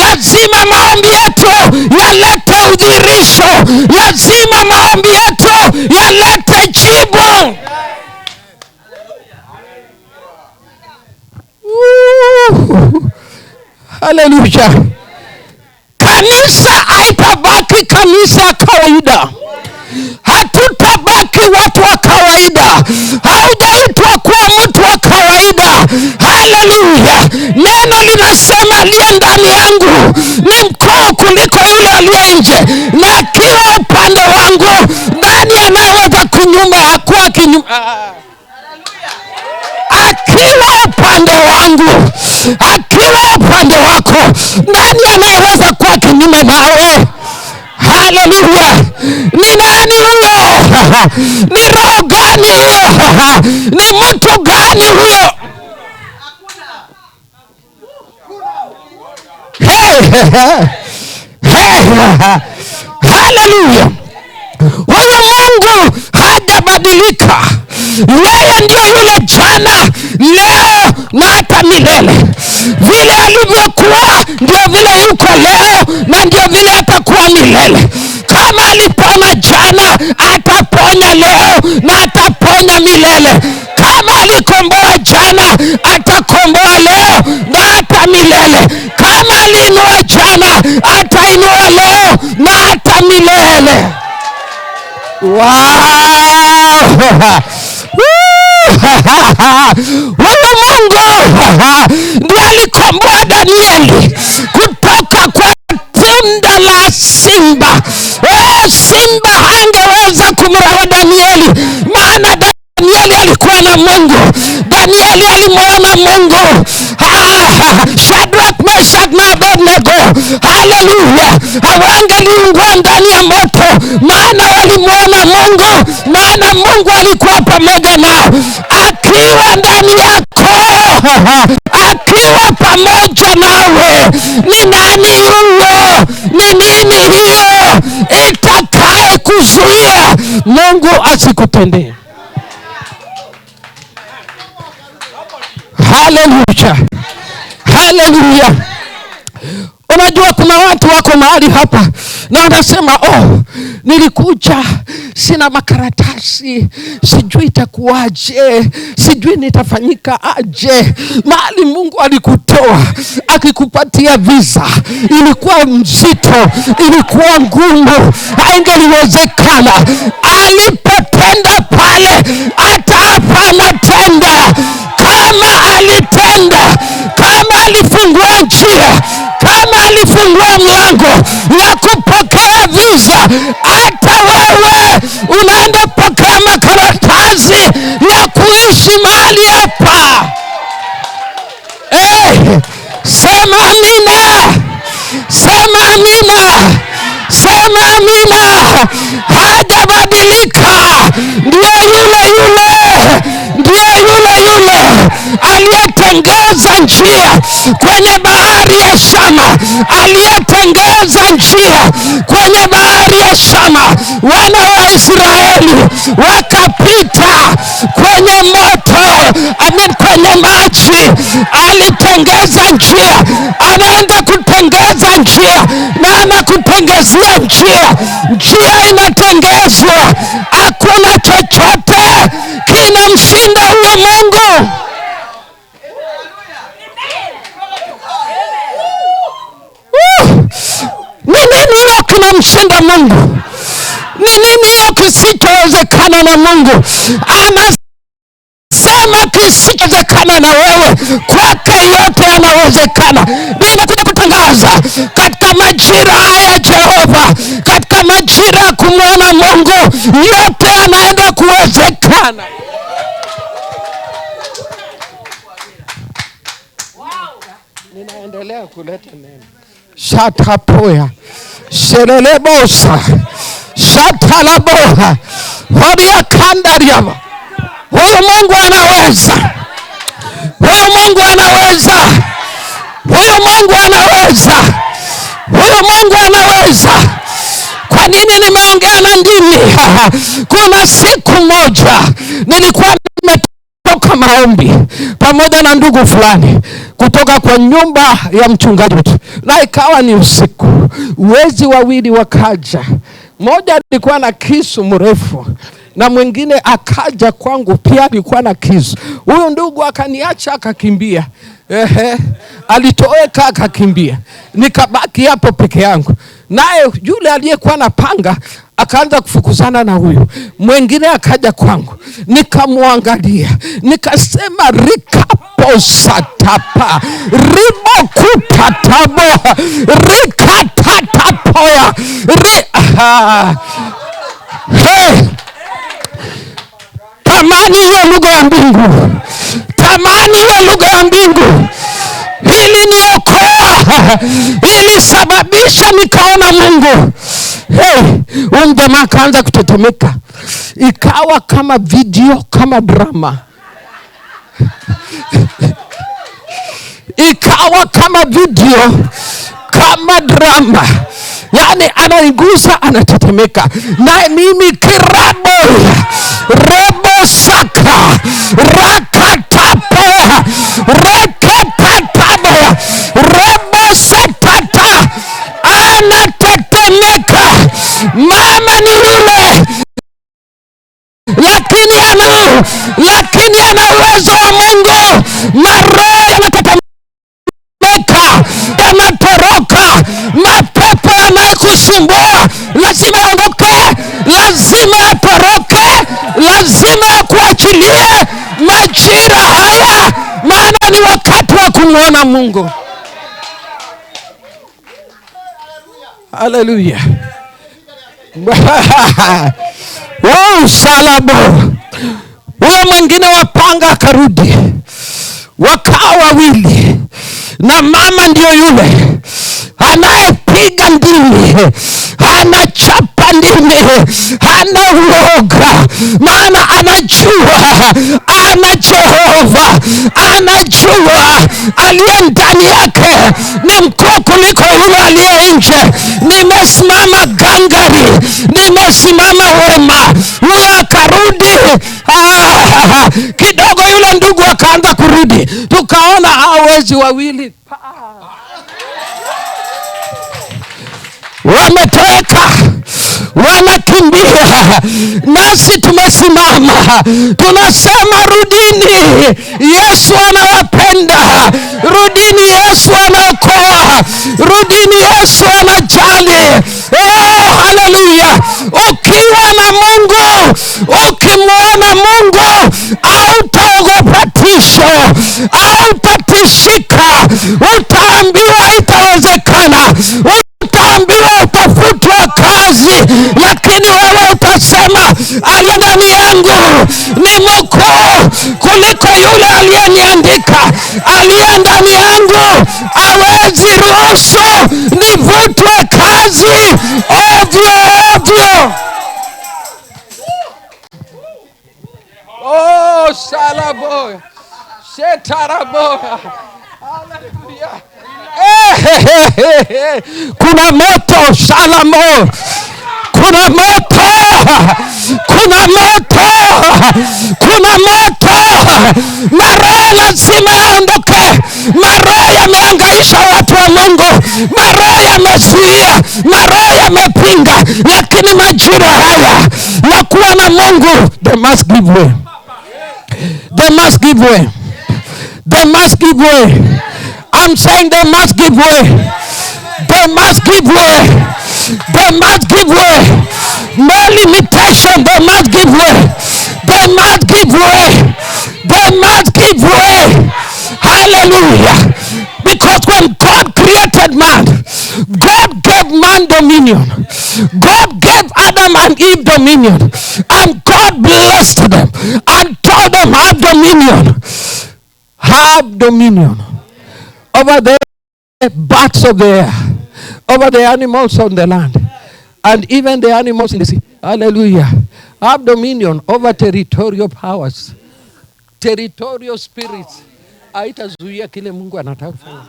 Lazima maombi yetu yalete udhihirisho. Lazima maombi yetu yalete jibu. Hallelujah. Haleluya! Neno linasema aliye ndani yangu ni mkuu kuliko yule aliye nje, na akiwa upande wangu nani anayeweza kunyume? Hakuwa kinyume. Akiwa upande wangu, akiwa upande wako, nani anayeweza kuwa kinyume nawe? Haleluya! Ni nani huyo? Ni roho gani hiyo? Ni mtu gani huyo? Hey, hey, haleluya! Huyu Mungu hajabadilika. Yeye ndio yule jana, leo na hata milele. Vile alivyokuwa ndio vile yuko leo na ndio vile atakuwa milele. Kama alipona jana, ataponya leo na ataponya milele. Kama alikomboa jana, atakomboa leo na hata milele. Kama aliinua jana, atainua leo na hata milele. Wow! Huyu Mungu ndiye alikomboa Danieli kutoka kwa tunda la simba. Simba hangeweza kumrawa Danieli, maana Danieli alikuwa na Mungu. Danieli alimuona Mungu. Shadrach, Meshach na Abednego, haleluya, hawangeliungua ndani ya moto, maana walimuona Mungu, maana Mungu alikuwa pamoja nao. Akiwa ndani yako, akiwa pamoja nawe, ni nani huyo? Ni nini hiyo itakaye kuzuia Mungu asikutendee? Haleluya, haleluya. Unajua kuna watu wako mahali hapa na wanasema, oh, nilikuja sina makaratasi, sijui itakuwaje, sijui nitafanyika aje. Mahali Mungu alikutoa akikupatia visa ilikuwa mzito, ilikuwa ngumu, haingeliwezekana. Alipotenda pale, hata hapa anatenda. Kama alitenda, kama alifungua njia, kama alifungua mlango ya kupokea visa, hata wewe unaenda pokea makaratasi ya kuishi mahali hapa. Sema amina, sema amina, sema amina. Hajabadilika, ndiye yule yule, ndiye yule yule aliyetengeza njia kwenye bahari ya Shama, aliyetengeza njia kwenye bahari ya Shama. Wana wa Israeli wakapita kwenye moto, amen, kwenye maji. Alitengeza njia, anaenda kutengeza njia na anakutengezea njia. Njia inatengezwa, hakuna chochote kinamshinda huyo Mungu. Ni nini hiyo kinamshinda Mungu? Ni nini hiyo kisichowezekana na Mungu? Anasema kisichowezekana na wewe, kwake yote yanawezekana. Ninakuja kutangaza katika majira haya Jehova, katika majira ya kumwona Mungu, yote yanaenda kuwezekana. Ninaendelea kuleta neno. Shatapoya shelelebosa shatalaboha horia kandariaba. Huyu Mungu anaweza, huyu Mungu anaweza, huyu Mungu anaweza, huyu Mungu anaweza. Kwa nini nimeongea na ndimi? Kuna siku moja nilikuwa nimetoka maombi pamoja na ndugu fulani kutoka kwa nyumba ya mchungaji wetu, na ikawa ni usiku. Wezi wawili wakaja, mmoja alikuwa na kisu mrefu na mwingine akaja kwangu pia alikuwa na kisu. Huyu ndugu akaniacha akakimbia. Alitoweka akakimbia. Nikabaki hapo peke yangu. Naye yule aliyekuwa na panga akaanza kufukuzana na huyu. Mwingine akaja kwangu. Nikamwangalia. Nikasema rikapo Ribosatapa, ribokutatabo, rikatatapoya, Hey! Tamani hiyo lugha ya mbingu, tamani hiyo lugha ya mbingu. Iliniokoa, ilisababisha nikaona Mungu. Hey, huyu jamaa akaanza kutetemeka, ikawa kama video, kama drama. Ikawa kama video, kama drama. Yani anaigusa, anatetemeka. Na mimi kirabo, rebo saka, rakatapo, rekatatabo, rebo satata, anatetemeka. Mama ni yule, lakini ana uwezo wa Mungu. Maroho yanatetemeka, yanatoroka. Mapepo yanayokusumbua lazima yaondoke, lazima yatoroke, lazima yakuachilie majira haya, maana ni wakati wa kumwona Mungu. Haleluya. Oh, salabo. Huyo mwingine wapanga akarudi, wakawa wawili, na mama ndio yule anayepiga ndimi, anachapa ndimi, hana uoga, maana anajua ana Jehova, anajua aliye ndani yake ni mkuu kuliko yule aliye nje. Nimesimama gangari, nimesimama wema. Huyo akarudi. Kidogo yule ndugu akaanza kurudi, tukaona hawezi wawili wametoweka, wanakimbia, nasi tumesimama tunasema rudini, Yesu anawapenda, rudini, Yesu anaokoa, rudini, Yesu anajali. Oh, haleluya. Ukiwa na Mungu, ukimwona Mungu, hautaogopa tisho, hautatishika, utaambiwa itawezekana, utaambiwa utafutwa kazi, lakini wewe utasema aliye ndani yangu ni mkuu kuliko yule aliyeniandika. Aliye ndani yangu hawezi ruhusu nivutwe kazi ovyo ovyo. Oh, salaboya, shetaraboya. Haleluya. Kuna moto, shalamo. Kuna moto, kuna moto, kuna moto. Maroho lazima yaondoke. Maroho yamehangaisha watu wa Mungu, maroho yamezuia, maroho yamepinga, lakini majira haya ya kuwa na Mungu, they must give way. They must give way. They must give way. I'm saying they must give way. They must give way. They must give way. No limitation. They must give way. They must give way. They must give way. Hallelujah. Because when God created man, God gave man dominion. God gave Adam and Eve dominion. And God blessed them and told them, have dominion. Have dominion over the birds of the air, over the animals on the land, and even the animals in the sea. Hallelujah. Have dominion over territorial powers, territorial spirits. Haitazuia kile Mungu anataka kufanya.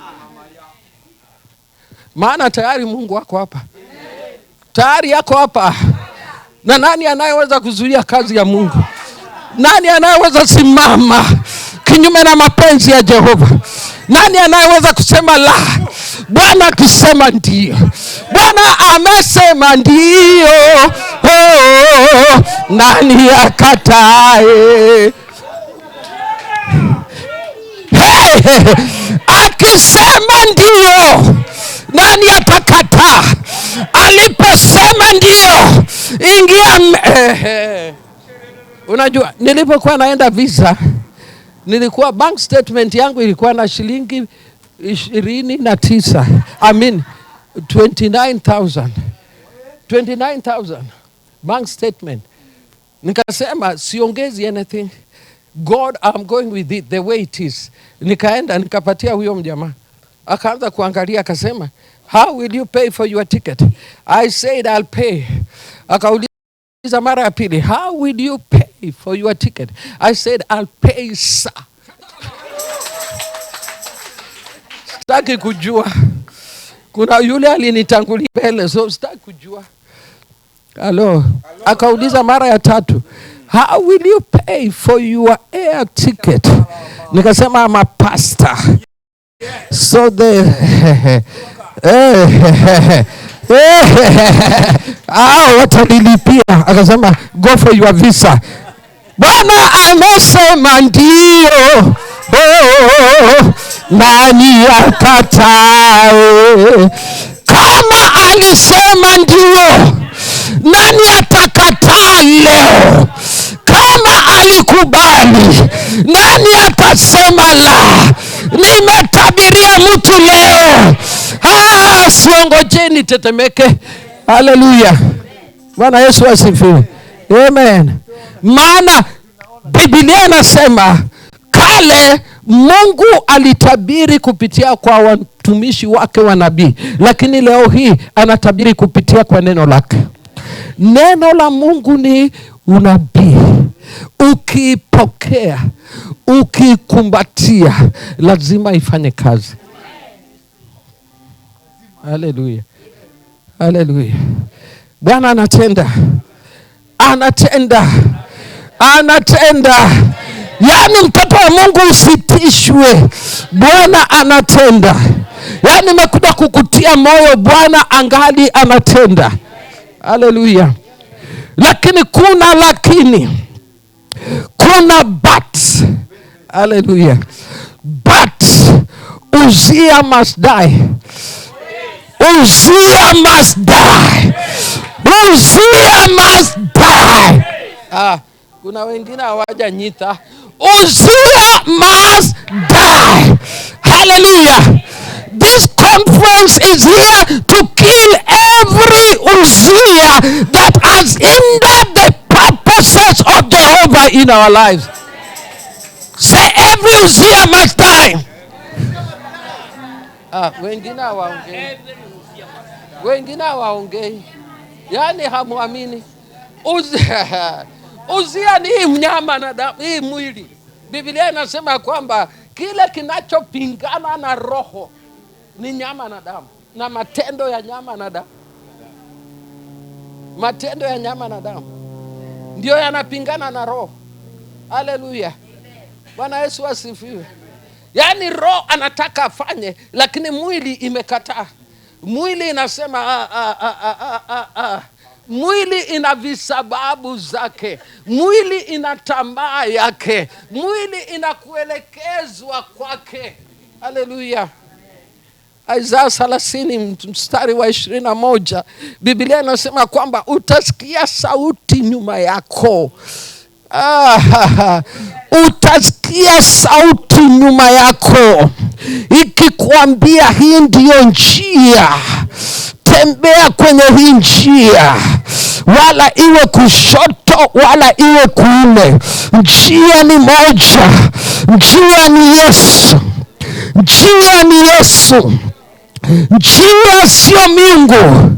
Maana tayari Mungu wako hapa. Tayari yako hapa. Na nani anayeweza kuzuia kazi ya Mungu? Nani anayeweza simama kinyume na mapenzi ya Jehova? Nani anayeweza kusema la? Bwana akisema ndio. Bwana amesema ndio. Oh, nani akatae? Hey, akisema ndio, nani atakataa? Aliposema ndio, ingia. Unajua nilipokuwa naenda visa, Nilikuwa bank statement yangu ilikuwa na shilingi 29, I mean 29,000. 29,000 bank statement. Nikasema siongezi anything. God, I'm going with it the way it is. Nikaenda nikapatia huyo mjamaa. Akaanza kuangalia akasema, how will you pay for your ticket? I said I'll pay. Akauliza mara ya pili, how will you pay for your ticket? I said I'll pay, sir. Sitaki kujua. Kuna yule alinitangulia mbele, so sitaki kujua. Halo. Akauliza mara ya tatu, how will you pay for your air ticket? Nikasema I'm a pastor. So the watanilipia. Akasema go for your visa. Bwana amesema ndio. Oh, nani akatae? Kama alisema ndio, nani atakataa leo? Kama alikubali, nani atasema la? Nimetabiria mtu leo. Siongojeni tetemeke. Haleluya. Bwana Yesu asifiwe. Amen. Maana Biblia inasema kale Mungu alitabiri kupitia kwa watumishi wake wa nabii, lakini leo hii anatabiri kupitia kwa neno lake. Neno la Mungu ni unabii. Ukipokea, ukikumbatia, lazima ifanye kazi. Haleluya. Haleluya. Bwana anatenda. Anatenda. Anatenda. Yaani mtoto wa Mungu usitishwe. Bwana anatenda. Yaani nimekuja kukutia moyo, Bwana angali anatenda. Haleluya. Lakini kuna lakini. Kuna but. Haleluya. But Uzia must die. Uzia must die. Uzia must die. Kuna wengine hawajanyita. Uzia must die. Hallelujah. This conference is here to kill every Uzia that has hindered the purposes of Jehovah in our lives. Say every Uzia must die. Wengine hawaongei. Wengine hawaongei. Yaani hamuamini. Uzia ni mnyama na hii mwili. Biblia inasema kwamba kile kinachopingana na roho ni nyama na damu, na matendo ya nyama na damu. Matendo ya nyama na damu ndio yanapingana na roho. Haleluya. Bwana Yesu asifiwe. Yaani roho anataka afanye, lakini mwili imekataa. Mwili inasema Mwili ina visababu zake. Mwili ina tamaa yake. Mwili inakuelekezwa kwake. Haleluya. Isaya 30 mstari wa 21, Biblia inasema kwamba utasikia sauti nyuma yako. Utasikia sauti nyuma yako ikikwambia hii ndiyo njia, tembea kwenye hii njia, wala iwe kushoto wala iwe kuume. Njia ni moja, njia ni Yesu. Njia ni Yesu. Njia sio miungu.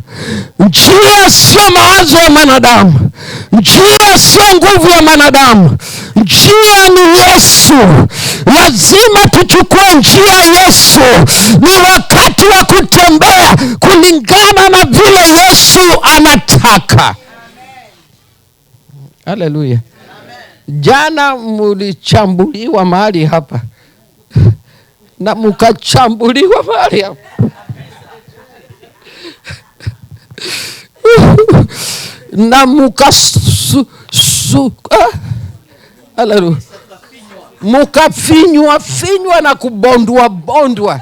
Njia sio mawazo ya mwanadamu. Njia sio nguvu ya mwanadamu. Njia ni Yesu. Lazima tuchukue njia Yesu. Ni wakati wa kutembea kulingana na vile Yesu anataka. Haleluya. Jana mulichambuliwa mahali hapa. Na mukachambuliwa mahali hapa. Na mukafinywa finywa na kubondwa bondwa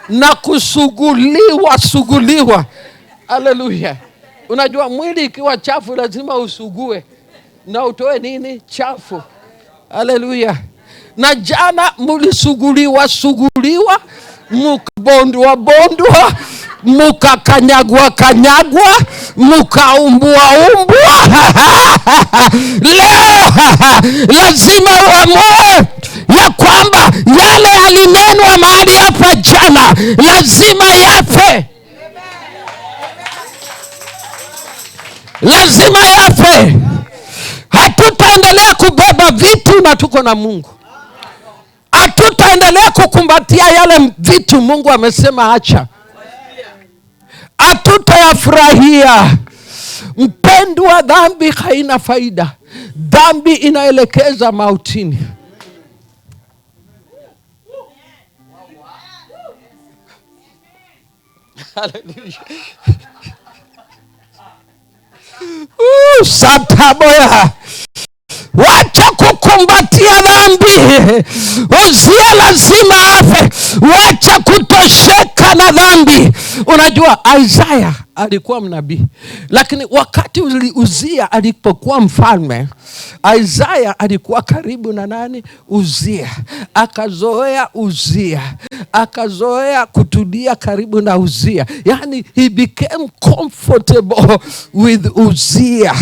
na kusuguliwa suguliwa. Haleluya. Unajua mwili ikiwa chafu lazima usugue na utoe nini chafu. Haleluya. Na jana mulisuguliwa suguliwa, mukabondwa bondwa, mukakanyagwa kanyagwa, mukaumbwa umbwa. Leo lazima uamue ya kwamba yale yalinenwa mahali hapa jana lazima yafe. Lazima yafe. Hatutaendelea kubeba vitu na tuko na Mungu. Hatutaendelea kukumbatia yale vitu Mungu amesema acha. Hatutayafurahia. Mpendwa, dhambi haina faida. Dhambi inaelekeza mautini. Hallelujah. Sataboya. Wacha kukumbatia dhambi. Uzia lazima afe. Wacha kutosheka na dhambi. Unajua Isaya alikuwa mnabii, lakini wakati Uzia alipokuwa mfalme, Isaya alikuwa karibu na nani? Uzia. Akazoea Uzia, akazoea kutulia karibu na Uzia. Yani he became comfortable with Uzia.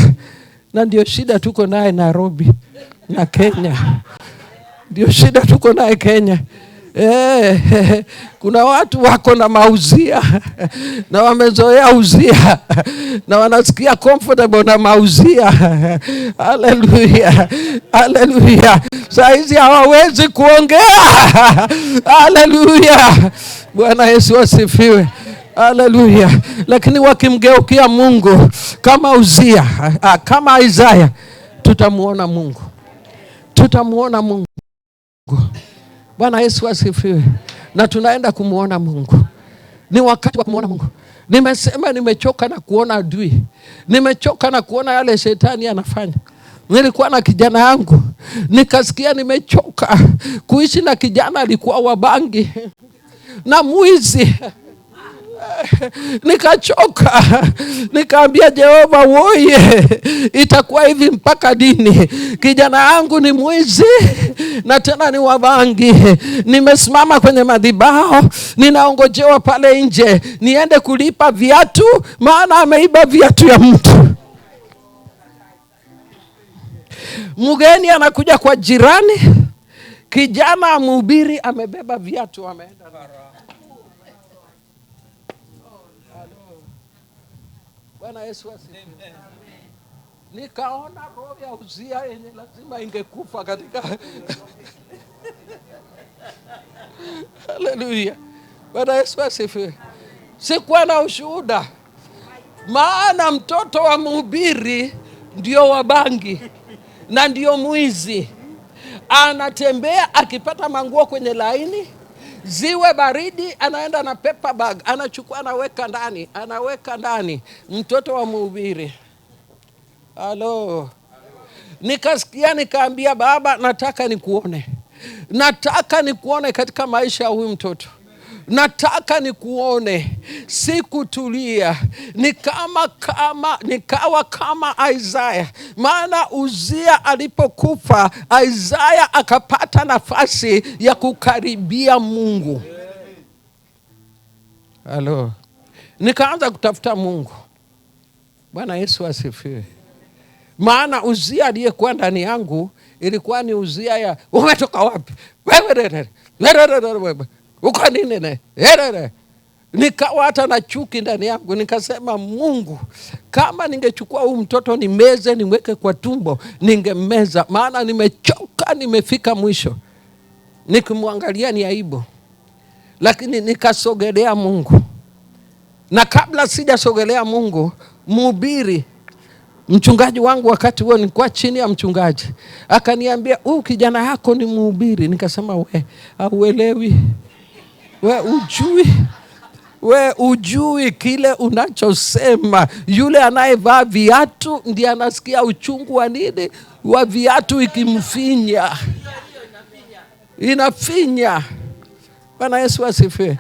Na ndio shida tuko naye Nairobi na Kenya. Ndio shida tuko naye Kenya. Kuna watu wako na mauzia na wamezoea uzia na wanasikia comfortable na mauzia. Hallelujah. Hallelujah. Saa hizi hawawezi kuongea. Hallelujah. Bwana Yesu asifiwe. Hallelujah. Lakini wakimgeukia Mungu kama Uzia, kama Isaya, tutamuona Mungu. Tutamuona Mungu. Bwana Yesu asifiwe. Na tunaenda kumuona Mungu. Ni wakati wa kumuona Mungu. Nimesema nimechoka na kuona adui. Nimechoka na kuona yale shetani anafanya. Nilikuwa na kijana yangu, nikasikia nimechoka kuishi na kijana alikuwa wabangi na mwizi. Nikachoka, nikaambia Jehova, woye, itakuwa hivi mpaka dini? Kijana yangu ni mwizi na tena ni wabangi. Nimesimama kwenye madhabahu, ninaongojewa pale nje niende kulipa viatu, maana ameiba viatu ya mtu. Mgeni anakuja kwa jirani, kijana amhubiri, amebeba viatu ameenda. Bwana Yesu asifiwe. Nikaona roho ya Uzia yenye lazima ingekufa katika. Hallelujah. Bwana Yesu asifiwe. Sikuwa na ushuhuda, maana mtoto wa mhubiri ndio wabangi na ndio mwizi. Anatembea akipata manguo kwenye laini, ziwe baridi, anaenda na paper bag, anachukua anaweka ndani, anaweka ndani. Mtoto wa mhubiri. Halo. Nikasikia nikaambia Baba, nataka nikuone. Nataka nikuone katika maisha ya huyu mtoto. Nataka nikuone. Sikutulia. Nikawa kama Isaya. Maana Uzia alipokufa, Isaya akapata nafasi ya kukaribia Mungu. Halo. Nikaanza kutafuta Mungu. Bwana Yesu asifiwe. Maana Uzia aliyekuwa ndani yangu ilikuwa ni Uzia ya umetoka wapi? Wewe uko nini ne? Nikawa hata na chuki ndani yangu. Nikasema Mungu, kama ningechukua huyu mtoto nimeze nimweke kwa tumbo, ningemeza, maana nimechoka, nimefika mwisho. Nikimwangalia ni aibu. Lakini nikasogelea Mungu. Na kabla sijasogelea Mungu, mhubiri, mchungaji wangu wakati huo nilikuwa chini ya mchungaji, akaniambia huyu kijana yako ni mhubiri. Nikasema we hauelewi. We ujui. We ujui kile unachosema. Yule anayevaa viatu ndiye anasikia uchungu wa nini? Wa viatu ikimfinya. Inafinya. Bwana Yesu asifiwe.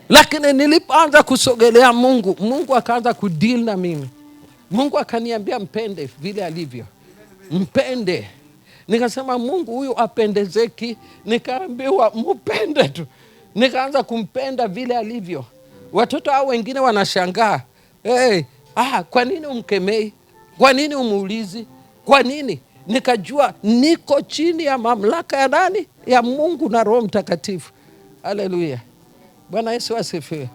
Lakini nilipoanza kusogelea Mungu, Mungu akaanza kudeal na mimi. Mungu akaniambia mpende vile alivyo. Mpende. Nikasema Mungu huyu apendezeki. Nikaambiwa mupende tu. Nikaanza kumpenda vile alivyo. Watoto hao wengine wanashangaa. Hey, kwa nini umkemei? Kwa nini umuulizi? Kwa nini? Nikajua niko chini ya mamlaka ya nani? Ya Mungu na Roho Mtakatifu. Haleluya. Bwana Yesu asifiwe.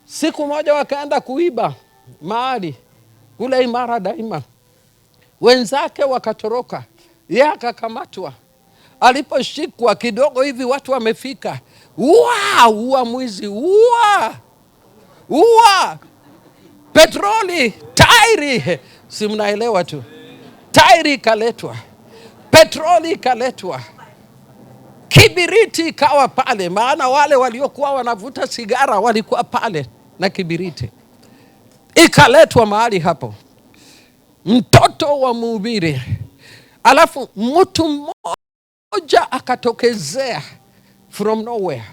Siku moja wakaenda kuiba mahali kule Imara Daima. Wenzake wakatoroka, yeye akakamatwa. Aliposhikwa kidogo hivi watu wamefika. Uwa mwizi, uwa petroli, tairi, si mnaelewa tu. Tairi ikaletwa, petroli ikaletwa, kibiriti ikawa pale, maana wale waliokuwa wanavuta sigara walikuwa pale na kibiriti. Ikaletwa mahali hapo, mtoto wa mhubiri. Alafu mtu mmoja akatokezea from nowhere,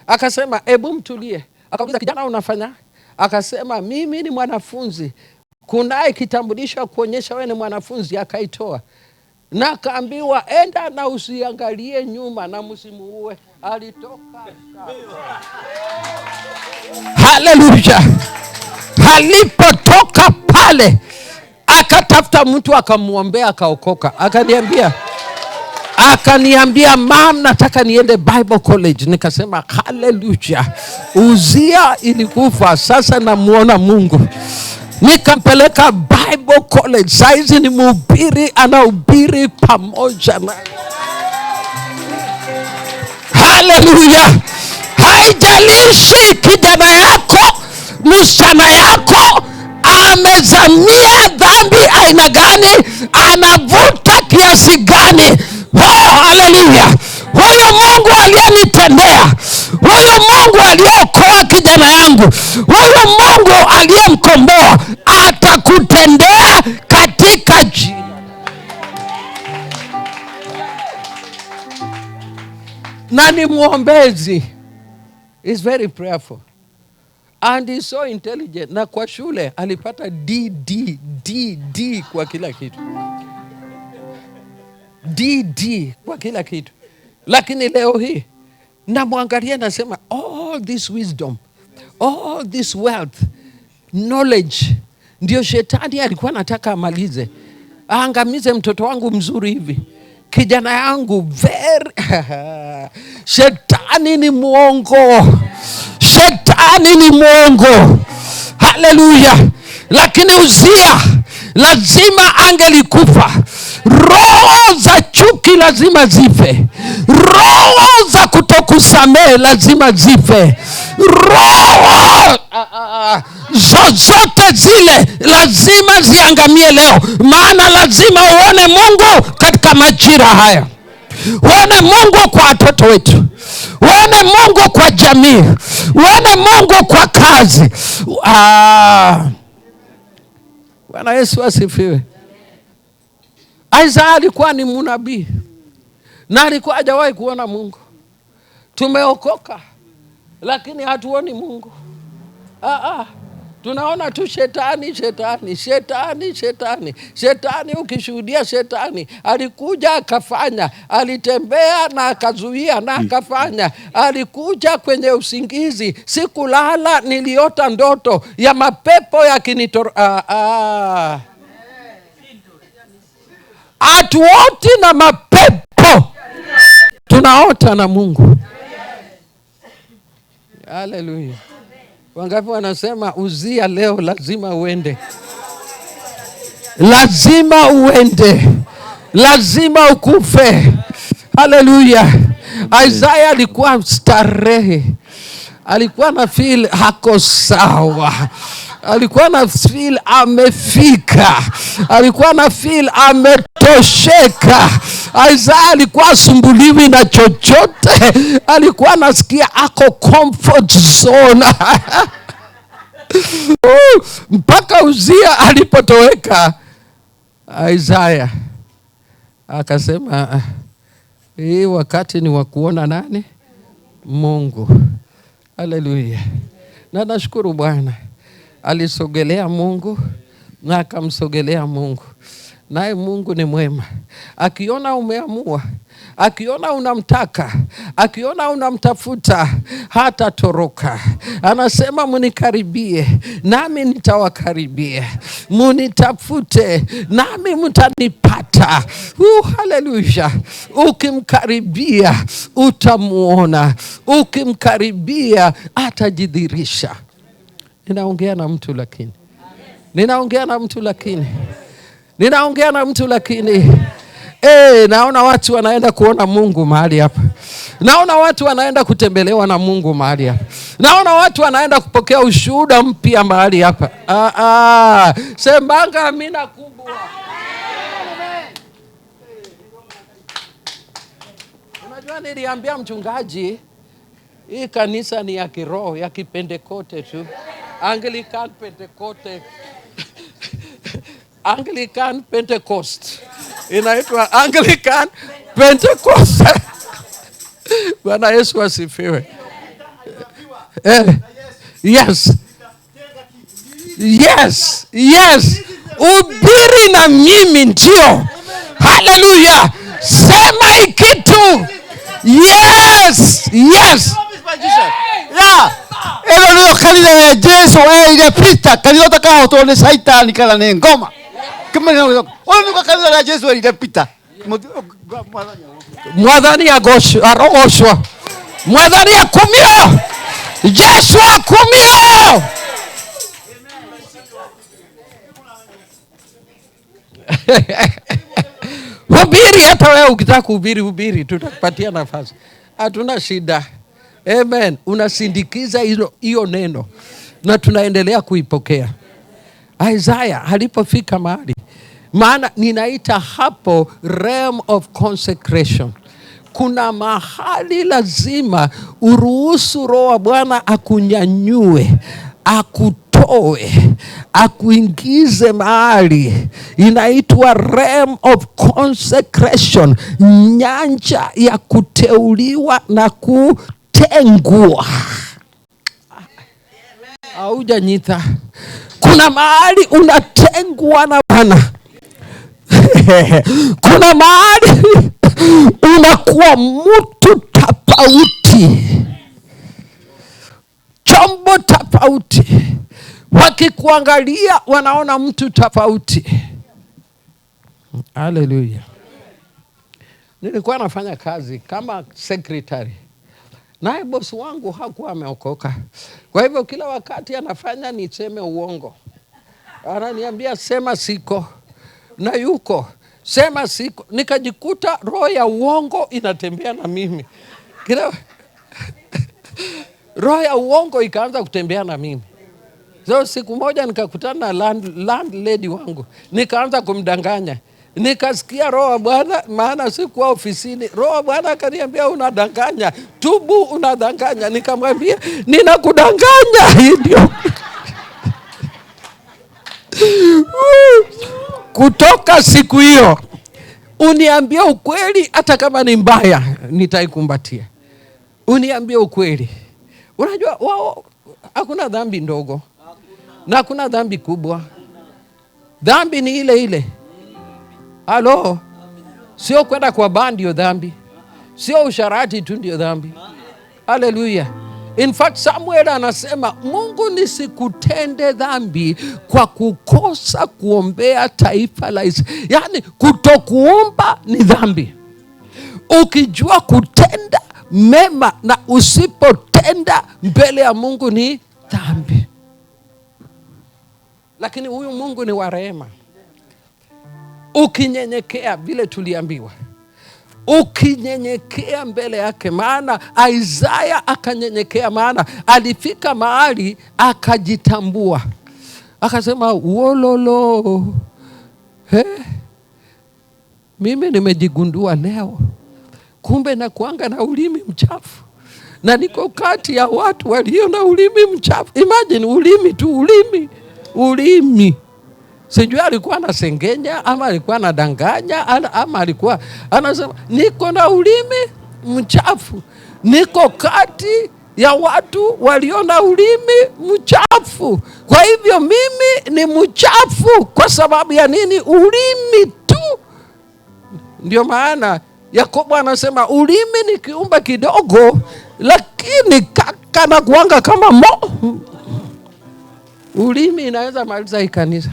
akasema ebu mtulie. Akauliza, kijana unafanya? Akasema mimi ni mwanafunzi. Kunaye kitambulisho kuonyesha wewe ni mwanafunzi? Akaitoa na akaambiwa enda na usiangalie nyuma na msimuue. Alitoka. Haleluya. Alipotoka pale akatafuta mtu akamuombea, akaokoka. Akaniambia mam, nataka niende Bible College. Nikasema haleluya. Uzia ilikufa, sasa namuona Mungu. Nikampeleka Bible College. Saizi ni mhubiri, anahubiri pamoja na. Haleluya. Haijalishi kijana yako, msichana yako amezamia dhambi aina gani, anavuta kiasi gani. Oh, haleluya. Huyo Mungu aliyenitendea, huyo Mungu aliyeokoa kijana yangu, huyo Mungu aliyemkomboa atakutendea katika jina. Na ni muombezi. He's very prayerful. And he's so intelligent. Na kwa shule alipata D, D, D, D kwa kila kitu. D, D kwa kila kitu. Lakini leo hii namwangalia nasema all this wisdom, all this wealth, knowledge, ndio shetani alikuwa anataka amalize. Aangamize mtoto wangu mzuri hivi. Kijana yangu very shetani ni mwongo. Shetani ni mwongo. Haleluya. Lakini Uzia lazima angelikufa. Roho za chuki lazima zife. Roho za kutokusamehe lazima zife. Roho zozote zile lazima ziangamie leo. Maana lazima uone Mungu katika majira haya. Uone Mungu kwa watoto wetu. Uone Mungu kwa jamii. Uone Mungu kwa kazi. Bwana Yesu asifiwe. Isaya alikuwa ni mnabii na alikuwa hajawahi kuona Mungu. Tumeokoka lakini hatuoni Mungu. Tunaona tu shetani, shetani, shetani, shetani. Shetani, ukishuhudia shetani alikuja akafanya, alitembea na akazuia na akafanya. Alikuja kwenye usingizi, sikulala, niliota ndoto ya mapepo yakinitor. Hatuoti na mapepo, tunaota na Mungu. Haleluya. Wangapi wanasema Uzia leo lazima uende? Lazima uende. Lazima ukufe. Haleluya. Isaya alikuwa starehe. Alikuwa na feel hako sawa. Alikuwa na feel amefika. Alikuwa na feel ametosheka. Isaya alikuwa asumbuliwi na chochote. Alikuwa anasikia ako comfort zone. Mpaka Uzia alipotoweka, Isaya akasema hii wakati ni wa kuona nani? Mungu. Haleluya. Na nashukuru Bwana alisogelea Mungu na akamsogelea Mungu. Naye Mungu ni mwema. Akiona umeamua, akiona unamtaka, akiona unamtafuta, hatatoroka. Anasema mnikaribie, nami nitawakaribia. Munitafute, nami mtanipata. Haleluya. Ukimkaribia utamuona, ukimkaribia atajidhirisha. Ninaongea na mtu lakini. Ninaongea na mtu lakini. Ninaongea na mtu lakini. Naona watu wanaenda kuona Mungu mahali hapa. Naona watu wanaenda kutembelewa na Mungu mahali hapa. Naona watu wanaenda kupokea ushuhuda mpya mahali hapa. Sembanga amina kubwa. Unajua niliambia mchungaji, hii kanisa ni ya kiroho, ya kipentekote tu. Anglican Pentecote. Anglican Pentecost. Inaitwa Anglican Pentecost. Bwana Yesu asifiwe. Yes. Yes. Yes. Ubiri na mimi ndio. Hallelujah. Sema hii kitu. Yes. Yes. Yeah. Ĩno nĩyo kanitha ya Jesu erire Peter, kanitha ũtakahotwo nĩ Caitani kana nĩ ngoma. Ũyũ nĩguo kanitha ya Jesu erire Peter. Mwathani arogoshwa. Mwathani akumio. Jesu akumio. Hubiri hata wewe ukitaka kuhubiri, hubiri, tutakupatia nafasi. Hatuna shida. Amen. Unasindikiza hiyo neno na tunaendelea kuipokea. Isaiah alipofika mahali, maana ninaita hapo realm of consecration. Kuna mahali lazima uruhusu Roho wa Bwana akunyanyue, akutoe, akuingize mahali inaitwa realm of consecration, nyanja ya kuteuliwa na kutengwa. Haujanyita. Kuna mahali unatengwa na Bwana. Kuna mahali unakuwa mtu tofauti, chombo tofauti. Wakikuangalia wanaona mtu tofauti. Hallelujah. Nilikuwa nafanya kazi kama secretary. Naye boss wangu hakuwa ameokoka. Kwa hivyo kila wakati anafanya niseme uongo. Ananiambia sema siko na yuko, sema siko. Nikajikuta roho ya uongo inatembea na mimi. Kila roho ya uongo ikaanza kutembea na mimi. So siku moja nikakutana na landlady wangu, nikaanza kumdanganya. Nikasikia roho wa Bwana, maana sikuwa ofisini. Roho wa Bwana akaniambia unadanganya, tubu, unadanganya. Nikamwambia ninakudanganya. Ndio. Kutoka siku hiyo uniambie ukweli, hata kama ni mbaya nitaikumbatia. Uniambie ukweli. Unajua wao hakuna dhambi ndogo na hakuna dhambi kubwa. Dhambi ni ile ile. Halo, sio kwenda kwa baa ndio dhambi, sio usharati tu ndio dhambi. Hallelujah. In fact, Samuel anasema Mungu nisikutende dhambi kwa kukosa kuombea taifa la Israeli. Yani kutokuomba ni dhambi. Ukijua kutenda mema na usipotenda mbele ya Mungu ni dhambi. Lakini huyu Mungu ni wa rehema. Ukinyenyekea vile tuliambiwa, ukinyenyekea mbele yake, maana Isaiah akanyenyekea, maana alifika mahali akajitambua, akasema wololo, mimi nimejigundua leo, kumbe nakuanga na ulimi mchafu na niko kati ya watu walio na ulimi mchafu. Imagine ulimi tu, ulimi. Sijui alikuwa anasengenya ama alikuwa anadanganya ama alikuwa anasema niko na ulimi mchafu, niko kati ya watu waliona ulimi mchafu. Kwa hivyo mimi ni mchafu kwa sababu ya nini? Ulimi tu. Ndio maana Yakobo anasema ulimi ni kiumbe kidogo, lakini kana kuanga kama mo. Ulimi inaweza maliza hii kanisa.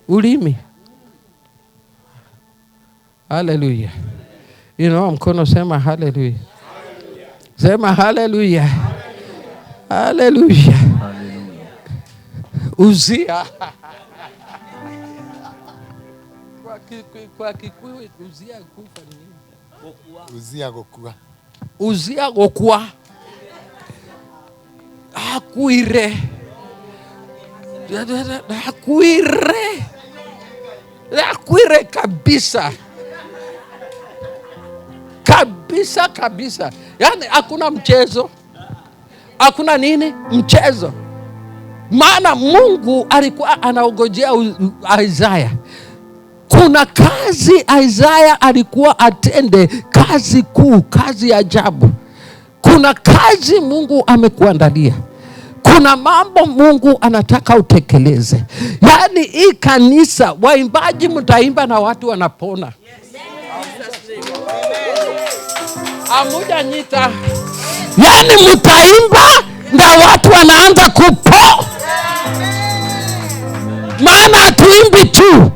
Ulimi. Haleluya. Inua mkono, sema haleluya. Sema haleluya. Haleluya. Uzia. Kwa Kikuyu uzia kufa ni nini? Uzia gukua. Uzia gukua. Akuire. Akuire. Akuire kabisa. Kabisa kabisa. Yaani hakuna mchezo. Hakuna nini? Mchezo. Maana Mungu alikuwa anaongojea Isaya. Kuna kazi Isaya alikuwa atende, kazi kuu, kazi ya ajabu. Kuna kazi Mungu amekuandalia. Kuna mambo Mungu anataka utekeleze. Yaani hii kanisa, waimbaji mtaimba na watu wanapona. Amuja nyita. Yaani mtaimba na watu wanaanza kupo. Maana hatuimbi tu.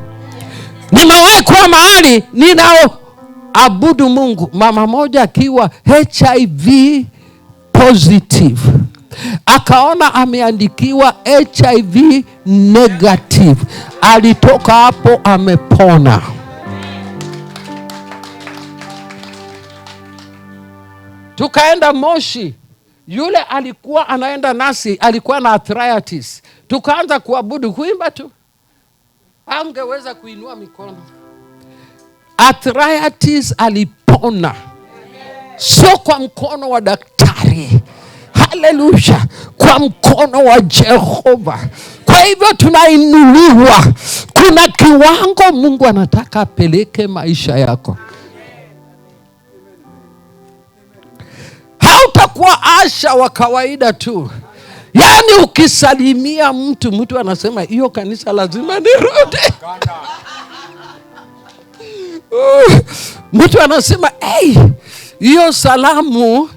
Nimewahi kuwa mahali ninao abudu Mungu, mama moja akiwa HIV positive, akaona ameandikiwa HIV negative, alitoka hapo amepona. Tukaenda Moshi, yule alikuwa anaenda nasi alikuwa na arthritis. Tukaanza kuabudu, kuimba tu, angeweza kuinua mikono. Arthritis alipona, sio kwa mkono wa daktari. Haleluya, kwa mkono wa Jehova. Kwa hivyo tunainuliwa. Kuna kiwango Mungu anataka apeleke maisha yako. Hautakuwa asha wa kawaida tu. Yaani ukisalimia mtu, mtu anasema hiyo kanisa lazima nirudi. Mtu anasema hey, hiyo salamu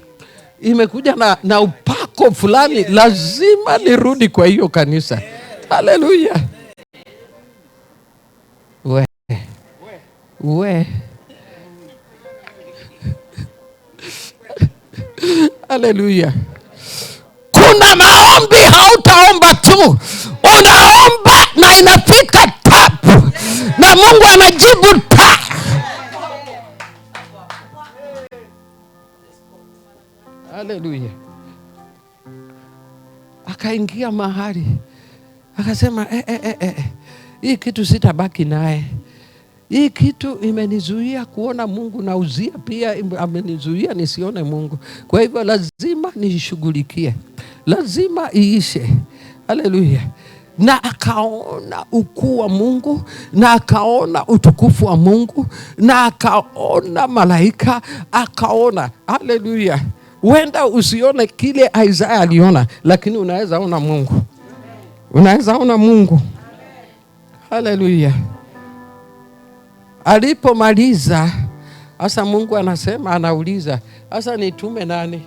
imekuja na upako fulani, lazima nirudi kwa hiyo kanisa. Haleluya. We. We. Haleluya. Kuna maombi hautaomba tu, unaomba na inafika tap, na Mungu anajibu ta. Haleluya. Akaingia mahali akasema hii kitu sitabaki naye. Hii kitu imenizuia kuona Mungu, na Uzia pia amenizuia nisione Mungu. Kwa hivyo lazima nishughulikie, lazima iishe. Haleluya. Na akaona ukuu wa Mungu, na akaona utukufu wa Mungu, na akaona malaika, akaona. Haleluya. Wenda usione kile Isaya aliona, lakini unaweza ona Mungu. Unaweza ona Mungu. Haleluya. Alipomaliza, sasa Mungu anasema, anauliza, sasa nitume nani?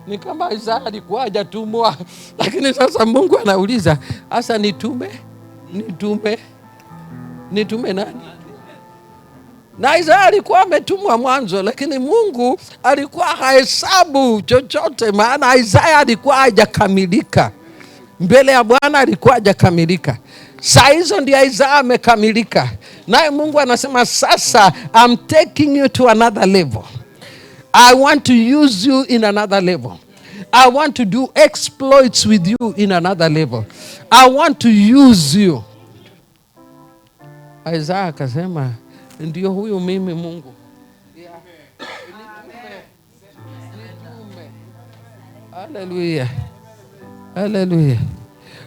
Ni kama Isaya alikuwa hajatumwa, lakini sasa Mungu anauliza, sasa nitume nani? Na Isaya alikuwa ametumwa mwanzo, lakini Mungu alikuwa hahesabu chochote, maana Isaya alikuwa hajakamilika. Mbele ya Bwana alikuwa hajakamilika. Saa hizo ndio Isaya amekamilika. Naye Mungu anasema sasa, I'm taking you to another level. I want to use you in another level. I want to do exploits with you in another level. I want to use you. Isaya akasema, ndio huyu mimi Mungu. Nitume. Haleluya. Haleluya.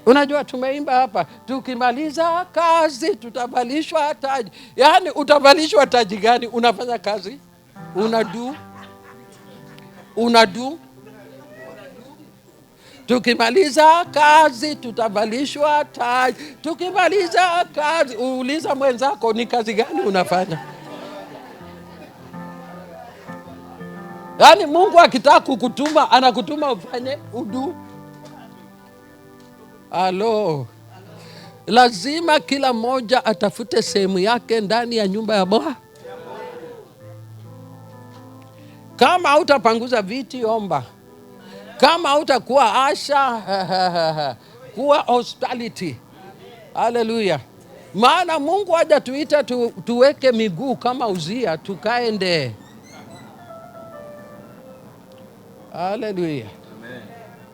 Unajua tumeimba hapa, tukimaliza kazi tutavalishwa taji. Yaani utavalishwa taji gani? Unafanya kazi? Unadu. Tukimaliza kazi tutavalishwa taji. Tukimaliza kazi, uuliza mwenzako ni kazi gani unafanya? Yaani Mungu akitaka kukutuma anakutuma ufanye udu. Alo. Lazima kila mmoja atafute sehemu yake ndani ya nyumba ya Bwana. Kama hautapanguza viti, omba. Kama hautakuwa asha, kuwa hospitality. Haleluya. Maana Mungu hajatuita tuweke miguu kama Uzia tukaende. Haleluya.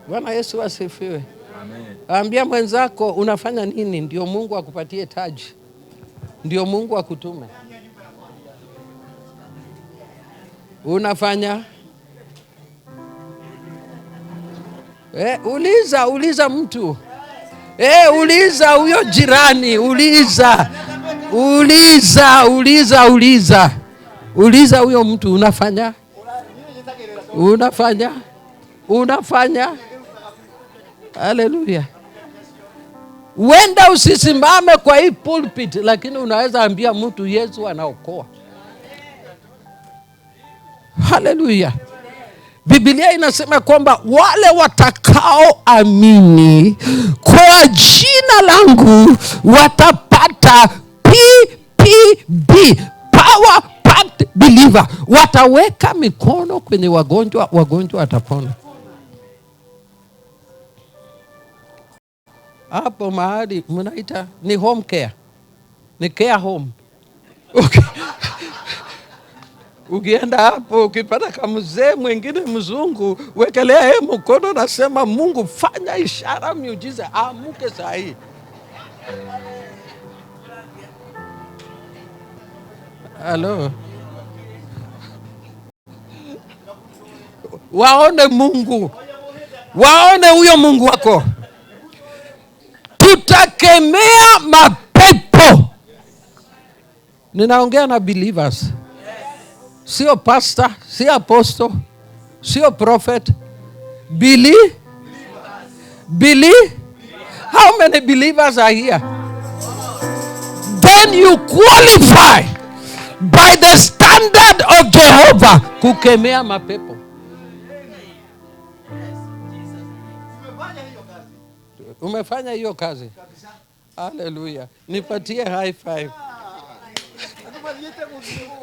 Bwana Yesu asifiwe. Amen. Ambia mwenzako unafanya nini ndio Mungu akupatie taji. Ndio Mungu akutume. Unafanya? Uliza mtu. Uliza huyo jirani, uliza. Uliza. Uliza huyo mtu unafanya? Unafanya? Haleluya. Wenda usisimame kwa hii pulpit, lakini unaweza ambia mtu Yesu anaokoa. Haleluya. Biblia inasema kwamba wale watakao amini kwa jina langu watapata PPB, Power Packed Believer. Wataweka mikono kwenye wagonjwa, wagonjwa watapona. Hapo mahali mnaita ni home care. Ni care home. Okay. Ukienda hapo ukipata kama mzee mwingine mzungu, wekelea yeye mkono nasema Mungu fanya ishara miujiza, amuke saa hii. Hello. Waone Mungu. Waone huyo Mungu wako. Tutakemea mapepo. Ninaongea na believers. Sio pastor, sio apostle, sio prophet. Believe. How many believers are here? Then you qualify by the standard of Jehovah kukemea mapepo. Umefanya hiyo kazi. Hallelujah. Nipatie high five.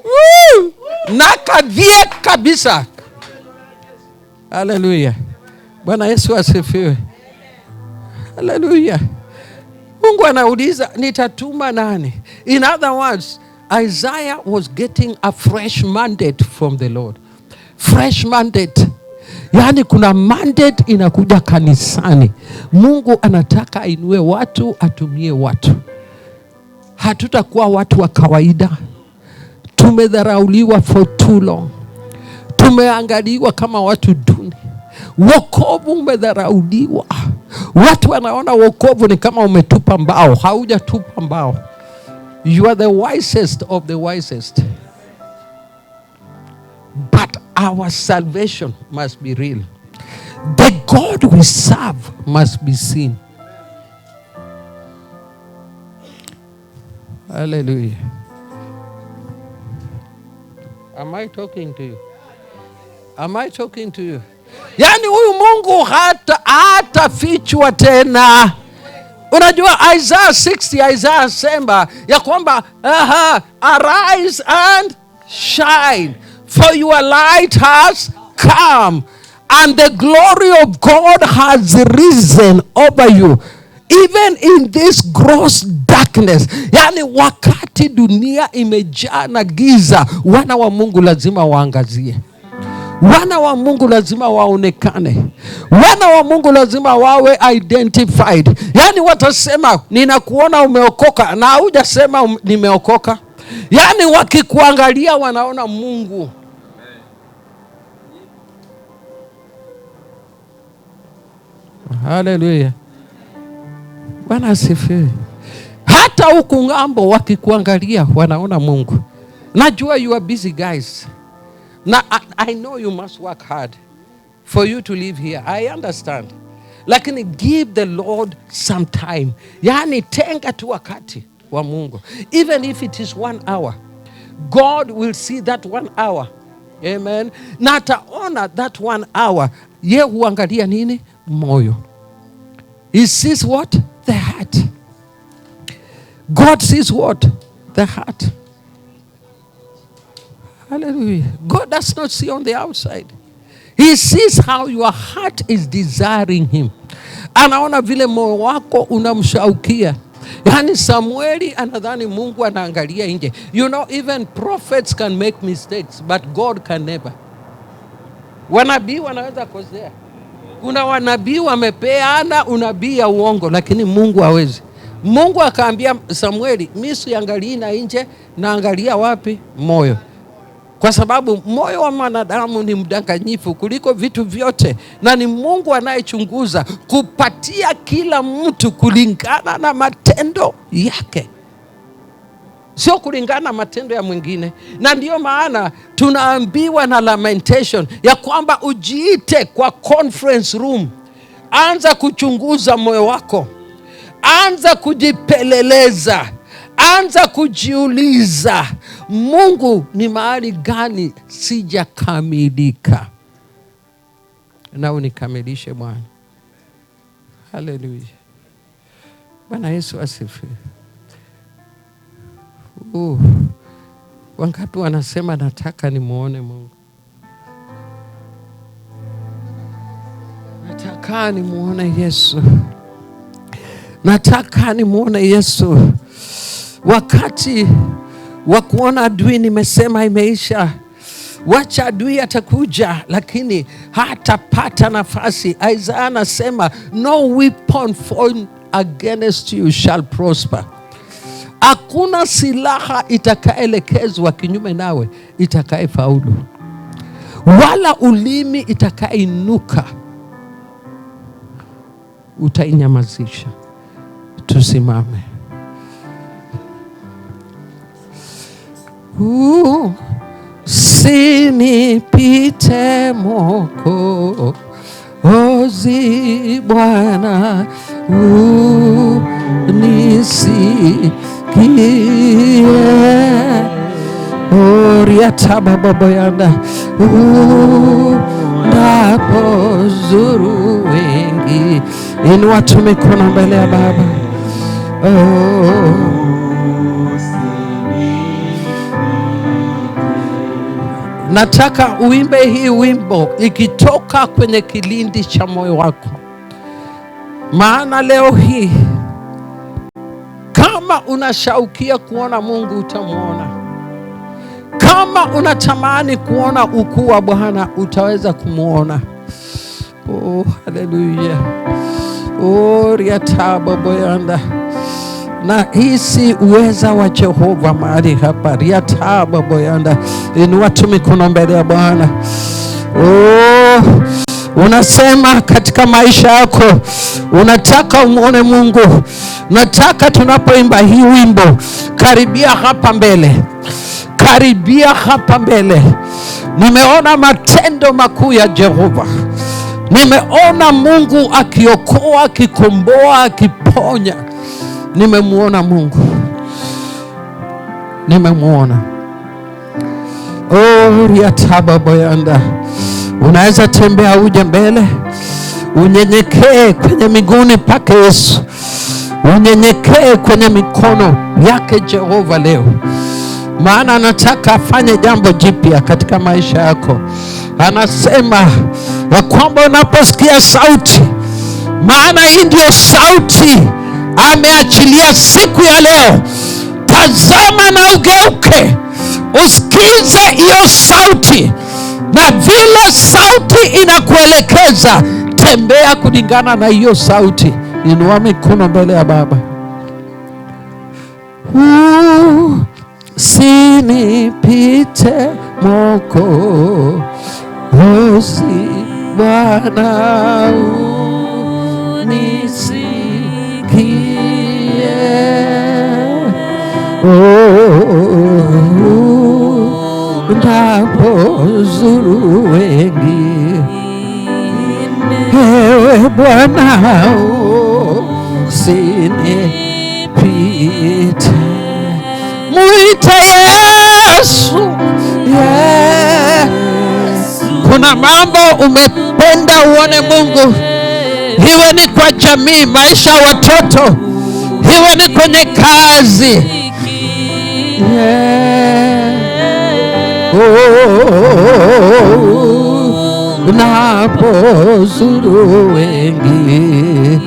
Woo! Nakadhie kabisa. Hallelujah. Bwana Yesu asifiwe. Hallelujah. Mungu anauliza nitatuma nani? In other words, Isaiah was getting a fresh mandate from the Lord. Fresh mandate. Yaani kuna mandate inakuja kanisani. Mungu anataka ainue watu, atumie watu. Hatutakuwa watu wa kawaida. Tumedharauliwa for too long. Tumeangaliwa kama watu duni. Wokovu umedharauliwa. Watu wanaona wokovu ni kama umetupa mbao. Haujatupa mbao. You are the wisest of the wisest. But our salvation must be real. The God we serve must be seen. Hallelujah. Am I talking to you? Am I talking to you? Yani huyu Mungu hatafichwa tena. Unajua Isaiah 60, Isaiah sema ya kwamba arise and shine, for your light has come and the glory of God has risen over you. Even in this gross darkness. Yani wakati dunia imejaa na giza, wana wa Mungu lazima waangazie. Wana wa Mungu lazima waonekane. Wana wa Mungu lazima wawe identified. Yani watasema ninakuona umeokoka na hujasema nimeokoka. Yani wakikuangalia wanaona Mungu. Hallelujah. Bwana asifiwe. Hata huku ng'ambo wakikuangalia wanaona Mungu. Najua you are busy guys. Now, I know you must work hard for you to live here. I understand. Lakini give the Lord some time, yaani tenga tu wakati wa Mungu, even if it is 1 hour, God will see that 1 hour. Amen. Na ataona that 1 hour. Ye huangalia nini? Moyo. He sees what? The heart. God sees what? The heart. Hallelujah. God does not see on the outside. He sees how your heart is desiring him. Anaona vile moyo wako unamshaukia. Yaani Samueli anadhani Mungu anaangalia nje. You know, even prophets can make mistakes, but God can never. Wanabii wanaweza kosea. Kuna wanabii wamepeana unabii ya uongo, lakini Mungu hawezi. Mungu akaambia Samueli, mimi siangalii na nje, naangalia wapi? Moyo. Kwa sababu moyo wa mwanadamu ni mdanganyifu kuliko vitu vyote, na ni Mungu anayechunguza kupatia kila mtu kulingana na matendo yake, sio kulingana na matendo ya mwingine. Na ndiyo maana tunaambiwa na Lamentation ya kwamba ujiite kwa conference room, anza kuchunguza moyo wako, anza kujipeleleza, anza kujiuliza, Mungu ni mahali gani sijakamilika, na unikamilishe Bwana. Haleluya. Bwana Yesu asifiwe. Wangapi wanasema nataka nimuone Mungu? Nataka nimuone Yesu. Nataka nimuone Yesu. Wakati wa kuona adui nimesema imeisha. Wacha adui atakuja, lakini hatapata nafasi. Isaiah anasema no weapon formed against you shall prosper. Hakuna silaha itakaelekezwa kinyume nawe itakayefaulu, wala ulimi itakainuka utainyamazisha. Tusimame. Usinipite Mwokozi Bwana, unisikie. Oriatabababoyanda, unapozuru wengi. Inua tu mikono mbele ya Baba. Oh. Nataka uimbe hii wimbo ikitoka kwenye kilindi cha moyo wako. Maana leo hii kama unashaukia kuona Mungu utamuona. Kama unatamani kuona ukuu wa Bwana utaweza kumuona. Oh, haleluya. Oh, riatababoyanda. Na hisi uweza wa Jehova mahali hapa. Riatababoyanda. Inua tu mikono mbele ya Bwana. Oh, unasema katika maisha yako unataka umuone Mungu. Nataka tunapoimba hii wimbo, karibia hapa mbele. Karibia hapa mbele. Nimeona matendo makuu ya Jehova. Nimeona Mungu akiokoa, akikomboa, akiponya. Nimemuona Mungu. Nimemuona. Oh, riatababoyanda. Unaweza tembea uje mbele, unyenyekee kwenye miguuni pake Yesu, unyenyekee kwenye mikono yake Jehova leo. Maana anataka afanye jambo jipya katika maisha yako. Anasema ya kwamba unaposikia sauti, maana hii ndio sauti ameachilia siku ya leo, tazama na ugeuke, usikize hiyo sauti. Na vile sauti inakuelekeza, tembea kulingana na hiyo sauti. Inua mikono mbele ya Baba. Usinipite Mwokozi Bwana, unisikie. Unapozuru wengi, ewe Bwana usinipite. Muite Yesu, yeah. Kuna mambo umependa uone Mungu, iwe ni kwa jamii, maisha ya watoto, iwe ni kwenye kazi, yeah. Oh, unapozuru wengi,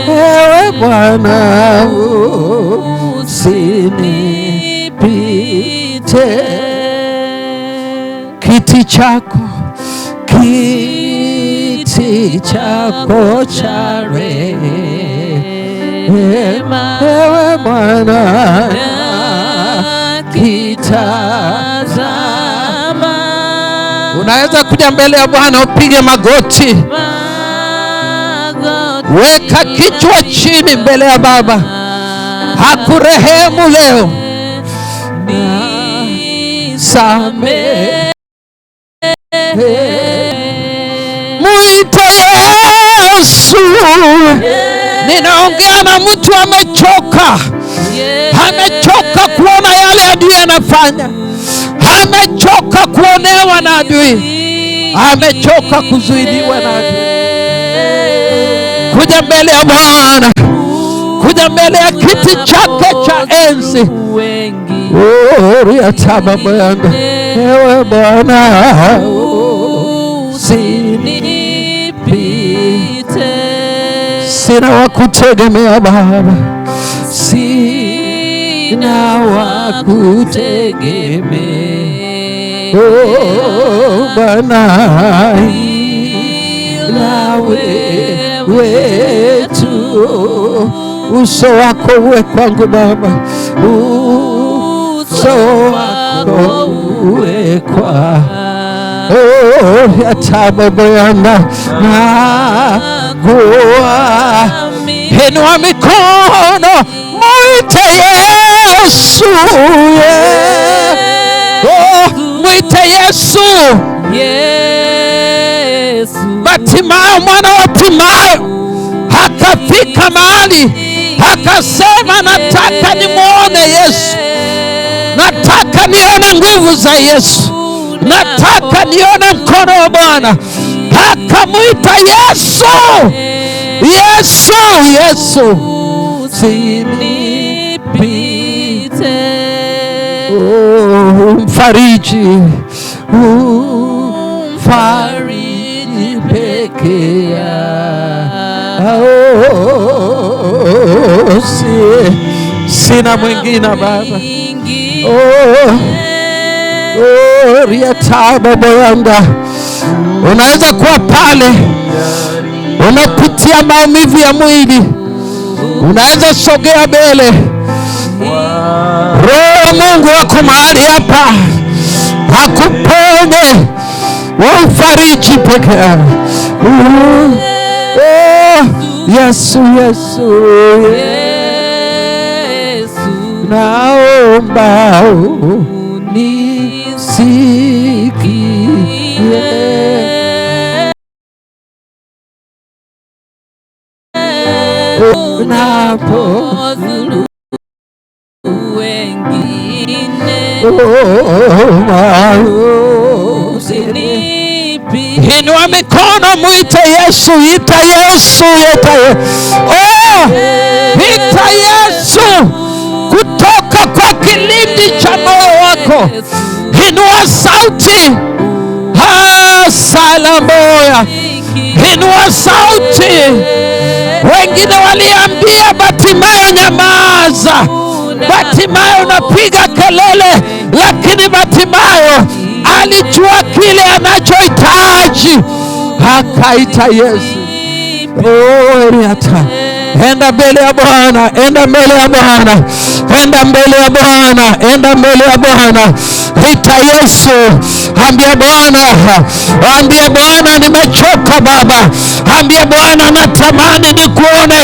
ewe Bwana usinipite. Kiti chako, kiti chako cha rehema, ewe Bwana kitazama. Unaweza kuja mbele ya Bwana upige magoti, weka kichwa chini mbele ya Baba, hakurehemu leo. Samehe, muite Yesu. Ninaongea na mtu amechoka, amechoka kuona yale adui anafanya, amechoka kuonewa na adui, amechoka kuzuiliwa na adui. Kuja mbele ya Bwana, kuja mbele ya kiti chake cha enzi. Yangu, ewe Bwana usinipite. Sina wa kutegemea Baba, sina wa kutegemea, oh Bwana, ila wewe tu. Uso wako uwe kwangu Baba, uso wako uwe kwa, oh yatababayana na kuwa. Inua mikono, muite Yesu, yeah. Oh, muite Yesu. Bartimayo, mwana wa Timayo, akafika mahali akasema, nataka nimuone Yesu, nataka nione nguvu za Yesu, nataka nione mkono wa Bwana. Akamuita Yesu, Yesu, Yesu, usinipite. Oh, mfariji, umfariji peke yako, sina mwingine Baba. Oh, oh, riatababoyanga. Unaweza kuwa pale unapitia maumivu ya mwili, unaweza sogea mbele. Roho Mungu wako mahali hapa, akuponye, umfariji peke yako. Oh, Yesu, Yesu, Yesu, naomba unisikie. Unapozuru wengine, usinipite. Inua mikono, muite Yesu, ita Yesu, ita Yesu. Oh, ita Yesu kutoka kwa kilindi cha moyo wako. Inua sauti, salamoya. Inua sauti. Wengine waliambia Bartimayo, nyamaza. Bartimayo unapiga kelele, lakini Bartimayo alijua kile anachohitaji, akaita Yesu. Oh, Riata, enda mbele ya Bwana, enda mbele ya Bwana, enda mbele ya Bwana, enda mbele ya Bwana. Ita Yesu, ambia Bwana, ambia Bwana nimechoka Baba, ambia Bwana natamani nikuone,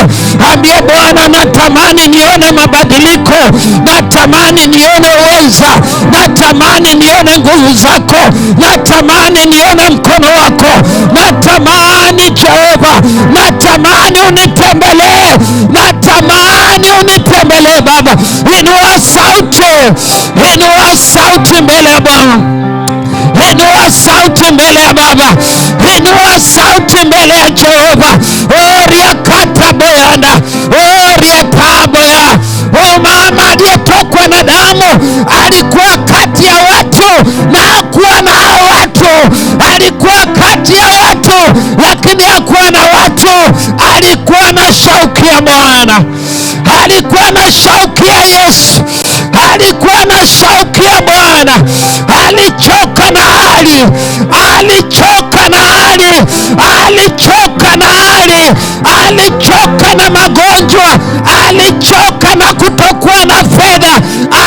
ambia Bwana natamani nione mabadiliko, natamani nione uweza, natamani nione nguvu zako, natamani nione mkono wako, natamani Jehova Baba. Inua sauti, inua sauti mbele ya Bwana. Inua sauti mbele ya Baba. Inua sauti mbele ya Jehova. Oria kataboyanda, oria taboya. O mama aliyetokwa na damu alikuwa kati ya watu na hakuwa na hao watu. Alikuwa kati ya watu lakini hakuwa na watu. Alikuwa na shauku ya Bwana, alikuwa na shauku ya Yesu, alikuwa na shauku ya Bwana. Alichoka na hali, alichoka na hali, alichoka na hali, alichoka na magonjwa, alichoka na kutokuwa na fedha,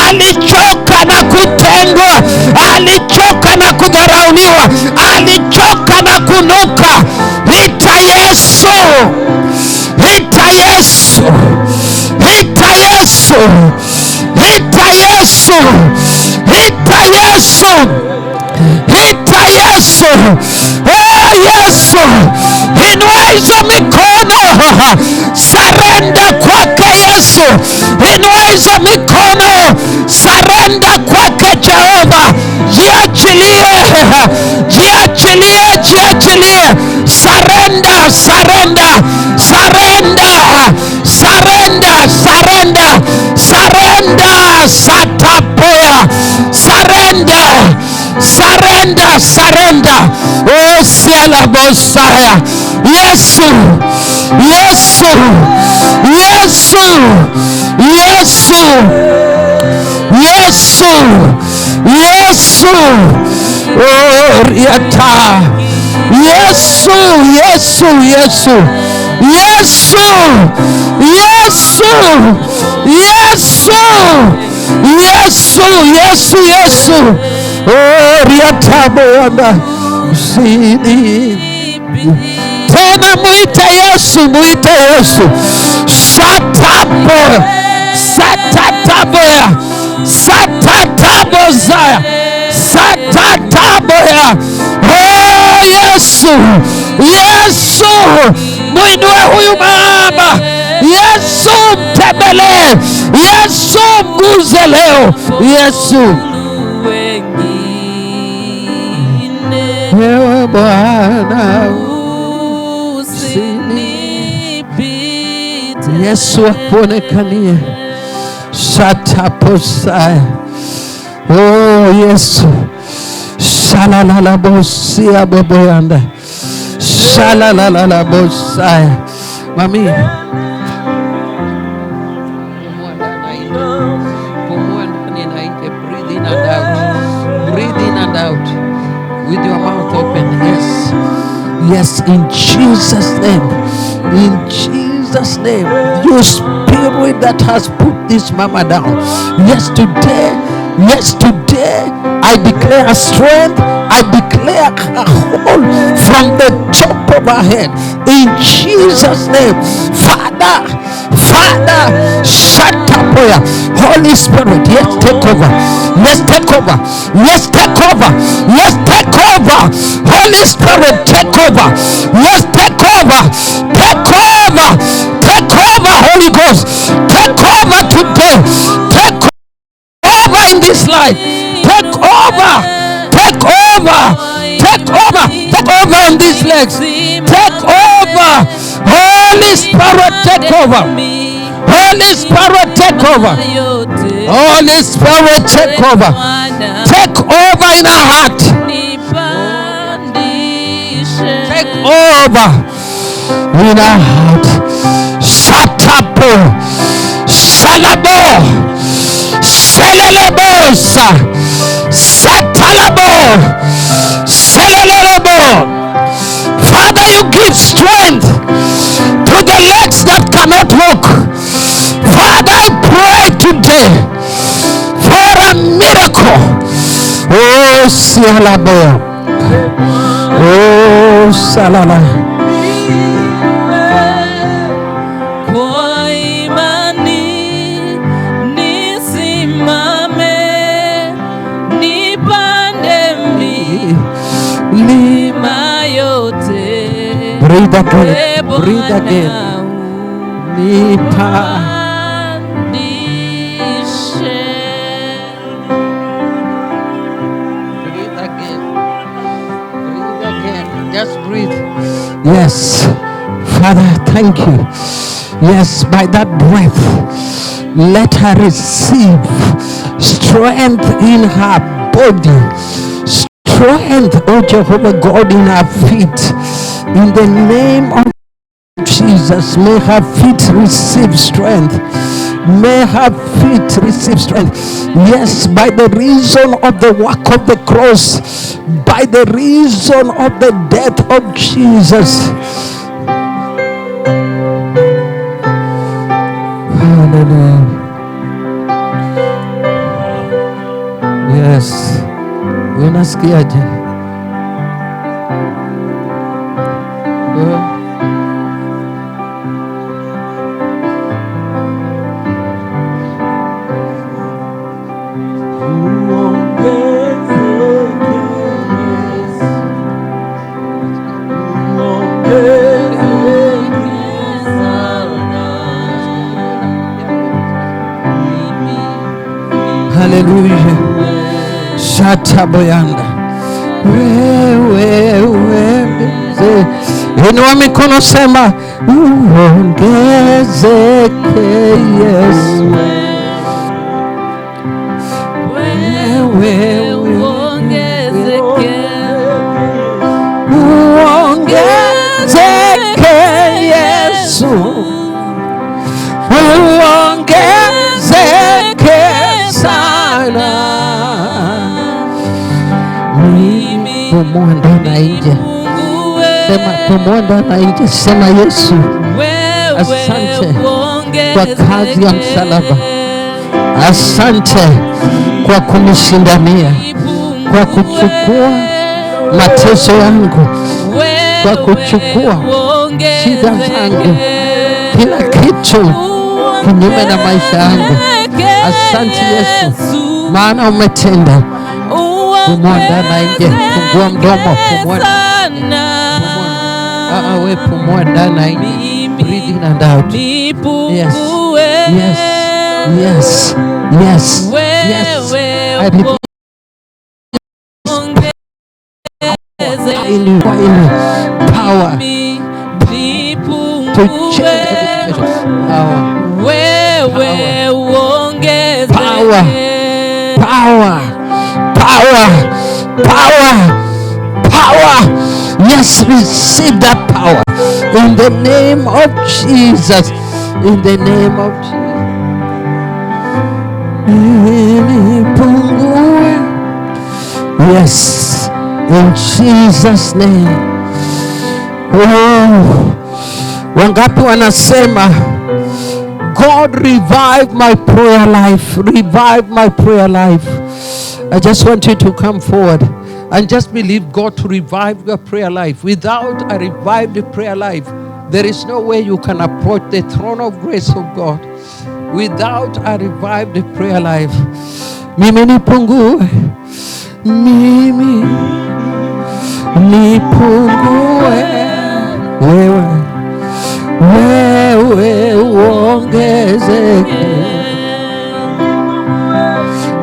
alichoka na kutengwa, alichoka na kudharauliwa, alichoka na kunuka. Ita Yesu, ita Yesu, ita Yesu, ita Yesu, ita Yesu, ita Yesu. Oh Yesu, inua hizo mikono, sarenda kwake Yesu. Inua hizo mikono, sarenda kwake Jehova. Jiachilie, jiachilie, jiachilie. Sarenda, sarenda, sarenda, sarenda, sarenda, sarenda. Satapoya, sarenda, sarenda, sarenda. Oh siala bosaya. Yesu, Yesu, Yesu, Yesu, Yesu, Yesu. Oh riata. Yesu, Yesu, Yesu, Yesu, Yesu, Yesu, Yesu, Yesu, Yesu. Oh riata boanda sini. Tena muite Yesu, muite Yesu. Satapo, satataboya, satatabozaya, satataboya. Oh Yesu, Yesu, muinue huyu mama. Yesu mtembelee, Yesu mguze leo. Yesu, ewe Bwana Yesu akuonekanie. Shataposaya. Oh Yesu. Shalalalabosia boboyanda. Shalalalabosaya. Mami, pumua ndani na nje. Breathe in and out. Breathe in and out. With your mouth open. Yes. Yes, in Jesus' name. In Jesus' name. You spirit that has put this mama down. Yes, today. Yes, today. I declare strength. I declare her whole from the top of her head. In Jesus' name. Father, Father, shut up prayer. Holy Spirit, yes, take over. Yes, take over. Yes, take over. Yes, take over. Holy Spirit, take over. Yes, take over. Take over. Take over, Holy Ghost. Take over today. Take over in this life. Take over. Take over. Take over. Take over on these legs. Take over. Holy Spirit, take over. Holy Spirit, take over. Holy Spirit, take over. Take over in our heart. Take over in our heart. Shatapo, Shalabo, Selelebosa, Satalabo, Selelebo. Father, you give strength to the legs that cannot walk. Father, I pray today for a miracle. Oh, Sialabo. Oh, Salala. Kwa imani nisimame, nipande milima yote. Breathe again. Breathe again. Nipa. Yes. Father, thank you. Yes, by that breath, let her receive strength in her body. Strength, oh Jehovah God, in her feet. In the name of Jesus, may her feet receive strength. May her feet receive strength. Yes, by the reason of the work of the cross, by the reason of the death of Jesus. Hallelujah. Yes. Unasikiaje? Hallelujah. Shataboyanda. Wewe wewe. Inua mikono, sema uongezeke Yesu. Wewe uongezeke. Uongezeke Yesu. Uongezeke sana. Mimi pumua ndani na nje. Sema pumua ndani na nje. Sema Yesu, asante kwa kazi ya msalaba. Asante kwa kunishindania, kwa kuchukua mateso yangu, kwa kuchukua shida zangu, kila kitu kinyume na maisha yangu. Asante Yesu, maana umetenda. Pumua ndani na nje. Fungua mdomo, pumua. We pumua ndani na nje. Breathe in and out. Yes. Yes. Yes. Yes. Yes. I repeat. In you, power to change every situation. Power. Power. Power. Power. Power. Power. Yes, receive that power in the name of Jesus. In the name of Jesus. Yes, in Jesus name. Oh, wangapi wanasema God revive my prayer life, revive my prayer life. I just want you to come forward and just believe God to revive your prayer life. Without a revived prayer life, there is no way you can approach the throne of grace of God. Without a revived prayer life. Mimi nipungue, mimi nipungue, wewe wewe uongezeke,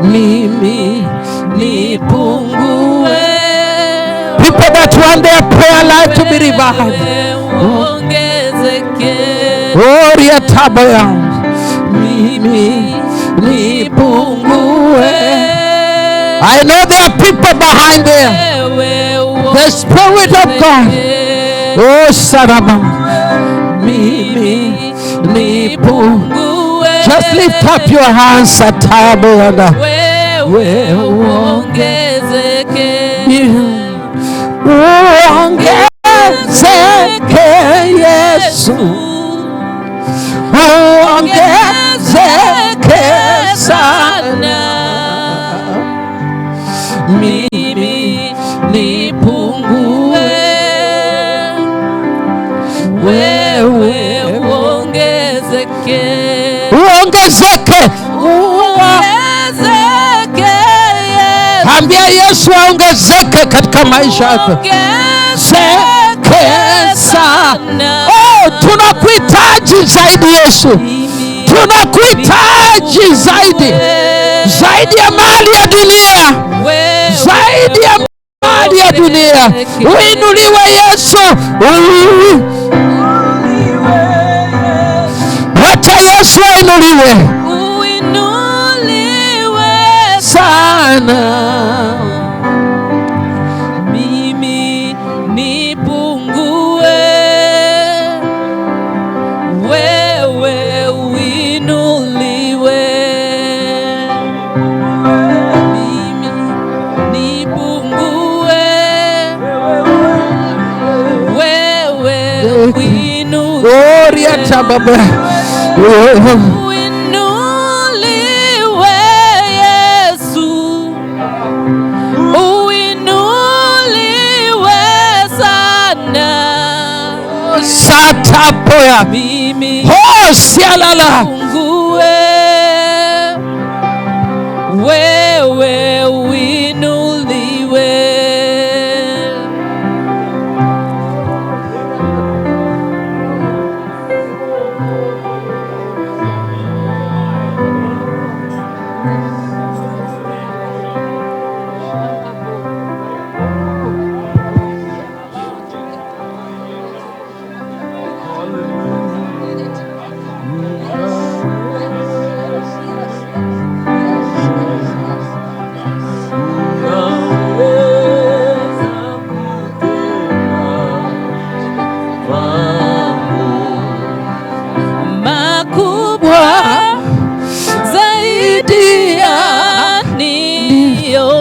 mimi nipungue. People that want their prayer life to be revived. Oh, riatabaya. Mimi nipungue. I know there are people behind there. The Spirit of God. Oh, Sarabam. Mimi nipungue. Just lift up your hands. Ataboyanda. Wewe uongezeke. Uongezeke Yesu. Uongezeke sana. Mimi nipungue. Wewe uongezeke. Uongezeke. Uongezeke Yesu. Ambia Yesu aongezeke katika maisha yako. Zeke sana. Oh, tunakuhitaji zaidi Yesu. Tunakuhitaji zaidi. Zaidi ya mali ya dunia. Zaidi ya mali Hali ya dunia. Uinuliwe Yesu. Wacha Yesu ainuliwe. Uinuliwe sana. Mimi nipungue, wewe uinuliwe. Mimi nipungue, wewe uinuliwe. Oria baba. Uinuliwe Yesu, uinuliwe sana. Satapoya. Mimi Ho sialala. nipungue, wewe uinuliwe. Makubwa zaidi ya niombavyo.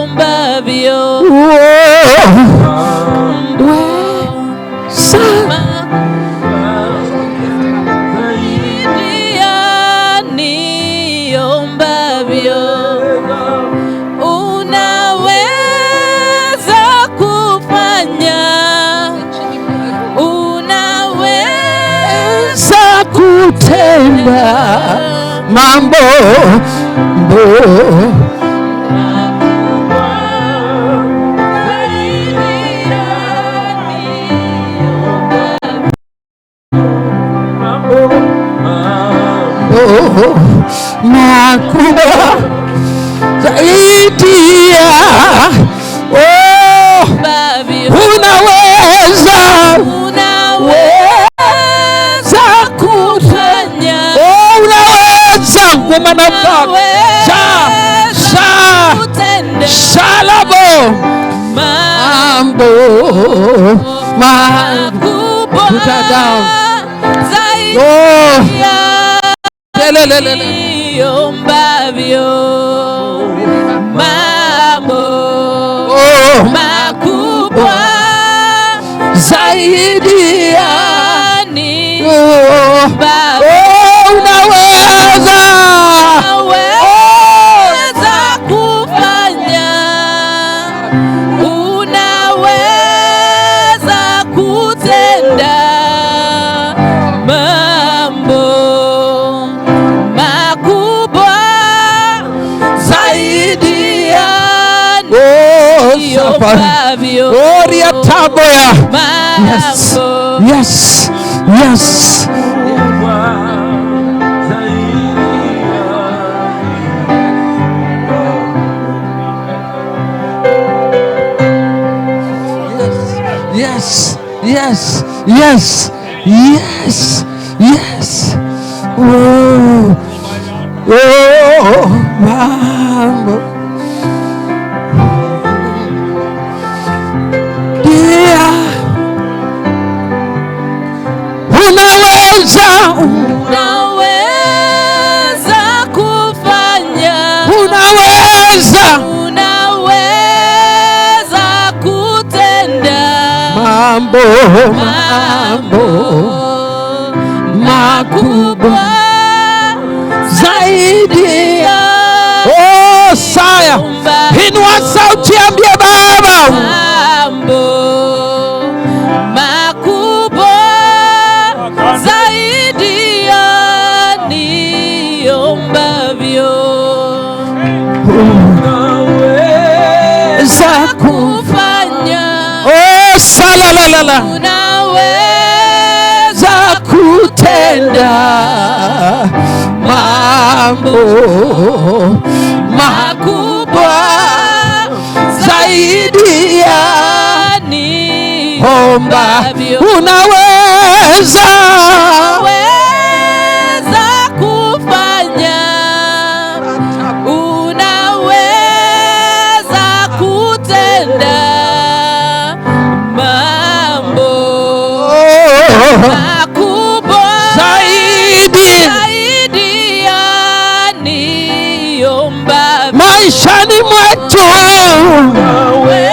Zaidi ya niombavyo. Unaweza kufanya, unaweza kutenda mambo makubwa zaidi ya oh, unaweza unaweza kufanya, oh, unaweza woman of God. Sha sha shalabo mambo makubwa put her down. zaidi Oh, ya lelelelele. niombavyo. Mambo Oh, makubwa zaidi ya ya oh, niombavyo. oh, unaweza Unaweza kufanya, unaweza kutenda mambo makubwa zaidi ya oh, niombavyo. Oria taboya. Yes, Mambo yes, yes. Yes, yes, yes, yes, yes. Oh, oh, mambo. Yeah. Unaweza, unaweza kufanya, unaweza unaweza kutenda mambo, mambo makubwa zaidi ya oh, saya. Inua sauti, ambie Baba, mambo makubwa zaidi ya niombavyo. za Kufanya, oh, salalalala unaweza za kutenda mambo makubwa zaidi ya Niyombavyo. Unaweza, unaweza kufanya, unaweza kutenda mambo makubwa zaidi, zaidi ya niyombavyo. Maishani mwetu unaweza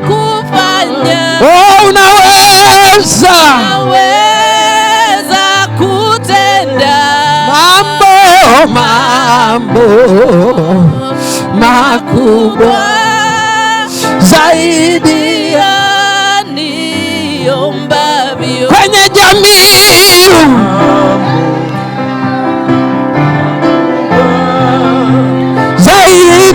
kufanya, oh, unaweza, unaweza kutenda mambo, mambo makubwa zaidi ya niyombavyo. Kwenye jamii zaidi,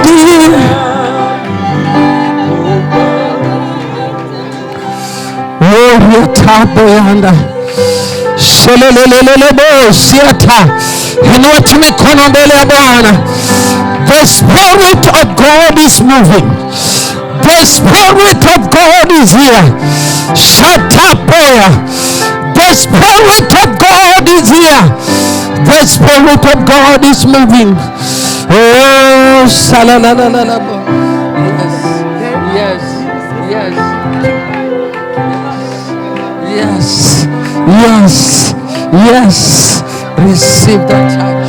taboyanda shelelelelebo siata. Inua tu mikono mbele ya Bwana. The Spirit of God is moving. The Spirit of God is here. Shatapoya. The Spirit of God is here. The Spirit of God is moving. Oh, salalalalabo. Yes, yes, yes, yes, yes, yes. Receive the touch.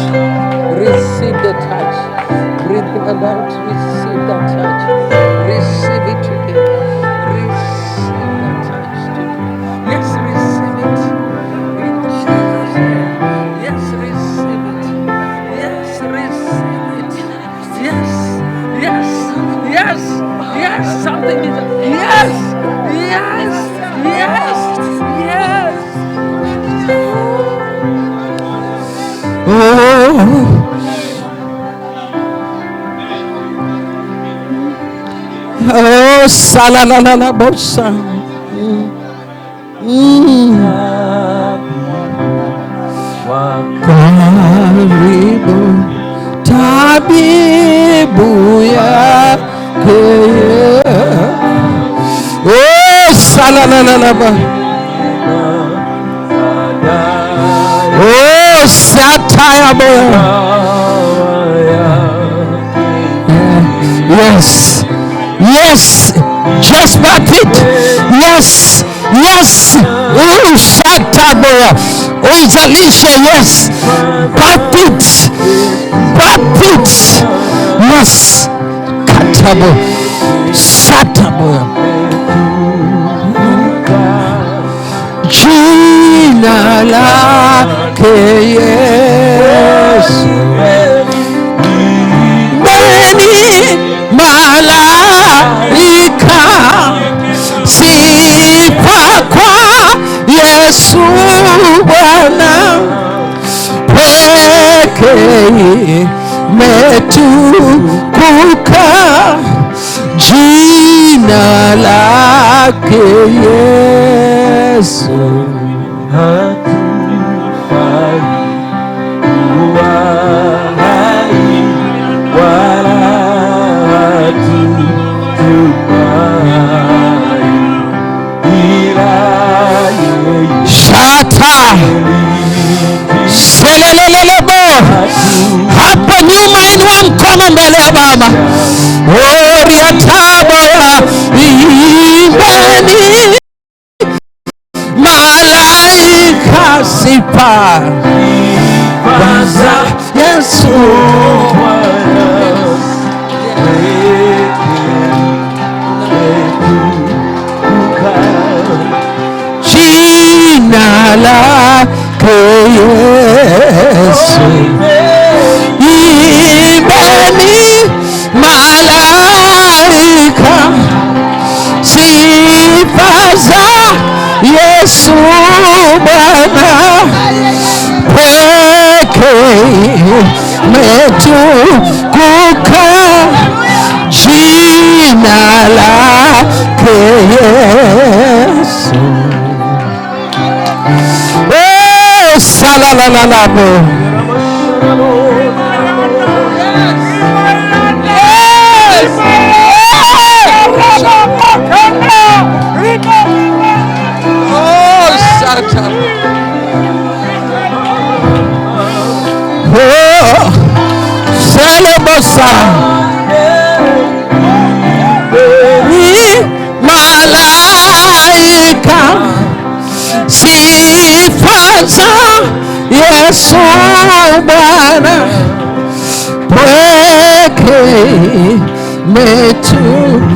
Receive the touch. Breathe in and out. Receive that touch. Receive it today. Receive that touch today. Yes, receive it. In Jesus' name. Yes, receive it. Yes, receive it. Yes, yes, yes, yes. Something is. Yes, yes, yes, yes. Oh. Oh, salalalala bosa. Karibu tabibu yake. Oh, salalalala. Oh, sataya boya. Yes. Yes, just about it. Yes, yes. Oh, shataboya. Oh, Zalisha, yes. But it. But it. Yes. Katabo. Sataboya. Jina lake Yesu. Many malaika sifa kwa Yesu Bwana pekee metukuka, jina lake Yesu. Hatufai kuwa hai wala hatufai ila yeye. Shata selelelelebo. Hapo nyuma inua mkono mbele ya Baba. Oriataboya, imbeni malaika sifa za Yesu. Jina lake Yesu. Imbeni malaika sifa za Yesu Bwana pekee metukuka, jina lake Yesu. Oh, salalalalabo. Yes. Ndiposa ni malaika sifa za Yesu Bwana pweke metukuka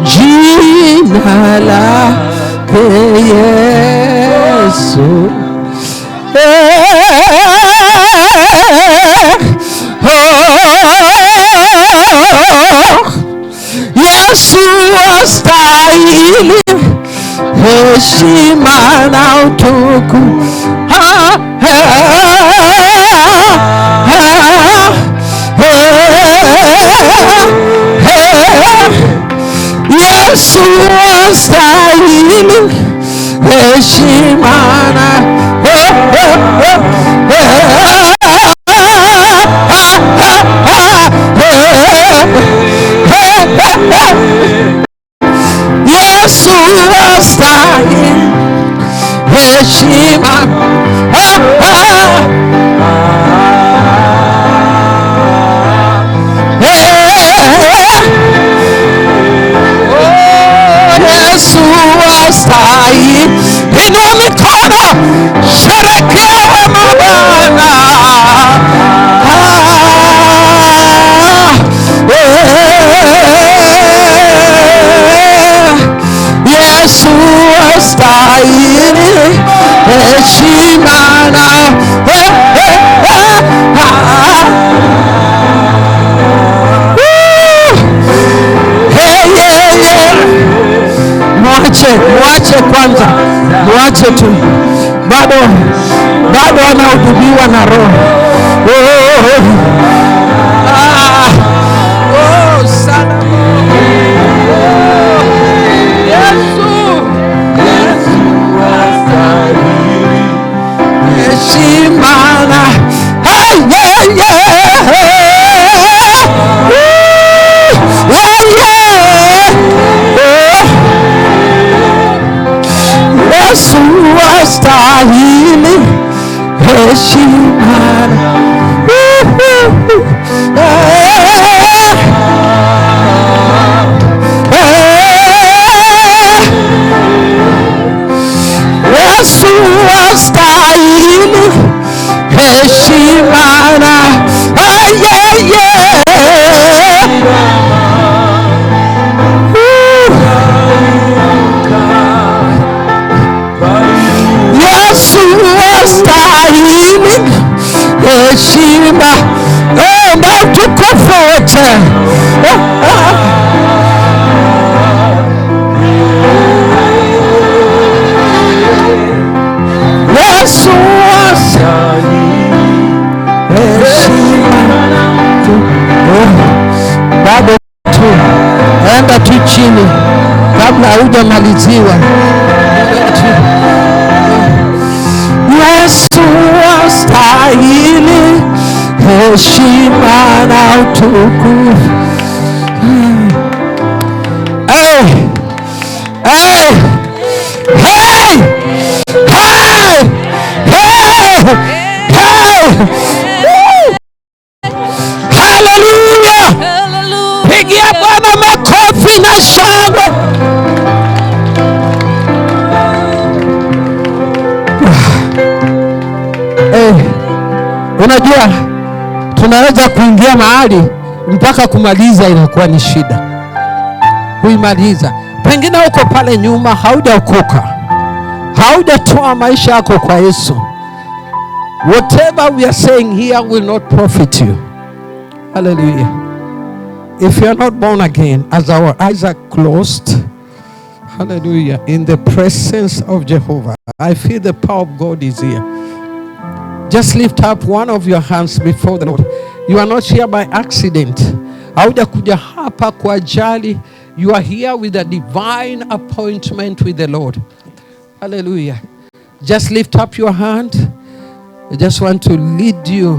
jina lake Yesu. Yesu astahili heshima na utukufu. Yesu astahili heshima na Yesu astahili heshima. Yesu astahili. Inua mikono, sherekea wema Bwana. Yesu astahili heshima na Mwache kwanza, mwache tu, bado anahudumiwa na Roho. Oh, sana Yesu, Yesu astahili heshima na hey, yeah, yeah. Yeah, yeah. Oh. Yesu astahili heshima. Yesu astahili heshima na yeah, yeah. Yesu astahili heshima na utukufu wote. Yesu astahili heshima. Bado tu enda tu chini kabla hujamaliziwa. Yesu astahili heshima na utukufu. Hey, hey, hey, hey, hey, hey. Hallelujah. Pigia Bwana makofi na shangwe. Unajua tunaweza kuingia mahali mpaka kumaliza inakuwa ni shida kuimaliza. Pengine uko pale nyuma haujaokoka, haujatoa maisha yako kwa Yesu. Whatever we are saying here will not profit you. Hallelujah. If you are not born again, as our eyes are closed, hallelujah, in the presence of Jehovah, I feel the power of God is here. Just lift up one of your hands before the Lord. You are not here by accident. Haujakuja hapa kwa ajali. You are here with a divine appointment with the Lord. Hallelujah. Just lift up your hand. I just want to lead you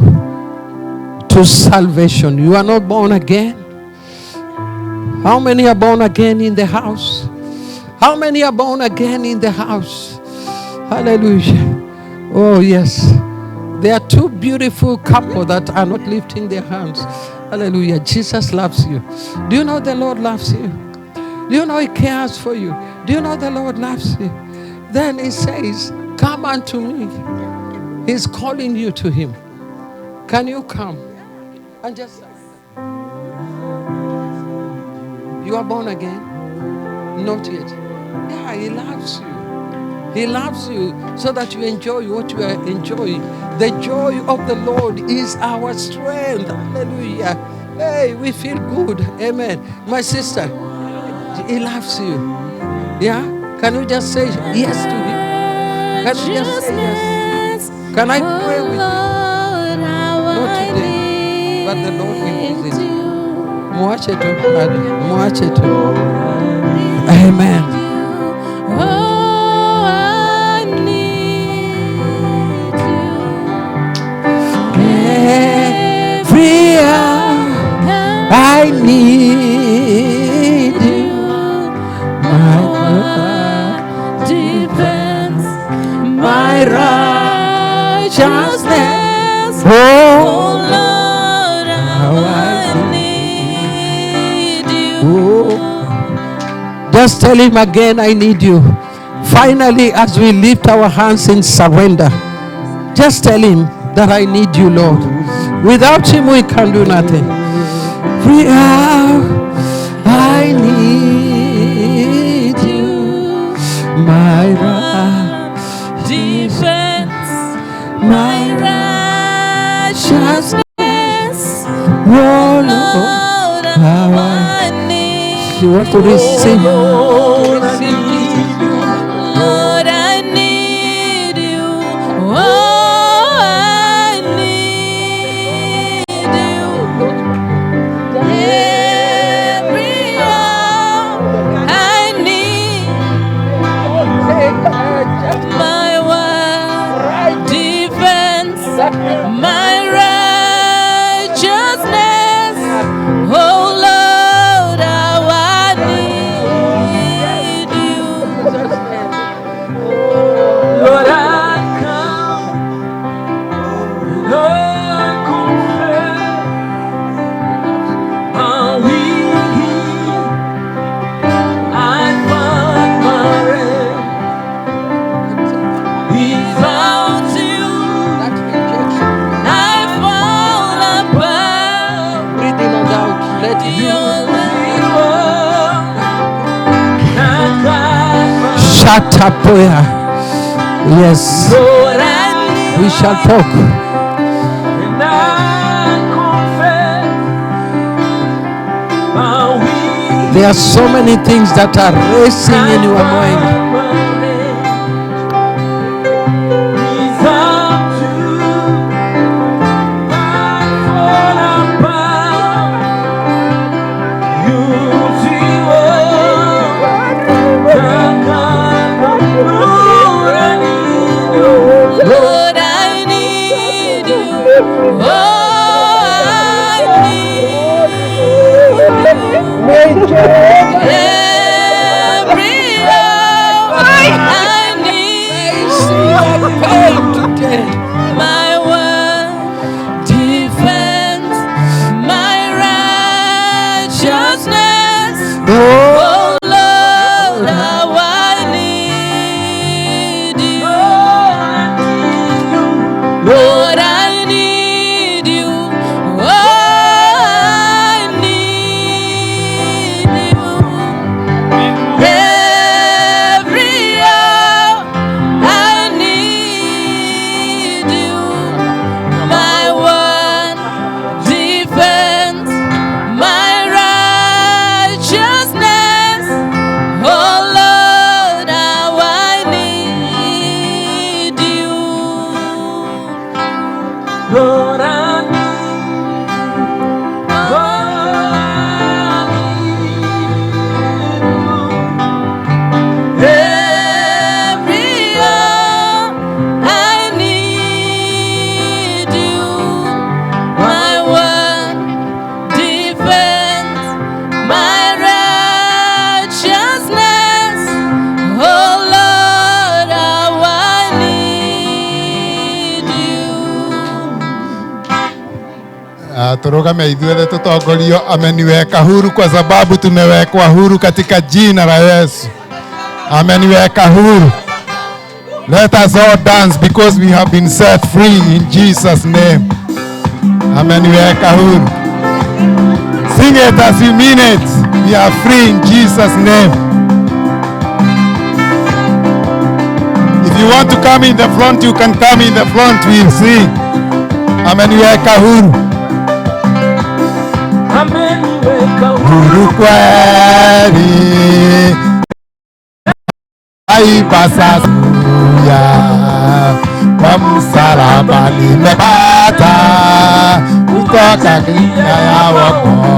to salvation. You are not born again. How many are born again in the house? How many are born again in the house? Hallelujah. Oh, yes. There are two beautiful couple that are not lifting their hands. Hallelujah. Jesus loves you. Do you know the Lord loves you? Do you know He cares for you? Do you know the Lord loves you? Then He says, come unto me. He's calling you to Him. Can you come? And just, you are born again? Not yet. Yeah, He loves you. He loves you so that you enjoy what you are enjoying. The joy of the Lord is our strength. Hallelujah. Hey, we feel good. Amen. My sister, He loves you. Yeah? Can you just say yes to Him? Can you just say yes? Can I pray with you? Not today, but the Lord will visit you. Mwache tu, mwache tu. Amen. Oh, I need you. Every hour I need you, my God, defense, my righteousness. Oh Oh, Lord, how how I I need you. Oh. Just tell Him again, I need you. Finally, as we lift our hands in surrender, just tell Him that I need you, Lord. Without Him, we can do nothing. Every hour I need you, my rock, Defense, my my righteousness. Oh Lord, Lord, how how I I need You want to receive, to receive Jesus. Lord, I need you. Oh, I need you. Every hour I need my one defense, my righteousness. Oh Lord, how I need you. Lord, I come and I confess my weak, I find my rest. Without you, That rejection, I fall apart. breathe in and out. Let you Your shut up, prayer. Yes, Lord, I we shall talk. and I confess my weak, There are so many things that are racing in your mind. Without you, I fall apart. You see what Lord, I need you. Lord, I need you. Oh, I need you. Every hour I need See your pain today. my one defense, my righteousness. Oh, Oh Lord, how I need you. Lord, I need you. Oh, I need you. Turugame ithuothe tutongorio. Ameniweka huru kwa sababu tumewekwa huru katika jina la Yesu. Ameniweka huru. Let us all dance because we have been set free in Jesus' name. Ameniweka huru. Sing it as you mean it. We are free in Jesus' name. If you want to come in the front, you can come in the front. We'll sing. Ameniweka huru. Ameniweka huru kweli. Aiba sasa kwa msalaba nimepata kutoka dunia ya wokovu.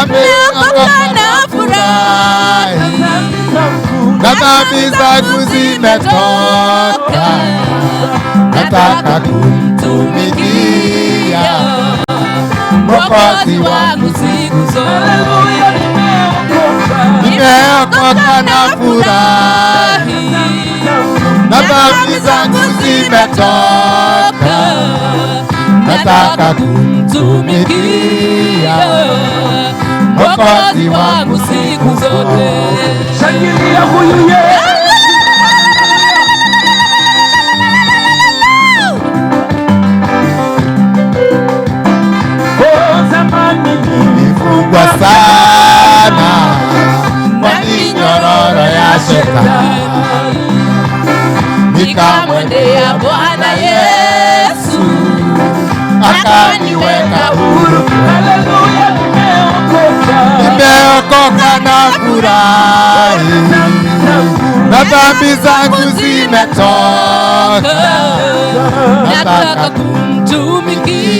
Nimeokoka na furahi, na dhambi zangu zimetoka, nataka kumtumikia Mwokozi wangu siku zote. Nimeokoka na furahi, na dhambi zangu zimetoka, nataka kumtumikia Mwokozi wangu siku zote. Shangilia huyu Yesu. Nilifungwa sana kwa minyororo ya shetani, nikamwendea Bwana Yesu akaniweka huru. Haleluya, nimeokoka. Nimeokoka na furahi, na dhambi zangu zimetoka, nataka kumtumikia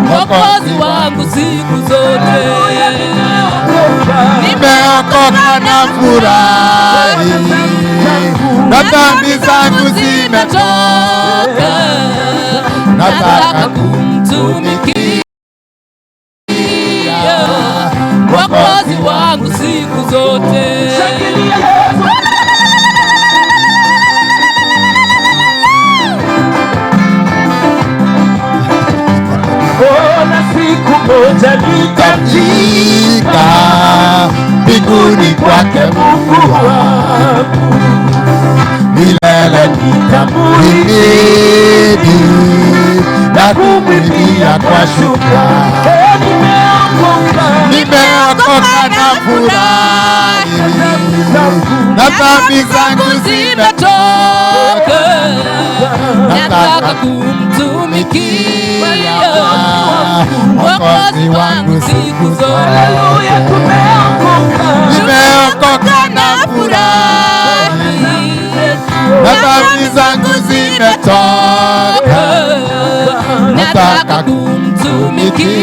Mwokozi wangu siku zote. Nimeokoka na furahi, na dhambi zangu zimetoka, nataka kumtumikia Mwokozi wangu siku zote. Siku moja nitafika mbinguni kwake Mungu wangu, milele nitamhimidi na kumwimbia kwa shukrani. Nimeokoka na furahi, na dhambi zangu zimetoka, nataka kumtumikia Mwokozi wangu siku zote. Nimeokoka na furahi, na dhambi zangu zimetoka, nataka kumtumikia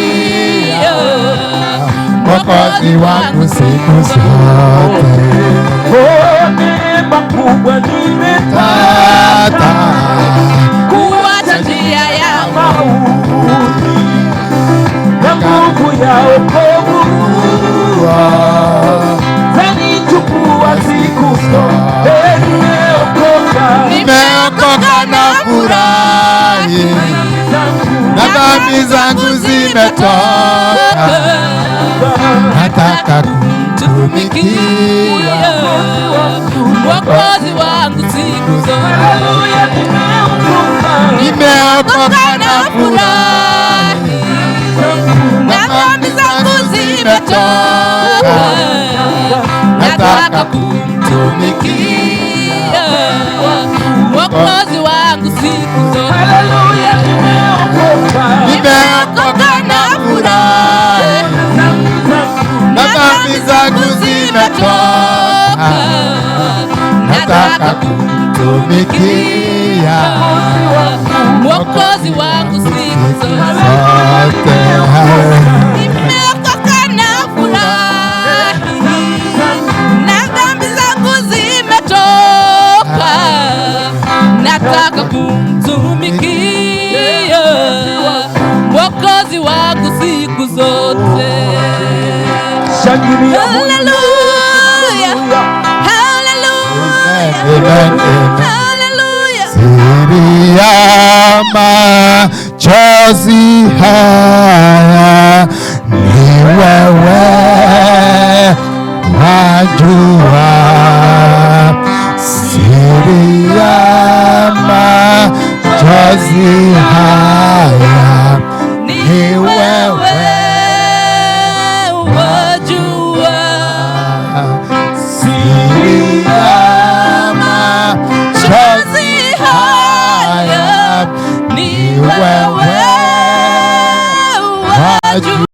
Mwokozi wangu siku zote. Neema kubwa nimepata kuacha njia ya mauti na nguvu ya wokovu zanichukua siku zote. Nimeokoka, nimeokoka na furahi, na dhambi zangu zimetoka, nataka kumtumikia Mwokozi wangu siku zote. Nimeokoka na furahi, na dhambi zangu zimetoka, nataka kumtumikia Mwokozi wangu siku zote. Nimeokoka na furahi, na dhambi zangu zimetoka, nataka kumtumikia Mwokozi wangu siku zote. Nimeokoka na furahi, na dhambi zangu zimetoka, nataka kumtumikia Mwokozi wangu siku zote. Hallelujah, hallelujah, Amen, amen. hallelujah. Siri ya machozi haya ni wewe wajua. Siri ya machozi haya ni wewe wajua. Siri ya machozi haya ni wewe wajua.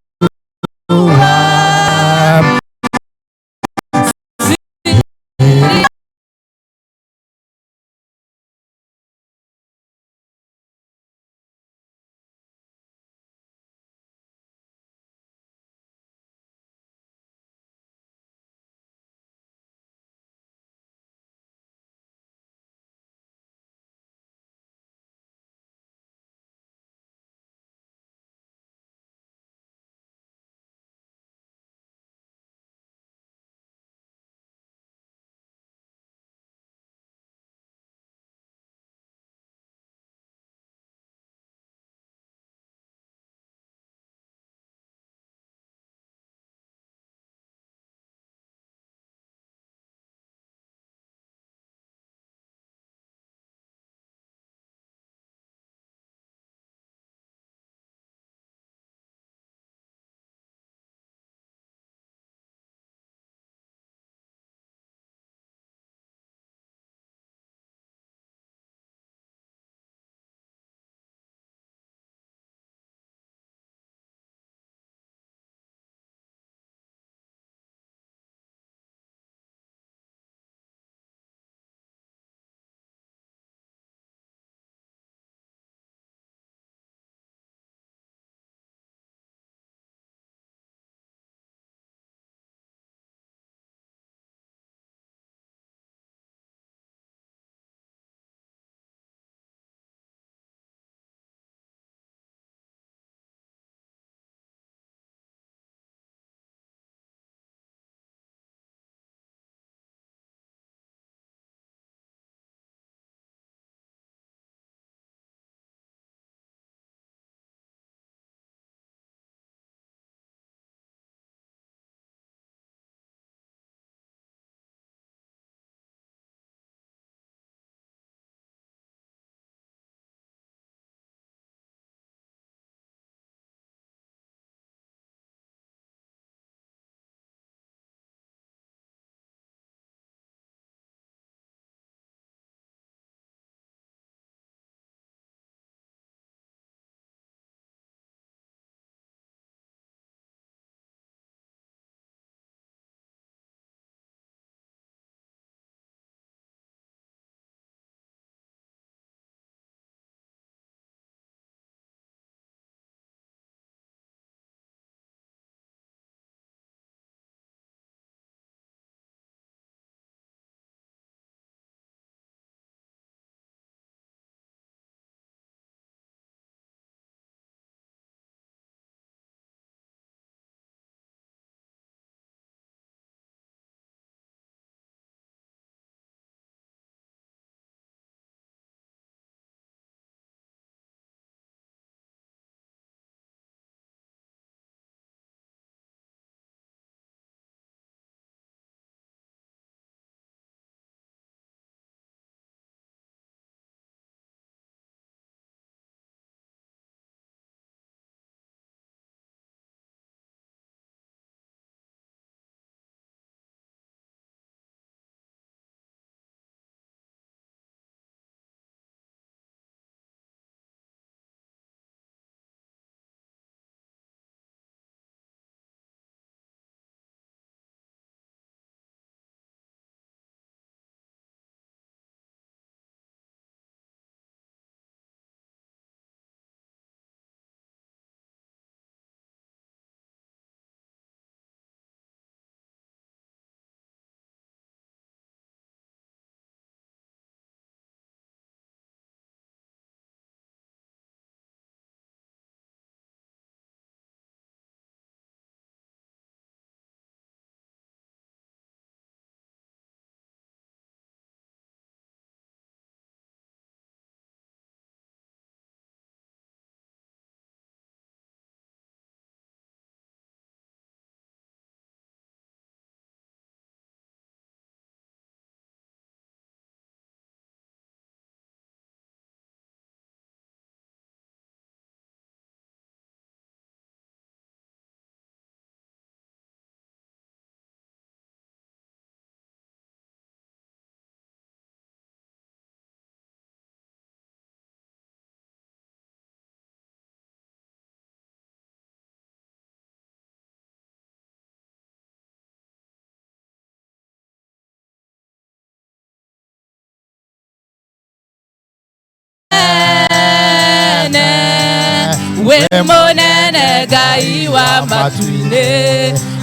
Wĩ mũnene Ngai wa matu-inĩ,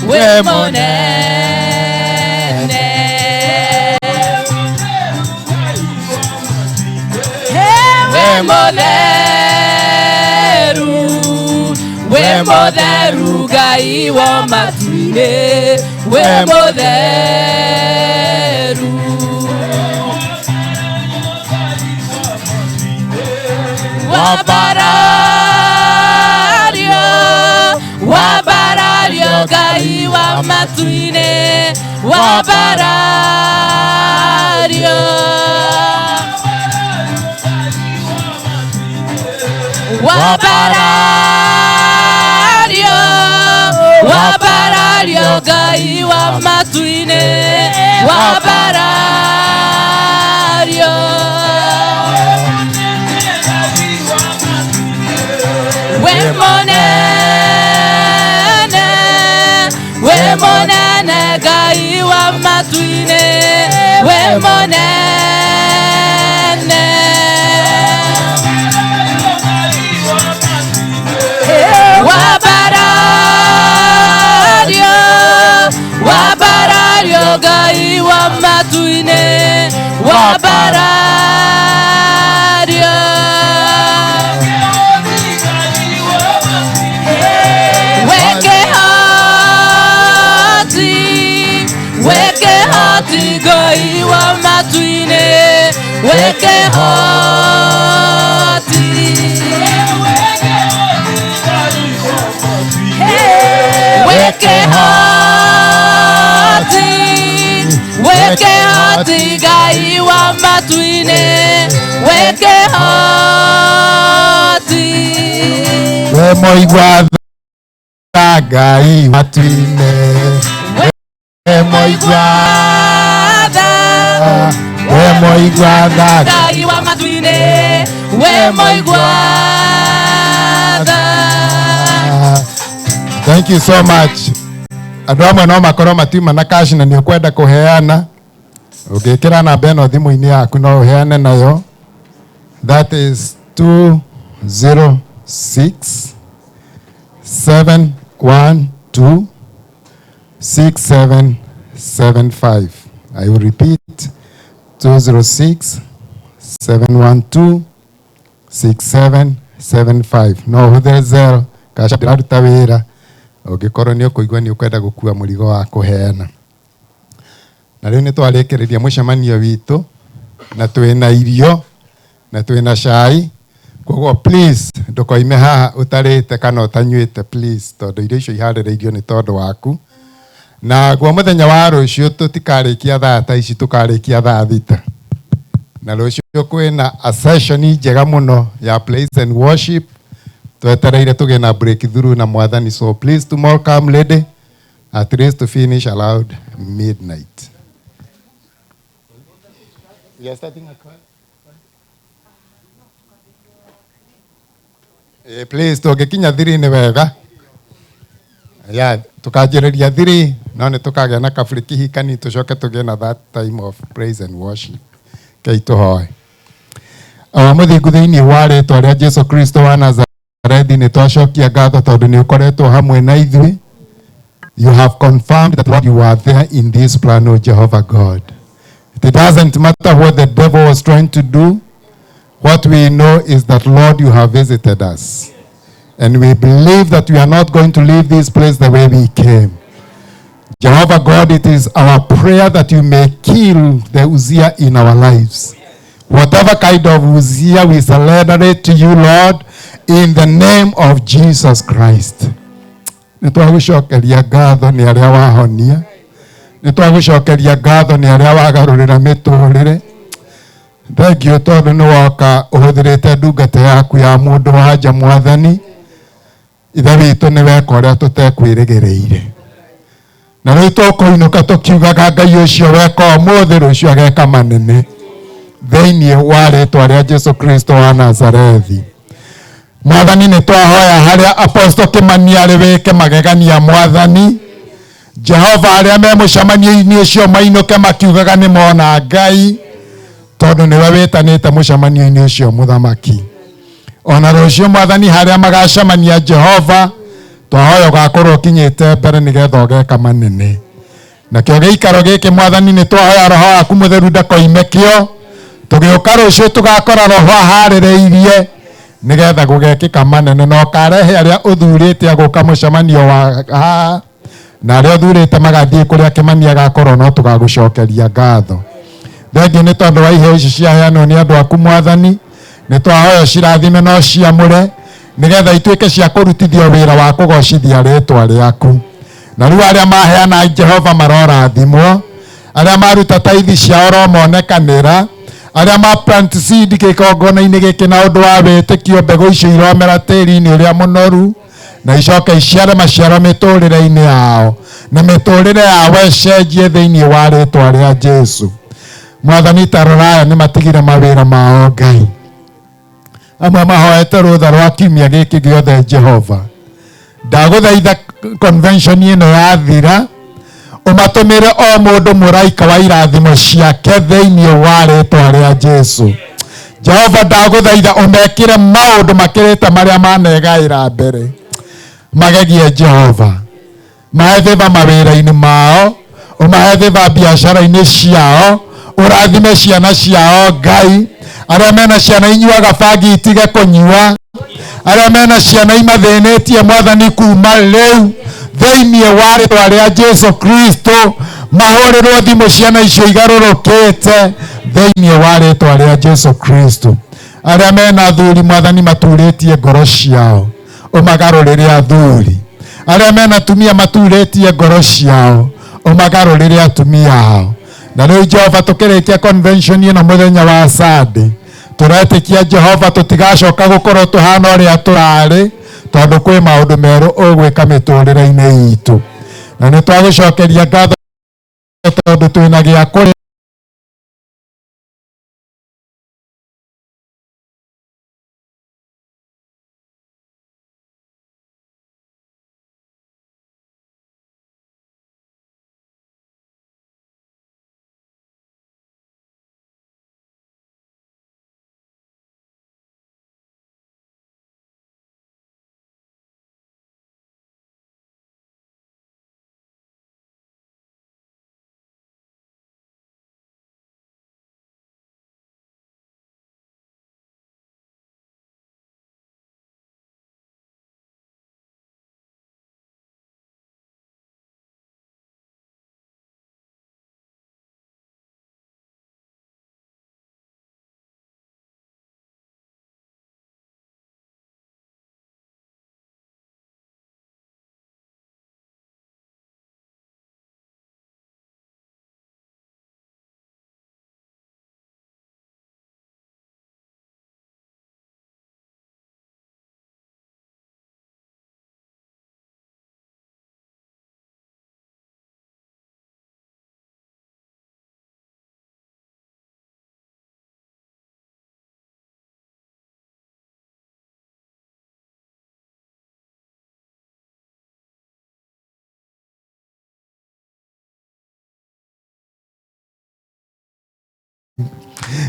wĩ mũnene. Wĩ mũtheru, wĩ mũtheru Ngai wa matu-inĩ, wĩ mũtheru. Wambarario, wambarario Ngai wa matu-inĩ, wambarario. Wambarario, wambarario Ngai wa matu-inĩ, wambarario. Wĩ mũnene, wĩ mũnene Ngai wa matu-inĩ, wĩ mũnene. Wambarario, wambarario Ngai wa matu-inĩ, wambarario. Wĩ kĩhoti Ngai wa matu-inĩ, wĩ kĩhoti. Wĩ kĩhoti, wĩ kĩhoti Ngai wa matu-inĩ, wĩ kĩhoti. We mũigua tha Ngai matu-inĩ, we mũigua tha, we mũigua tha Ngai wa matu-inĩ, we mũigua tha. Thank you so much. Andũ amwe no makorwo matiuma na cash na nĩ ũkwenda kũheana, ũngĩkĩra namba ĩno thimũ-inĩ yaku no ũheane nayo. That is 206 712 6775. I will repeat, 206 712 6775. No ũhũthĩre Zelle, Cash App ndĩraruta wĩra, ũngĩkorwo nĩ ũkũigua nĩ ũkwenda gũkua mũrigo wa kũheana. Na rĩu nĩ twarĩkĩrĩria mũcemanio witũ, na twĩna irio na twĩna cai, koguo please ndũkoime haha ũtarĩte kana ũtanyuĩte, please, tondũ irio icio iharĩrĩirio nĩ tondũ waku. Na guo mũthenya wa rũciũ tũtikarĩkia thaa ta ici, tũkarĩkia thaa 6. Na rũciũ kwĩna a session njega mũno ya praise and worship, twetereire tũgĩe na breakthrough na mwathani. So please tomorrow come ready at least to finish around midnight. We are starting at 12. Please tũngĩkinya 3 nĩ wega. Yeah, tukanjĩrĩria 3 no nĩ tũkagĩa na kabreak kani tũcoke tũgĩe na that time of praise and worship. Kei tũhoe. Awa mũthingu thĩinĩ wa rĩtwa rĩa Jesu Kristo wa Nazarethi, nĩ twacokia ngatho tondũ nĩ ũkoretwo hamwe na ithuĩ. You have confirmed that Lord, you are there in this plan, O Jehovah God. It doesn't matter what the devil was trying to do. What we know is that, Lord, you have visited us. And we believe that we are not going to leave this place the way we came. Jehovah God, it is our prayer that you may kill the Uzziah in our lives. Whatever kind of Uzziah, we surrender it to you, Lord, in the name of Jesus Christ. Nĩ twagũcokeria ngatho nĩ arĩa wahonia, nĩ twagũcokeria ngatho nĩ arĩa wagarũrĩra mĩtũrĩre. Thengiũ tondũ nĩ woka ũhũthĩrĩte ndungata yaku ya mũndũ wa nja mwathani. Ithe witũ nĩ weka ũrĩa tũtekwĩrĩgĩrĩire, na rĩu tũkũinũka tũkiugaga Ngai ũcio weka ũmũthĩ, rũciũ ageka manene, thĩinĩ wa rĩtwa rĩa Jesu Kristo wa Nazarethi. Mwathani, nĩ twahoya harĩa Apostle Kimani arĩ wĩke magegania mwathani. Jehova, arĩa me mũcemanio-inĩ ũcio mainũke makiugaga nĩ mona Ngai, tondũ nĩwe wĩtanĩte mũcemanio-inĩ ũcio mũthamaki. Ona rũciũ Mwathani harĩa magacemania Jehova, twahoya ũgakorwo ũkinyĩte mbere nĩgetha ũgeka manene. Nakĩo gĩikaro gĩkĩ Mwathani nĩ twahoya Roho waku Mũtheru ndakoime kĩo. Tũgĩũka rũciũ tũgakora Roho aharĩrĩirie nĩgetha gũgekĩka manene, na ũkarehe arĩa ũthurĩte agũka mũcemanio wa haha, na arĩa ũthurĩte magathiĩ kũrĩa Kĩmani agakorwo, no tũgagũcokeria ngatho. Thengiũ nĩ tondũ wa iheo ici ciaheanwo nĩ andũ aku Mwathani, nĩ twahoya cirathime na ũciamũre nĩgetha ituĩke cia kũrutithio wĩra wa kũgocithia rĩtwa rĩaku. Na rĩu arĩa maheana Jehova marorathimwo, arĩa maruta taithi ciao romonekanĩra, arĩa ma plant seed gĩkongona-inĩ gĩkĩ na ũndũ wa wĩtĩkio, mbegũ icio iromera tĩri-inĩ ũrĩa mũnoru na icoke iciare maciaro mĩtũrĩre-inĩ yao, na mĩtũrĩre yao ĩcenjie thĩinĩ wa rĩtwa rĩa Jesu. Mwathani, ta rora aya nĩ matigire mawĩra mao Ngai, amwe mahoete rũtha rwa kiumia gĩkĩ gĩothe Jehova. Ndagũthaitha convention ĩno yathira, ũmatũmĩre o mũndũ mũraika wa irathimo ciake thĩinĩ wa rĩtwa rĩa Jesu. Jehova, ndagũthaitha ũmekĩre maũndũ makĩrĩte marĩa manegaĩra mbere. Magegie Jehova, mahe favor mawĩra-inĩ mao, ũmahe favor biacara-inĩ ciao, ũrathime ciana ciao Ngai. Arĩa mena ciana inyuaga bangi itige kũnyua, arĩa mena ciana imathĩnĩtie Mwathani kuma rĩu thĩinĩ wa rĩtwa rĩa Jesu Kristo, mahũrĩrwo thimũ ciana icio igarũrũkĩte thĩinĩ wa rĩtwa rĩa Jesu Kristo. Arĩa mena athuri Mwathani maturĩtie ngoro ciao, ũmagarũrĩre athuri. Arĩa mena atumia maturĩtie ngoro ciao, ũmagarũrĩre atumia ao. Na rĩu Jehova, tũkĩrĩkia convention ĩno mũthenya wa Sunday, tũretĩkia Jehova tũtigacoka gũkorwo tũhana ũrĩa tũrarĩ, tondũ kwĩ maũndũ merũ ũgwĩka mĩtũrĩre-inĩ itũ. Na nĩ twagũcokeria ngatho tondũ twĩna gĩa kũrĩa.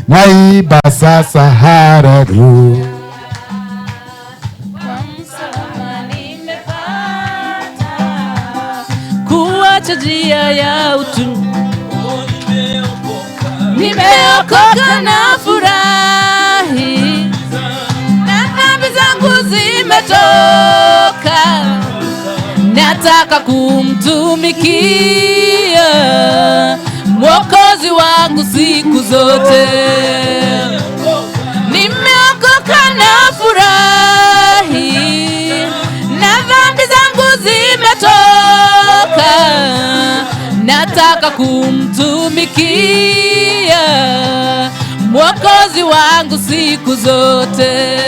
Naimba sasa haleluya. Kwa msamaha nimepata kuacha njia ya utumwa, nimeokoka na furahi, na dhambi zangu zimetoka, nataka kumtumikia Mwokozi wangu siku zote. Nimeokoka na furahi, na dhambi zangu zimetoka, nataka kumtumikia Mwokozi wangu siku zote.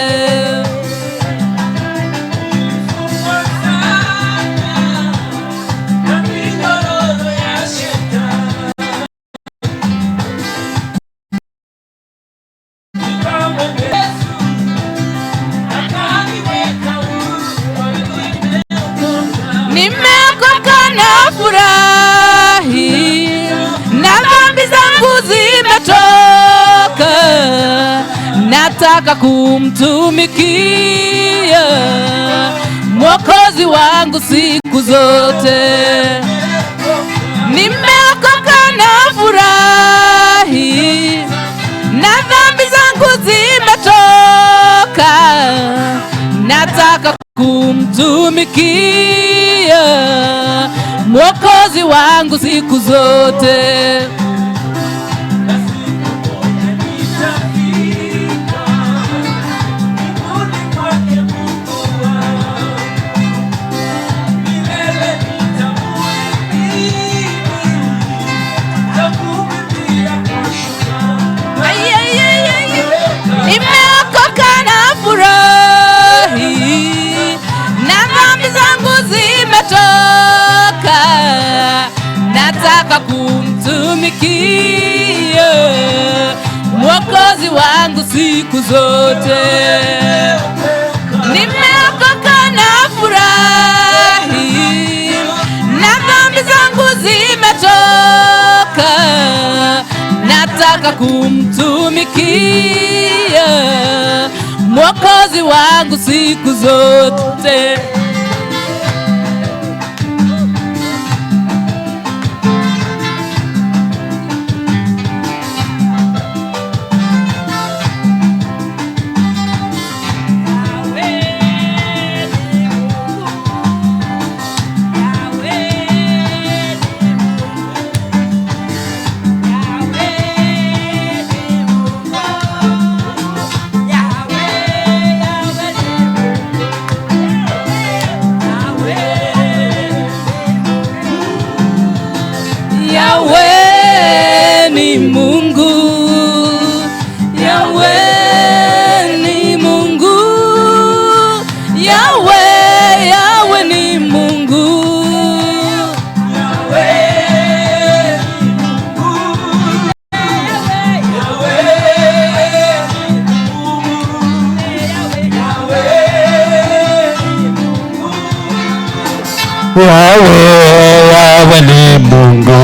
Nimeokoka na furahi, na dhambi zangu zimetoka, nataka Nataka kumtumikia Mwokozi wangu siku zote. Nimeokoka na furahi, na dhambi zangu zimetoka. Nataka kumtumikia Mwokozi wangu siku zote. Nimeokoka na furahi, na dhambi zangu zimetoka. Nataka kumtumikia Mwokozi wangu siku zote. Nimeokoka na furahi, na dhambi zangu zimetoka. Nataka kumtumikia Mwokozi wangu siku zote. Yahweh ni Mungu, Yahweh ni Mungu, Yahweh, Yahweh ni Mungu, Yahweh ni Mungu, Yahweh ni Mungu, Yahweh ni Mungu, Yahweh, Yahweh ni Mungu,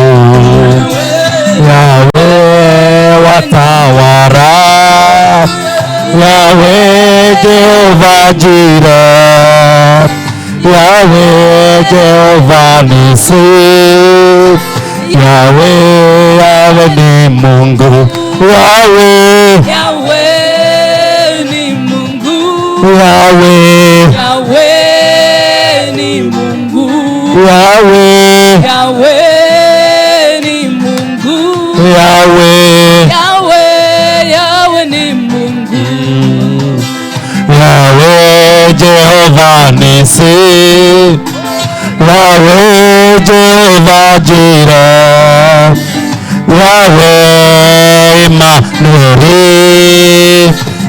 Yahweh watawala, Yahweh Jehovah Jireh, Yahweh Jehovah Nisi, Yahweh, Yahweh ni Mungu, Yahweh, Yahweh ni Mungu, Yahweh, Yahweh ni Mungu, Yahweh, Yahweh ni Mungu, Yahweh, Yahweh, Yahweh ni Mungu, Yahweh Jehovah Nisi, Yahweh Jehovah Jireh, Yahweh Emmanuel,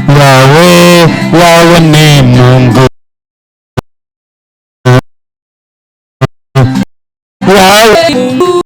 Yahweh, Yahweh ni Mungu, Yahweh. Mungu.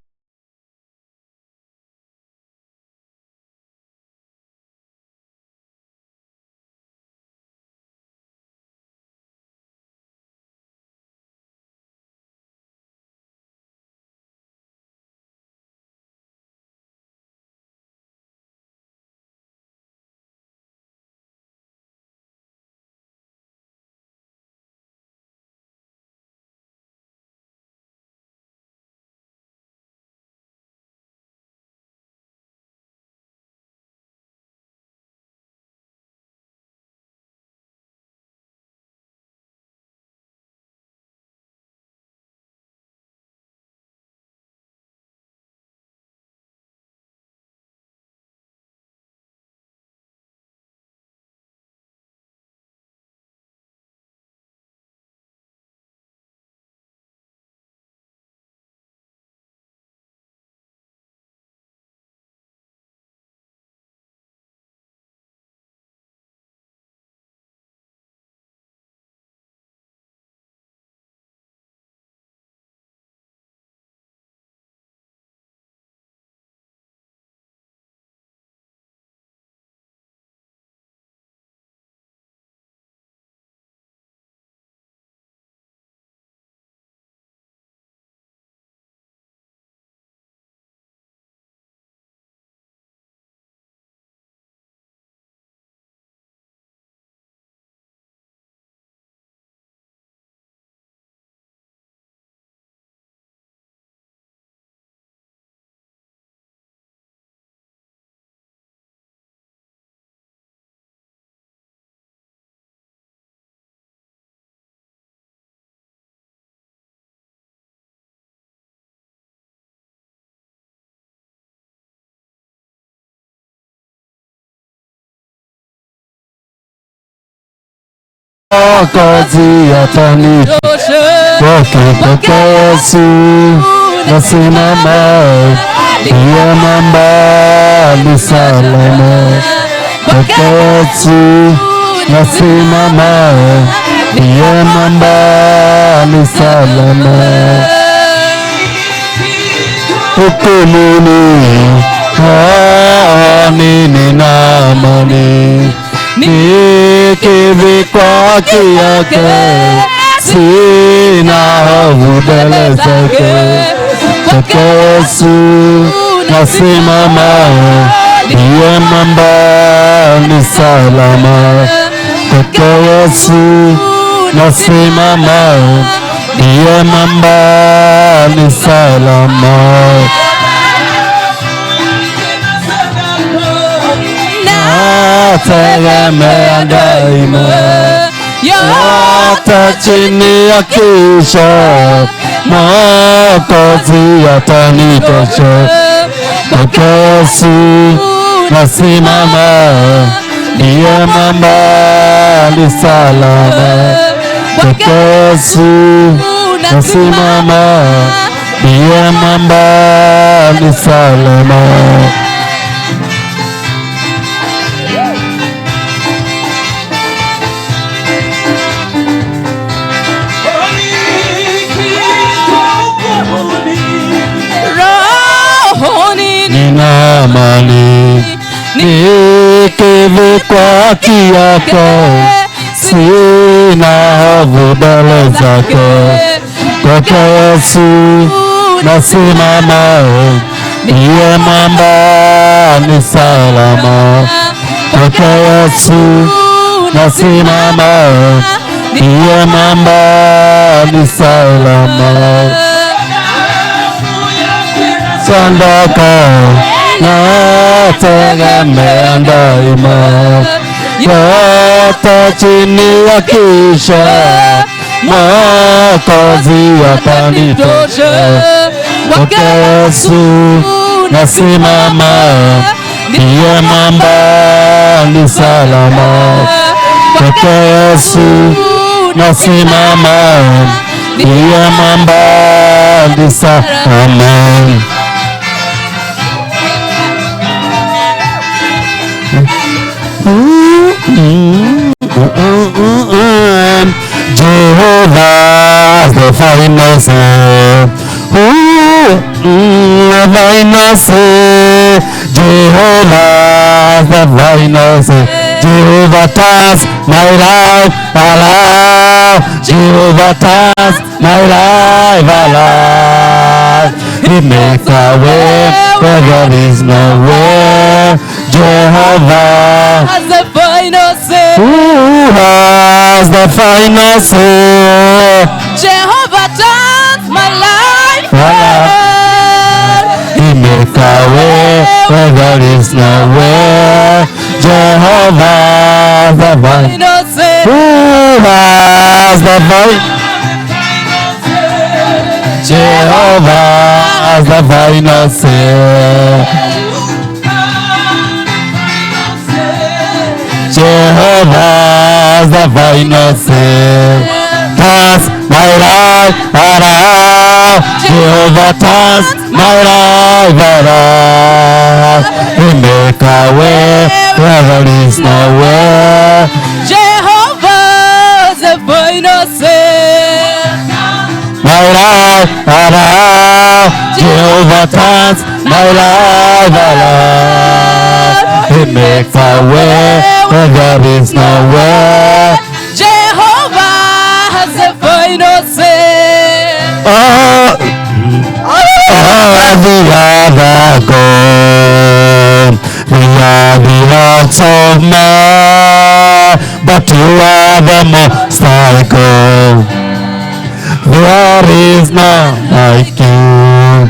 Mwokozi atanitosha. Kwake Yesu nasimama, ndiye mwamba ni salama. Kwake Yesu nasimama, ndiye mwamba ni salama. Hukumuni nina amani, nikivikwa haki yake, sina hofu mbele zake. Kwake Yesu nasimama, ndiye mwamba ni salama. Kwake Yesu nasimama, ndiye mwamba ni salama. Nategemea daima, hata chini ya kisha, Mwokozi atanitosha. Kwake Yesu nasimama, ndiye mwamba ni salama. Kwake Yesu nasimama, ndiye mwamba ni salama. Nina amani, nikivikwa haki yake, sina hofu mbele zake. Kwake Yesu nasimama, ndiye mwamba ni salama. Kwake Yesu nasimama, ndiye mwamba ni salama. Sadaka nategemea daima, hata chini ya kisha, Mwokozi atanitosha. Kwake Yesu nasimama, ndiye mwamba ni salama. Kwake Yesu nasimama, ndiye mwamba ni salama. Jehovah the final say, the final say, Jehovah the final say, Jehovah turns my life alive, Jehovah turns my life alive. He makes a way where there is no way. Jehovah has the final say. Who has the final say? Jehovah turns my life around. He makes a way where there is no way. Jehovah the final say. Who has the final say? Jehovah has the final say. Jehovah the final say. Turns my life around. Jehovah turns my life around. He make a way where there is no way. Jehovah the final say. My life around. Jehovah turns my life around. He makes a way where there is no way. Jehovah has the final say. Oh, the other God, we are the hearts of man, but you are the Most High God. There is none like you.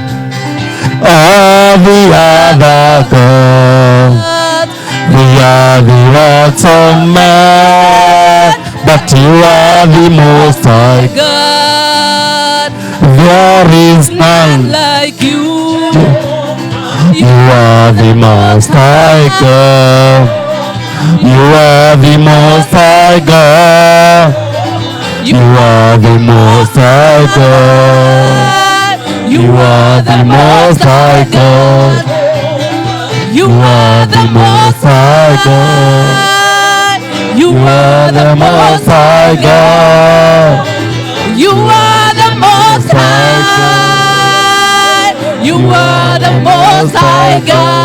All the other God, we are the hearts of man, but you are the Most High God. There is none like you. You are the Most High God. You are the Most High God. Most High God. You are the Most High God. You are the Most High God. You are the Most High God. You are the Most High. You are the Most High God.